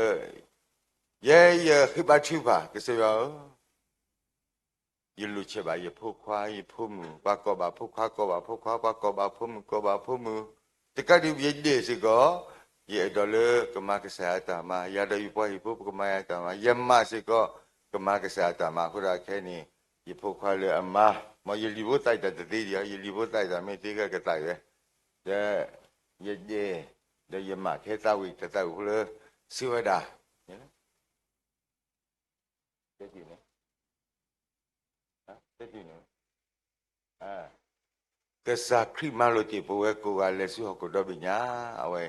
ယဲယဃ့ဘါထုကဖၣ် ကစၢ်ယွၤဧၢ, ယလိၣ်ဆဲးဘၣ်ယဖိခွါ ယဖိမုၣ်, ပှၤကိးဘၣ်ဖိခွါ ကိးဘၣ်ဖိခွါ, ပှၤကိးဘၣ်ဖိမုၣ် ကိးဘၣ်ဖိမုၣ်, တကးဒံးယဒဲးစ့ၢ်ကီး ယအဲၣ်ဒိးလၢကမၤကစၢ်ယွၤအတၢ်မၤ, ယၤဒီးယပှၤဟံၣ်ဖိပကမၤယွၤအတၢ်မၤ, ယမါစ့ၢ်ကီး ကမၤကစၢ်ယွၤအတၢ်မၤအဃိဒီးခဲအံၤန့ၣ် ယဖိခွါလၢအမါ, မ်ယလံၤဖိသးအံၤတၢ်တသ့ဒံး, ယလံၤဖိသးအံၤတၢ်မ့ၢ်သ့ကဲကသးအံၤဝဲ, ဒီးယဒဲး ဒီးယမါခဲသးဝံၣ်တၢ်သးဝံၣ်ဖိလၢ စံးဝဲဒၣ် ကစၢ်ခရံာ်မၤလိာ်တ့ၢ်ပဝဲကိးဂၤလဲၤဆူဟီၣ်ခိၣ်ဒီဘ့ၣ်ညါ, အဝဲ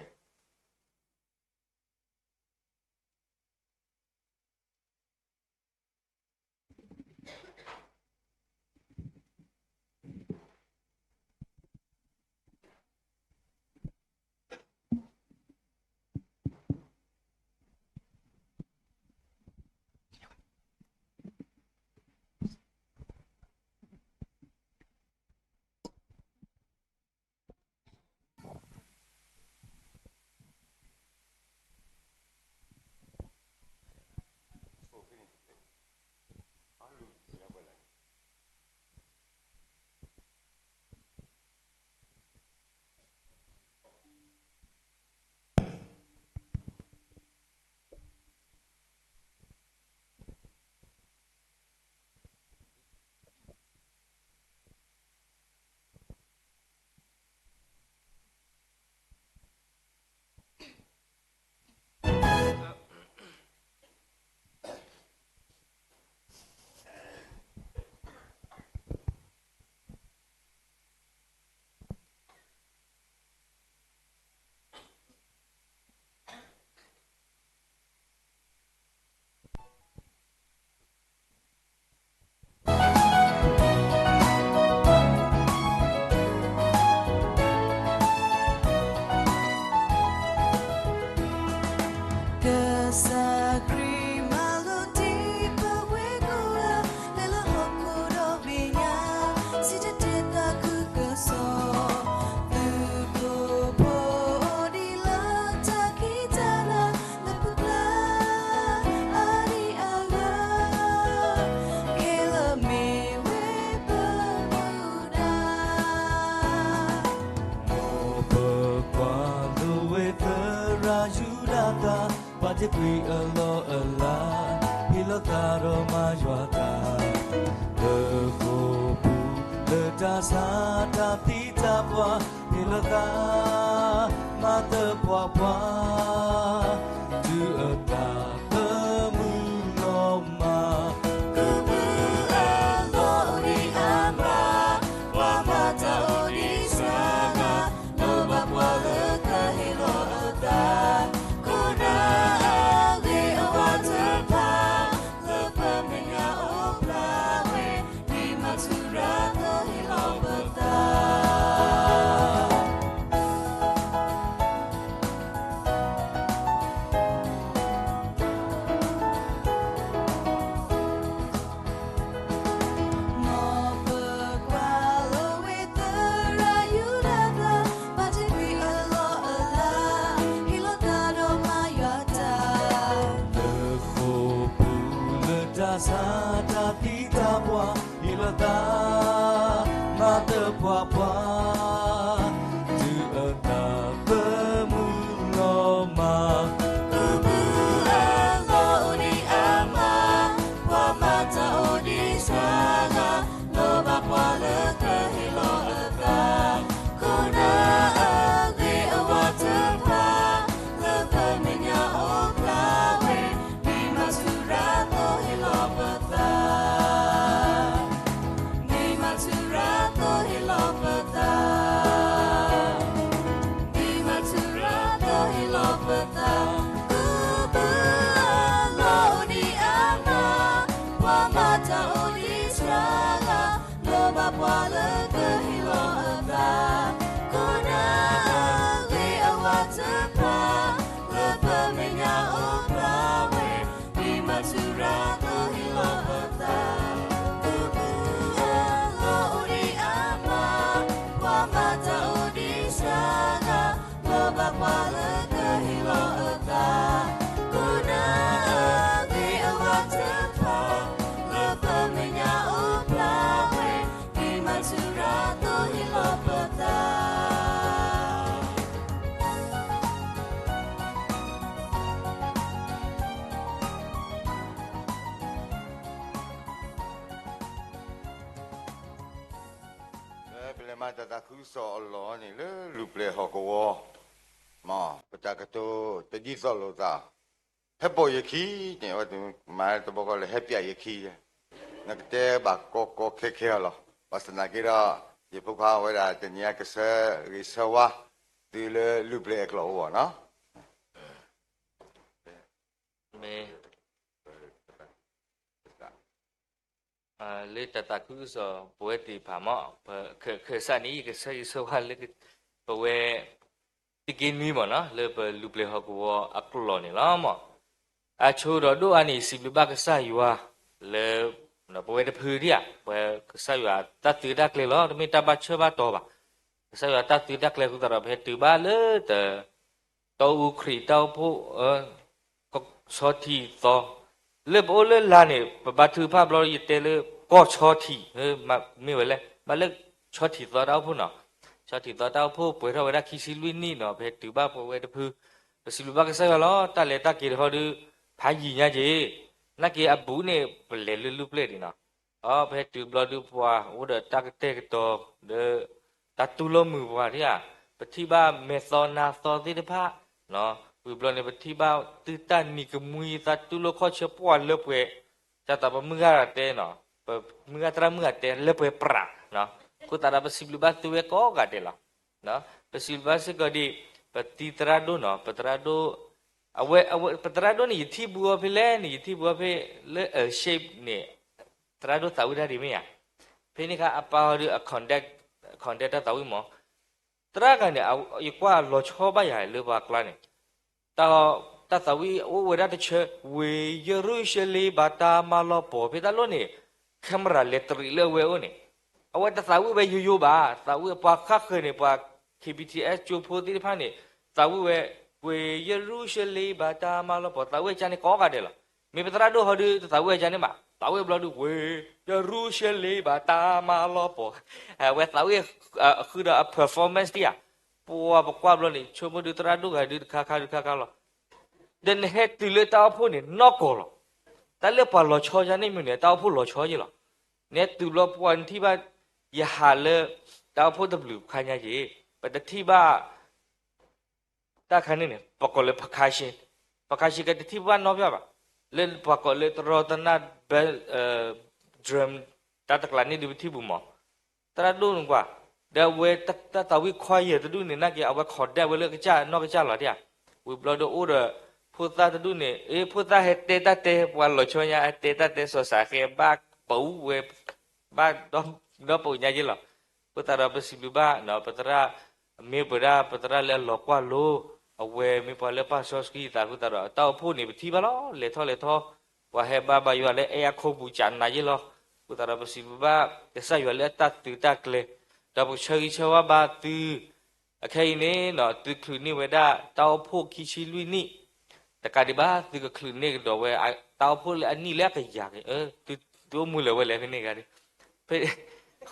ကစၢ်ခရံာ်မၤလိာ်တ့ၢ်ပဝဲကိးဂၤ လၢလၢဟီၣ်ခိၣ်ဒီဘ့ၣ်ညါ, စံၣ်တဲၤတဲသးခုကစီၣ်, သုးခိၣ်ဖိအိၣ်ဒံးလၢတၢ်ခံးတၢ်နၤ လၢပကျါ အါဒံအါဂၤ ခဲလၢာ်မ့ၢ်ဝဲပမူဒါ မ်ပကွၢ်လိဝဲသရၣ်ယူဒၤသၣ်, ဘၣ်တ့ၢ်ကွံာ်အလီၢ်အလၤ, ဟ့ၣ်လီၤသးဒီးမၤယွၤတၢ်, လၢဃိာ်ပူၤလၢတၢ်ဆါတၢ်သံတၢ်ပှၢ်, ဟ့ၣ်လီၤသး မၤသပှၢ်ပှၢ် တုၤအတၢ်သမူလီၤမၢ်, ကဘုးအလီၢ်အိၣ်ဒံးအါမး, ပှၤမၤတၢ်အိၣ်ဒံးစှၤဂၤ, လိၣ်ဘၣ်ပှၤလၢကဟ့ၣ်လီၤအသး, ခိၣ်နၢ်အဂ့ၤအဝါတဖၣ်, လၢပမဲာ်ညါအိၣ်ဖျါဝဲ, မ့ၢ်မၤထူရၤသိဟ့ၣ်လီၤပသး မ်ပကွၢ်လိဝဲသရၣ်ယူဒၤသၣ်, ဘၣ်တ့ၢ်ကွံာ်အလီၢ်အလၤ, ဟ့ၣ်လီၤသးဒီးမၤယွၤတၢ်, လၢဃိာ်ပူၤလၢတၢ်ဆါတၢ်သံတၢ်ပှၢ်, ဟ့ၣ်လီၤသး မၤသပှၢ်ပှၢ်, တုၤအတၢ်သမူလီၤမၢ်, ကဘုးအလီၢ်အိၣ်ဒံးအါမး, ပှၤမၤတၢ်အိၣ်ဒံးစှၤဂၤ, လိၣ်ဘၣ်ပှၤလၢကဟ့ၣ်လီၤအသး, ခိၣ်နၢ်အဂ့ၤအဝါတဖၣ်, လၢပမဲာ်ညါအိၣ်ဖျါဝဲ, မ့ၢ်မၤထူရၤသိဟ့ၣ်လီၤပသး မ့ၢ်မၤထူရၤသိဟ့ၣ်လီၤပသး တၢ်သ့ၣ်တဖၣ် လၢပမဲာ်ညါအိၣ်ဖျါဝဲ, မ့ၢ်မၤဆူၣ်ရၤသိးဟ့ၣ်လီၤပသး လၢပလဲၤမၤတၢ်သးခုကစီၣ်အလီၢ်န့ၣ် လၢလူၢ်ပျဲၢ်ဟီၣ်ကဝီၤ, မ်ပတၢ်ကတိၤတဒ်သိးလိာ်သး, ဟဲပိာ်ယခံန့ၣ် အဝဲမၤတဘျီဃီလၢ ဟဲပျဲယခံ, နကတဲဘၣ်ကီကီခဲခဲအီၤလီၤ. ဘၣ်ဆၣ်သနာ်က့ဒီး ယဖိခွါဝဲဒၣ်တနံၤအံၤ ကဆၢဂ့ၤဆၢဝါ တုၤလၢလူၢ်ပျဲၢ်အကျိာ်အဂီၢ်နီၤ. မ့ၢ် လၢတၢ်သးခုကစီၣ်ပဝဲသ့ၣ်တဖၣ်မ့ၢ် ခၢၣ်စးန့ၣ် ယကဆၢဂ့ၤဆၢဝါလၢ ပဝဲ သုးက့နွံမ့ၢ်နီၤ လၢပလူၢ်ပျဲၢ်ဟီၣ်ကဝီၤအကျိာ်န့ၣ်လီၤမ့ၢ်. အဆိကတၢၢ်ဒိၣ်အါန့ၣ် စံးဘျုးဘၣ်ကစၢ်ယွၤ လၢ ပဝဲတဖုဒံးဧါ ပဝဲကစၢ်ယွၤတၢ်သုးတၢ်ကျဲၤလီၤ တမ့ၢ်တၢ်ဘၣ်ဆၢဘၣ်တီၤဘၣ်. ကစၢ်ယွၤတၢ်သုးတၢ်ကျဲၤအဃိသတးဒီး ပဟဲတုၤဘၣ်လၢတ တီအူခရံာ်တၢ်အိၣ်ဖှိၣ် ကီၢ်ဆီထံးသီ, လၢပအိၣ်လၢလာ်န့ၣ် ပဘါထုကဖၣ်ဘျီ ယတဲလၢ ကီၢ်ဆီထံး မ့ၢ်ဝဲလဲၣ်, မ့ၢ်လၢ ဆီထံးသီတၢ်အိၣ်ဖှိၣ်နီၤ, ဆီထံးသီတၢ်အိၣ်ဖှိၣ်ပှဲၤထီၣ်ဝဲဒၣ်ခံဆံလွံၢ်နံၣ်နီၤ ပဟဲတုၤဘၣ်ပဝဲတဖု, ပစံးဘျုးဘၣ်ကစၢ်ယွၤလီၤ တၢ်လဲၤတၢ်က့ၤတခီဒုး ဖးယံာ်ညါက့ၤ, နာ်က့အဘူးန့ၣ် ပလဲၤလၢလူၢ်ပျဲၢ်ဒံးနီၤ အ ပဟဲတုၤဘျီဒုးပှၤအိၣ်ဒီးတၢ်ကတဲာ်ကတီၤ ဒီး တၢ်တူၢ်လိာ်မုာ်ပှၤဒံးဧါ, ပထံၣ်ဘၣ်မဲာ်သီနါသီသ့ၣ်တဖၣ်, ဝံၤဘျီန့ၣ် ပထံၣ်ဘၣ်သုတၢ်နံၤကမှံသးတူၢ်လိာ်ခီၣ်ဆၢပှၤလၢပှဲၤ, တၢ်သးပမုၢ်ဂၤတဲနီၤ, ပမုၢ်ဂၤသရၣ်မုၢ်ဂၤတဲလၢပှဲၤပြး, အဃိသတးဒီးပစံးဘျုးဘၣ်သုဝဲကိးဂၤဒဲးလီၤ. ပစံးဘျုးဘၣ်စ့ၢ်ကီးဒံး ပတံၤသရၣ်ဒိၣ်နီၤ, ပသရၣ်ဒိၣ် အဝဲ အဝဲ ပသရၣ်ဒိၣ်န့ၣ် ယထံၣ်ဘူးအီၤဖဲလဲၣ်န့ၣ် ယထံၣ်ဘူးအီၤဖဲ လၢ L shape န့ၣ် သရၣ်ဒိၣ်သးဝံၣ်တၢ်ဒ်မ့ၢ်ဧါ, ဖဲန့ၣ်အခါအပၢ်ဟီဒုး အ conduct conduct တၢ်သးဝံၣ်မး, သရၣ်ဂၤန့ၣ် ယကွၢ်လီၤဆီဘၣ်ယၤလၢပှၤကျါန့ၣ် တၢ် တၢ်သးဝံၣ်အိၣ်ဝဲဒၣ်တဆၢ ဝ့ၢ်ယရူၤၡလ့ၣ်ဘၣ်တၢ်မၤလီၤပီၢ် ဖဲတၢ်လီၢ်န့ၣ် camera လဲၤတရံးလၢအဝဲအိၣ်န့ၣ် အဝဲတသးဝံၣ်ဝဲယိယိဘၣ်, သးဝံၣ်ပှၤဃၣ်ဃၢၤန့ၣ် ပှၤ K B T S ကၠိဖိသ့ၣ်တဖၣ်န့ၣ် သးဝံၣ်ဝဲ ဝ့ၢ်ယရူၤၡလ့ၣ်ဘၣ်တၢ်မၤလီၤပီၢ် သးဝံၣ်ကန့ၣ်ကိးဂၤဒဲးလီၤ. မ့ၢ်ပသရၣ်ဒိၣ်ဟီဒုး တသးဝံၣ်ဝဲကန့ၣ်ဘၣ်, သးဝံၣ်ဘျီဒုး ဝ့ၢ်ယရူၤၡလ့ၣ်ဘၣ်တၢ်မၤလီၤပီၢ်, အဝဲသးဝံၣ် ဃုာ်ဒီးအ performance ဒံးဧါ, ပှၤပကွၢ်ဘျီန့ၣ် ဆိကမိၣ်ဒုးသရၣ်ဒိၣ်ဂၤဒုးတခါခါဒုးခါခါလီၤ. ဒီးနဟဲတုၤလၢတၢ်အိၣ်ဖှိၣ်န့ၣ် နီၢ်ကီၢ်လီၤ. တၢ်လၢပှၤလီၤဆီယၤန့ၣ်မ့ၢ်န့ၣ် တၢ်အိၣ်ဖှိၣ်လီၤဆီယ့ၢ်လီၤ. နဟဲတုၤဘျီပှၤနထံၣ်ဘၣ် ယဟးလၢ တၢ်အိၣ်ဖှိၣ်တဘျုးခါညါက့ၤ ပတထံၣ်ဘၣ် တၢ်ခါန့ၣ်န့ၣ် ပှၤကိးလၢ percussion, percussion ကတထံၣ်ဘၣ်နီတဘျီဘၣ်, လၢပှၤကိးလၢတရီတနၢ် drum တၢ်တကျးန့ၣ်ဒုးပထံၣ်ဘူးမး သရၣ်ဒိၣ်န့ၣ်ကွၢ်, ဒီးအဝဲတၢ်သးဝံၣ် choir တဒူၣ်န့ၣ် နာ်က့ၤ အဝဲ conduct ဝဲလၢကစၢ်နီၢ်ကစၢ်လီၤဒံးဧါ. ဝံၤဘျီဒီးအိၣ်ဒီး ဖိသၣ်တဒူၣ်န့ၣ် အ့ ဖိသၣ်ဟဲတဲတၢ်တဲ ပှၤလီၤဆီညါ ဟဲတဲတၢ်တဲစီၤစးဃဲ ဘၣ်ပူၤဝဲ ဘၣ်ဒီပုၢ်ညါက့ၤလီၤ. အဃိသတးဒီးပစံးဘျုးဘၣ် ပသရၣ် မ့ၢ်ပဝဲဒၣ် ပသရၣ်လၢအလီၤကွၢ်လိ အဝဲမ့ၢ်ပှၤလၢပာ်စီဆှံသးအဃိသတးဒီး တၢ်အိၣ်ဖှိၣ်န့ၣ် ပထံၣ်ဘၣ်လီၤ လဲၤထီၣ်လဲၤထီ ပှၤဟဲဘါဘါယွၤလၢအဲအခိၣ်ပူၤကနၤယ့ၢ်လီၤ. အဃိသတးဒီးပစံးဘျုးဘၣ် ကစၢ်ယွၤလၢအတၢ်သုးတၢ်ကျဲၤ ဒီးပကဆၢဂ့ၤဆၢဝါဘၣ်သု အခဲအံၤန့ၣ် သုချုးန့ၢ်ဝဲဒၣ် တၢ်အိၣ်ဖှိၣ်ခံဆံလွံၢ်နံၣ် တကးဒံးဘၣ် သုကချုးန့ၢ်ကဒီးဝဲ တၢ်အိၣ်ဖှိၣ်လၢအနံၣ်လၢအကယၤက့ၤ သုအိၣ်မူလၢၤဝဲလဲၣ်ဖဲန့ၣ်ဂၤ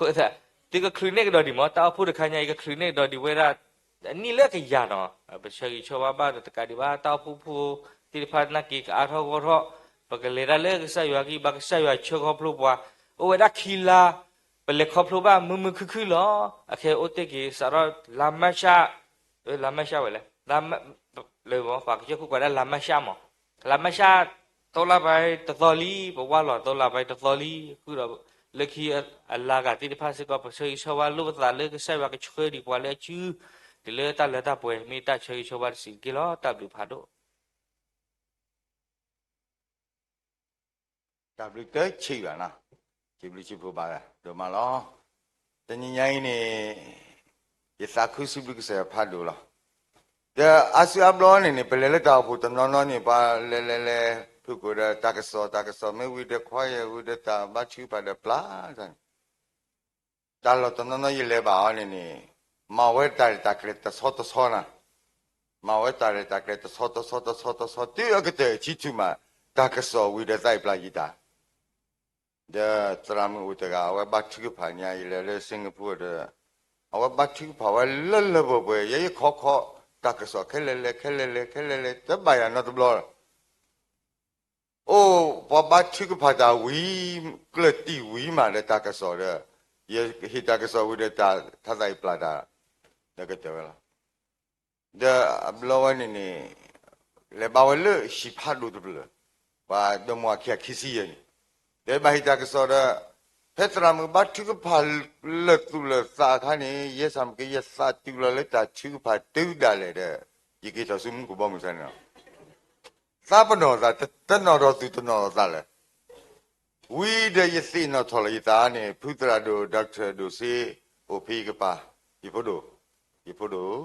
ဒ် သုကချုးန့ၢ်ကဒီးဒံးမး တၢ်အိၣ်ဖှိၣ်တခါညါအံၤ ကချုးန့ၢ်ကဒီးဒံးဝဲဒၣ် အနံၣ်လၢအကယၤနီၤ ပဆၢဂ့ၤဆၢဝါဘၣ်ဒီးတကးဒံးဘၣ် တၢ်အိၣ်ဖှိၣ်ဖိသ့ၣ်တဖၣ်နာ်က့ၤကအါထီၣ်ဂီၢ်ထီၣ် ပကလဲၤတၢ်လၢကစၢ်ယွၤကံ ဘၣ်ကစၢ်ယွၤဆှၢခီဖျိပှၤ အိၣ်ဝဲဒၣ်ခံလါ ပလဲၤခီဖျိဘၣ်မုာ်မုာ်ခုၣ်ခုၣ်လီၤ. အခဲအိၣ်တ့ၢ်က့ၤစးထီၣ်လါမၢ်ၡး လါမၢ်ၡးဝဲလဲၣ် လါမၢ် လၢပှၤကစၢၢ်ခိၣ်ကွၢ်ဒၣ်လါမၢ်ၡးမး လါမၢ်ၡး သီလါပှဲၤတသီလံ ပဝါလီၤသီလါပှဲၤတသီလံ ဃုာ်ဒီး လၢခံအလါဂၤသ့ၣ်တဖၣ်စ့ၢ်ကီး ပဆၢဂ့ၤဆၢဝါလိာ်ပသးလၢကစၢ်ယွၤကဆှၢဒံးပှၤလၢအစု တုၤလၢတၢ်လၢတၢ်ပှဲၤ မ့ၢ်တၢ်ဆၢဂ့ၤဆၢဝါတစဲးတက့ၢ်လီၤ. တၢ်ဘျုးဖးဒိၣ် တၢ်ဘျုးတဆံးဘၣ်နီၤ, စံးဘျုးစံးဖှိၣ်ဘၣ်ဒိၣ်မးလီၤ. တနံၤညါအံၤန့ၣ် ယသးခုစံးဘျုးကစၢ်ယွၤဖးဒိၣ်လီၤ. ဒီးအါစုအါဘျီန့ၣ်န့ၣ် ပလဲၤလၢတၢ်အိၣ်ဖှိၣ်တနီၤနီၤန့ၣ် ပှၤလဲၤလဲၤလဲၤ ဖုၣ်ကိာ်ဒီးတၢ်ကစီၣ် တၢ်ကစီၣ်မ့ၢ်ဝံၤဒီး choir ဝံၤဒီးတၢ်ဘါထုကဖၣ်ဒီးပျၢ်န့ၣ် တၢ်လီၢ်တနီၤနီၤယလဲၤဘၣ်အီၤန့ၣ်န့ၣ် မၤဝဲတၢ်ရဲၣ်တၢ်ကျဲၤတဆီတဆီနၤ, မၤဝဲတၢ်ရဲၣ်တၢ်ကျဲၤတဆီတဆီတဆီတဆီ တုၤအကတၢၢ်ဆံထူၣ်မး တၢ်ကစီၣ်ဝံၤဒီးသးအံၤပျၢ်ယတၢ်, ဒီးသရၣ်မုၣ်အိၣ်တဂၤ အဝဲဘါထုကဖၣ်ညါ ယလဲၤလၢ Singapore ဒီး အဝဲဘါထုကဖၣ်ဝဲလၢလၢပှဲၤပှဲၤ ယဲယခီခီ တၢ်ကစီၣ်ခဲလၢာ်လဲၣ် ခဲလၢာ်လဲၣ် ခဲလၢာ်လဲၣ် တဘၣ်ယၤနီတဘျီလီၤ. အိၣ်ပှၤဘါထုကဖၣ်တၢ်ဝံၤ ကျၢၢ်တံၢ်ဝံၤမးဒီးတၢ်ကစီၣ်ဒီး ယဟ့ၣ်တၢ်ကစီၣ်ဝံၤဒီးတၢ်ထါသးအံၤပျၢ်တၢ် ဒီးကတၢၢ်ဝဲလီၤ. ဒီးအဘျီဝဲန့ၣ်န့ၣ် လဲၤဘါဝဲလၢဟံၣ်ဖးဒိၣ်တဖျၢၣ် ပှၤဒီမါဝၤခံဂၤခံဆံယဲၢ်န့ၣ် ဒီးဘၣ်ဟ့ၣ်တၢ်ကစီၣ်ဒီး ဖဲသရၣ်မုၣ်ဘါထုကဖၣ်လၢာ်သူၣ်လၢာ်သးအခါန့ၣ် ယဲစၢ်မ့ၢ်က့ ယသးတုၤလီၤလၢတၢ်ထုကဖၣ်တုၤဒၣ်လဲာ်ဒီး ယက့ၤထီၣ်ဆူမူခိၣ်ဘီမုၢ်စၢ်န့ၣ်လီၤ. သးပနီၣ်သး တနီၣ်ထီၣ်သူၣ်တနီၣ်ထီၣ်သးလၢၤ ဝံၤဒီးယသ့ၣ်နီၣ်ထီၣ်လီၤယသးန့ၣ် ဖုသရၣ်ဒိၣ် Doctor ဒိၣ်စ့ အိၣ်ဖဲယကပၤ, ယဖိဒိၣ်, ယဖိဒိၣ်,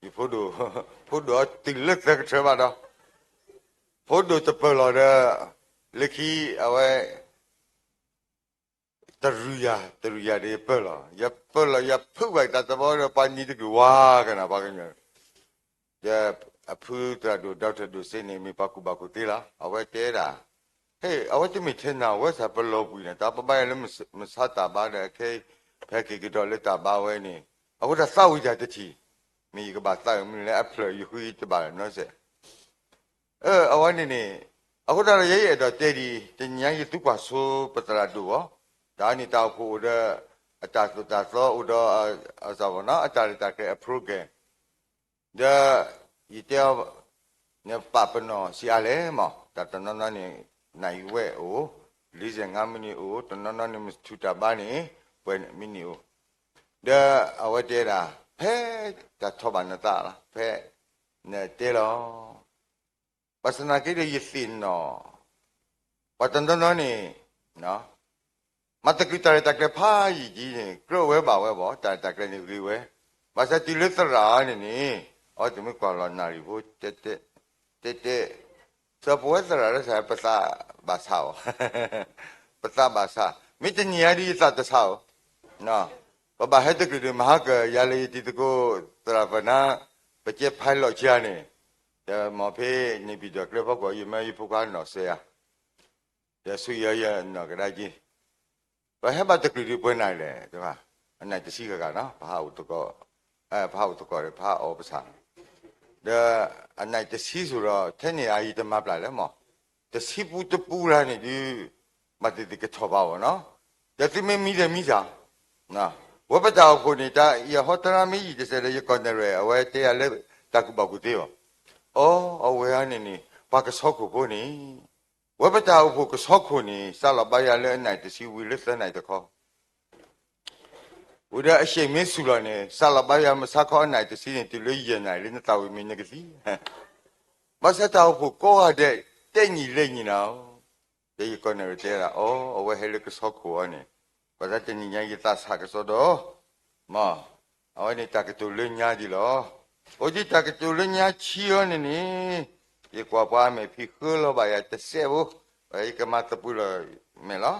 ယဖိဒိၣ်, ဖိဒိၣ်အီၤတုၤလၢသၢကထၢဘၣ်ဒီး ဖိဒိၣ်တပၢၢ်လီၤဒီး လၢခံအဝဲ တရူးယၤ တရူးယၤဒီးယပၢၢ်လီၤ, ယပၢၢ်လီၤ ယဖုးဘၣ်ယသးတဘျီဒီး ပှၤနံၤတကလုာ်ဝါကနၣ်ပှၤကညီ ဒီးအဖုသရၣ်ဒိၣ် Doctor ဒိၣ်စ့န့ၣ် မ့ၢ်ပှၤကူၣ်ဘၣ်ကူၣ်သ့လီၤ. အဝဲတဲဒၣ်, ဟဲ, အဝဲတမ့ၢ်ထဲနၤဝဲစၢ်ပလီၤပှံၤန့ၣ် တၢ်ပဘါယၤလၢ မဆါတၢ်ဘါဒီး ခဲအံၤ ဖဲက့ၤကဒီးလၢတၢ်ဘါဝဲန့ၣ် အဃိတၢ်သးဝံၣ်တၢ်တထံၣ်, မ့ၢ်ယကဘၣ်သးမနုၤလဲၣ် အဖျၢၣ်ယဃုတဘၣ်နီစဲး အဝဲန့ၣ်န့ၣ်, အဃိသတးဒီး ယဲယအဲၣ်ဒိးတဲဒ်အံၤ, တနံၤညါယသူကွၢ်ဆိပသရၣ်ဒိၣ်အီၤ, တၢ်န့ၣ်တၢ်အိၣ်ဖှိၣ်အိၣ်ဒီး အတၢ်သိၣ်တၢ်သီအိၣ်ဒီး အတၢ်ရဲၣ်တၢ်ကျဲၤအ program, ဒီးယတဲအီၤ, နပာ်ပနီၣ်ဆံးအါလဲၣ်မး, တၢ်တနီၤနီၤန့ၣ် နၣ်အံၤဝဲအိၣ်, လေးဆယ့်ငါးမိနစ်အိၣ်, တနီၤနီၤန့ၣ် မ့ၢ်ထုးတၢ်ဘါန့ၣ် ပှဲၤမံးနံးအိၣ်, ဒီးအဝဲတဲဒၣ်, ဖဲတၢ်ထီၣ်ဘၣ်နသးလီၤ, ဖဲနတဲလီၤ ဘၣ်ဆၣ်သနာ်က့ဒီး ယသ့ၣ်နီၣ် ပှၤတနီၤနီၤန့ၣ် မၤသးကံၢ်တၢ်ရဲၣ်တၢ်ကျဲၤဖးယံာ်ယံာ်န့ၣ် ကြၢးဝဲဘၣ်ဝဲဘၣ်, တၢ်ရဲၣ်တၢ်ကျဲၤန့ၣ်ဂ့ၤဝဲ, ဘၣ်ဆၣ်တုၤလၢသရၣ်အံၤန့ၣ်န့ၣ် အဝဲတမ့ၢ်ကွၢ်လီၤနၣ်ရံၣ်ဖိ တဲတဲ, စီၤပဝဲသရၣ်လၢစး ပသးဘၣ်ဆးအီၤ, ပသးဘၣ်ဆး, မ့ၢ်တနံၤညါဒ်ယသးတဆးအီၤ, ပဘၣ်ဟဲတကလုာ်ဒီး မဟါကၢၤ ယၤလၢယတံၤသကိး သရၣ်ပနါ ပကဲ pilot ကါန့ၣ်, ဒီးမ့ၢ်ဖဲန့ၣ်ဘံၣ်ဒီးကျဲဖီခိၣ် ယမၢယဖိခွါနီၣ်စဲးယၤ, ဒီးဆူယၤယနီၣ်ကဒါက့ၤ, ပဟဲဘၣ်တကလုာ်ဒီးပှဲၤနၣ်လဲၣ်, အနၣ်တဆံဂၤဂၤနီၤ, ပဟးအိၣ်သကိး, ပဟးအိၣ်သကိးဒီး ပဟးအီၣ်ပဆၣ်, ဒီးအနၣ်တဆံစိၤဒီး ထဲန့ၣ်အံၤယတမၤပျၢ်လဲၣ်မး, တဆံပူတပူရၤန့ၣ်ဒုး ဘၣ်သ့ၣ်သ့ၣ်ကထီၣ်ဘၣ်အီၤနီၤ, ဒီးသုမ့ၢ်မံဒီးမံစၢ် ဝဲပတၢ်အိၣ်ဖှိၣ်န့ၣ် တၢ်ယဟီတရါမ့ၢ်ယံာ်တစဲးဒီး ယကီၢ်နဲၣ်ရွဲၣ် အဝဲတဲယၤလၢတၢ်ကူၣ်ဘၣ်ကူၣ်သ့အီၤ, အီ အဝဲအံၤန့ၣ်န့ၣ် ပှၤကဆီခိၣ်ဖိန့ၣ်, ဝဲပတၢ်အိၣ်ဖှိၣ်ကဆီခိၣ်န့ၣ် စးလီၤဘါယၤလၢအနၣ်တဆံဝံၤလၢသၢနၣ်တခီ ဝံၤဒီးအရှ့ၣ်မ့ၢ်ဆူၣ်လီၤန့ၣ် စးလီၤဘါယၤမ့ၢ်ဆါခီအနၣ်တဆံန့ၣ် တုၤလၢယဲၢ်နၣ်လၢနသးဝံၣ်မ့ၢ်နကသံ, ဘၣ်ဆၣ်တၢ်အိၣ်ဖှိၣ်ကိးဂၤဒဲး တဲနံၣ်လဲၢ်နံၣ်နၤဧိၤ, ဒီးယကီၢ်နဲၣ်ရွဲၣ်တဲဒၣ် အီ အဝဲဟဲလၢကဆီခိၣ်အီၤန့ၣ်, ဘၣ်ဆၣ်တနံၤညါယသးဆးကစီဒီး မ့ၢ်, အဝဲန့ၣ်တၢ်ကတိၤလၢညါဒ်လီၤ. အိၣ်ဒ်တၢ်ကတိၤလၢညါဆံအီၤန့ၣ်န့ၣ်, ယကွၢ်ပှၤအမဲာ်ဖံးဃၢလီၤဘၣ်ယၤတစဲးဖိ, ယကမၤသပှၢ်လီၤမဲာ်လီၤ.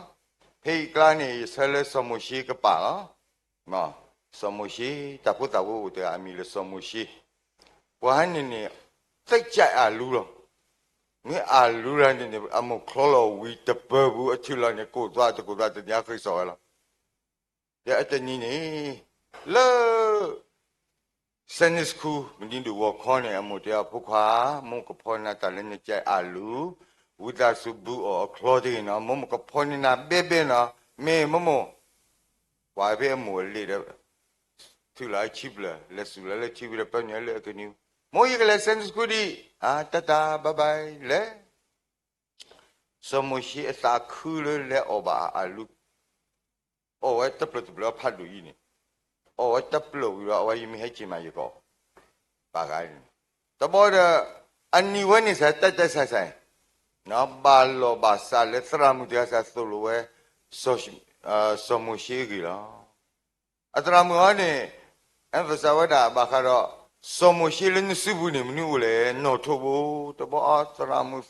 ဖဲအံၤကျါန့ၣ် ယဆၢလၢစီၤမိၤၡ့ကပၤလီၤ. စီၤမိၤၡ့, တၢ်ဖိသၣ်ဖိအိၣ်တဂၤ အမံၤလၢစီၤမိၤၡ့, ပှၤန့ၣ်န့ၣ် သိပ်းကြိုက်အာလူးလီၤ. မ့ၢ်အာလူးတဂၤန့ၣ်န့ၣ် အမိၢ်ချီလီၤဝံၤတပၢၢ်ပူၤ အထုးလီၤန့ၣ် ကိၢ်သွါတကိၢ်သွါတနံၤအဃ့ၢ်စီၣ်ဝဲလီၤ. ဒီးအတနံၤန့ၣ် လၢ Sunday school မနုၤဒိၣ်ဂီၤခီန့ၣ် အမိၢ်တဲအီၤ ဖိခွါ, မိၢ်ကဖီနၤတၢ်လၢနကြိုက်အာလူး, ဝံသးစူၤဘုအီၣ်အချီတဂ့ၤနီၤ, မိၢ်မိၢ်ကဖီန့ၢ်နၤဘဲဘဲနီၤ, မ့ၢ်မိၢ်မိၢ်, ကွၢ်ဖဲအမိၢ်အလံာ်ဒီး ထုးလီၤအဆံဘျၢၣ်, လဲၤစူၢ်လီၤလၢထံဘျၢၣ်လၢပၢနုာ်လၢအကနံၤ, မိၢ်ယကလဲၤ Sunday school ဒံး, အါ တၢ်တၢ် bye bye လဲၤ စီၤမိၤၡ့အသးခုလၢလဲၤအီၣ်ဘၣ်အလူး, အီၣ်ဝဲတဖျၢၣ်တဖျၢၣ်အဖးဒိၣ်အံၤန့ၣ်, အီၣ်ဝဲတဖျၢၣ်ဝံၤဒီး အဝဲယမ့ၢ်ဟဲက့ၤမးယကအီၣ်, ဘၣ်ဂၤန့ၣ်, တဘျီဒီး အနံၤဝဲန့ၣ်စး တၢ်တၢ်ဆဲးဆဲး, ဘၣ်လီၢ်ဘၣ်စးလၢသရၣ်မုၣ်တဂၤစးသိၣ်လိဝဲ စီၤမိၤၡ့အဂ့ၢ်လီၤ. အသရၣ်မုၣ်အီၤန့ၣ် emphasize ဝဲဒၣ်ဘၣ်ဃးဒီး စီၤမိၤၡ့လၢနစုပူၤန့ၣ် မနုၤအိၣ်လဲၣ်, နီၣ်ထိးဘိ, တဘျီအသရၣ်မုၣ်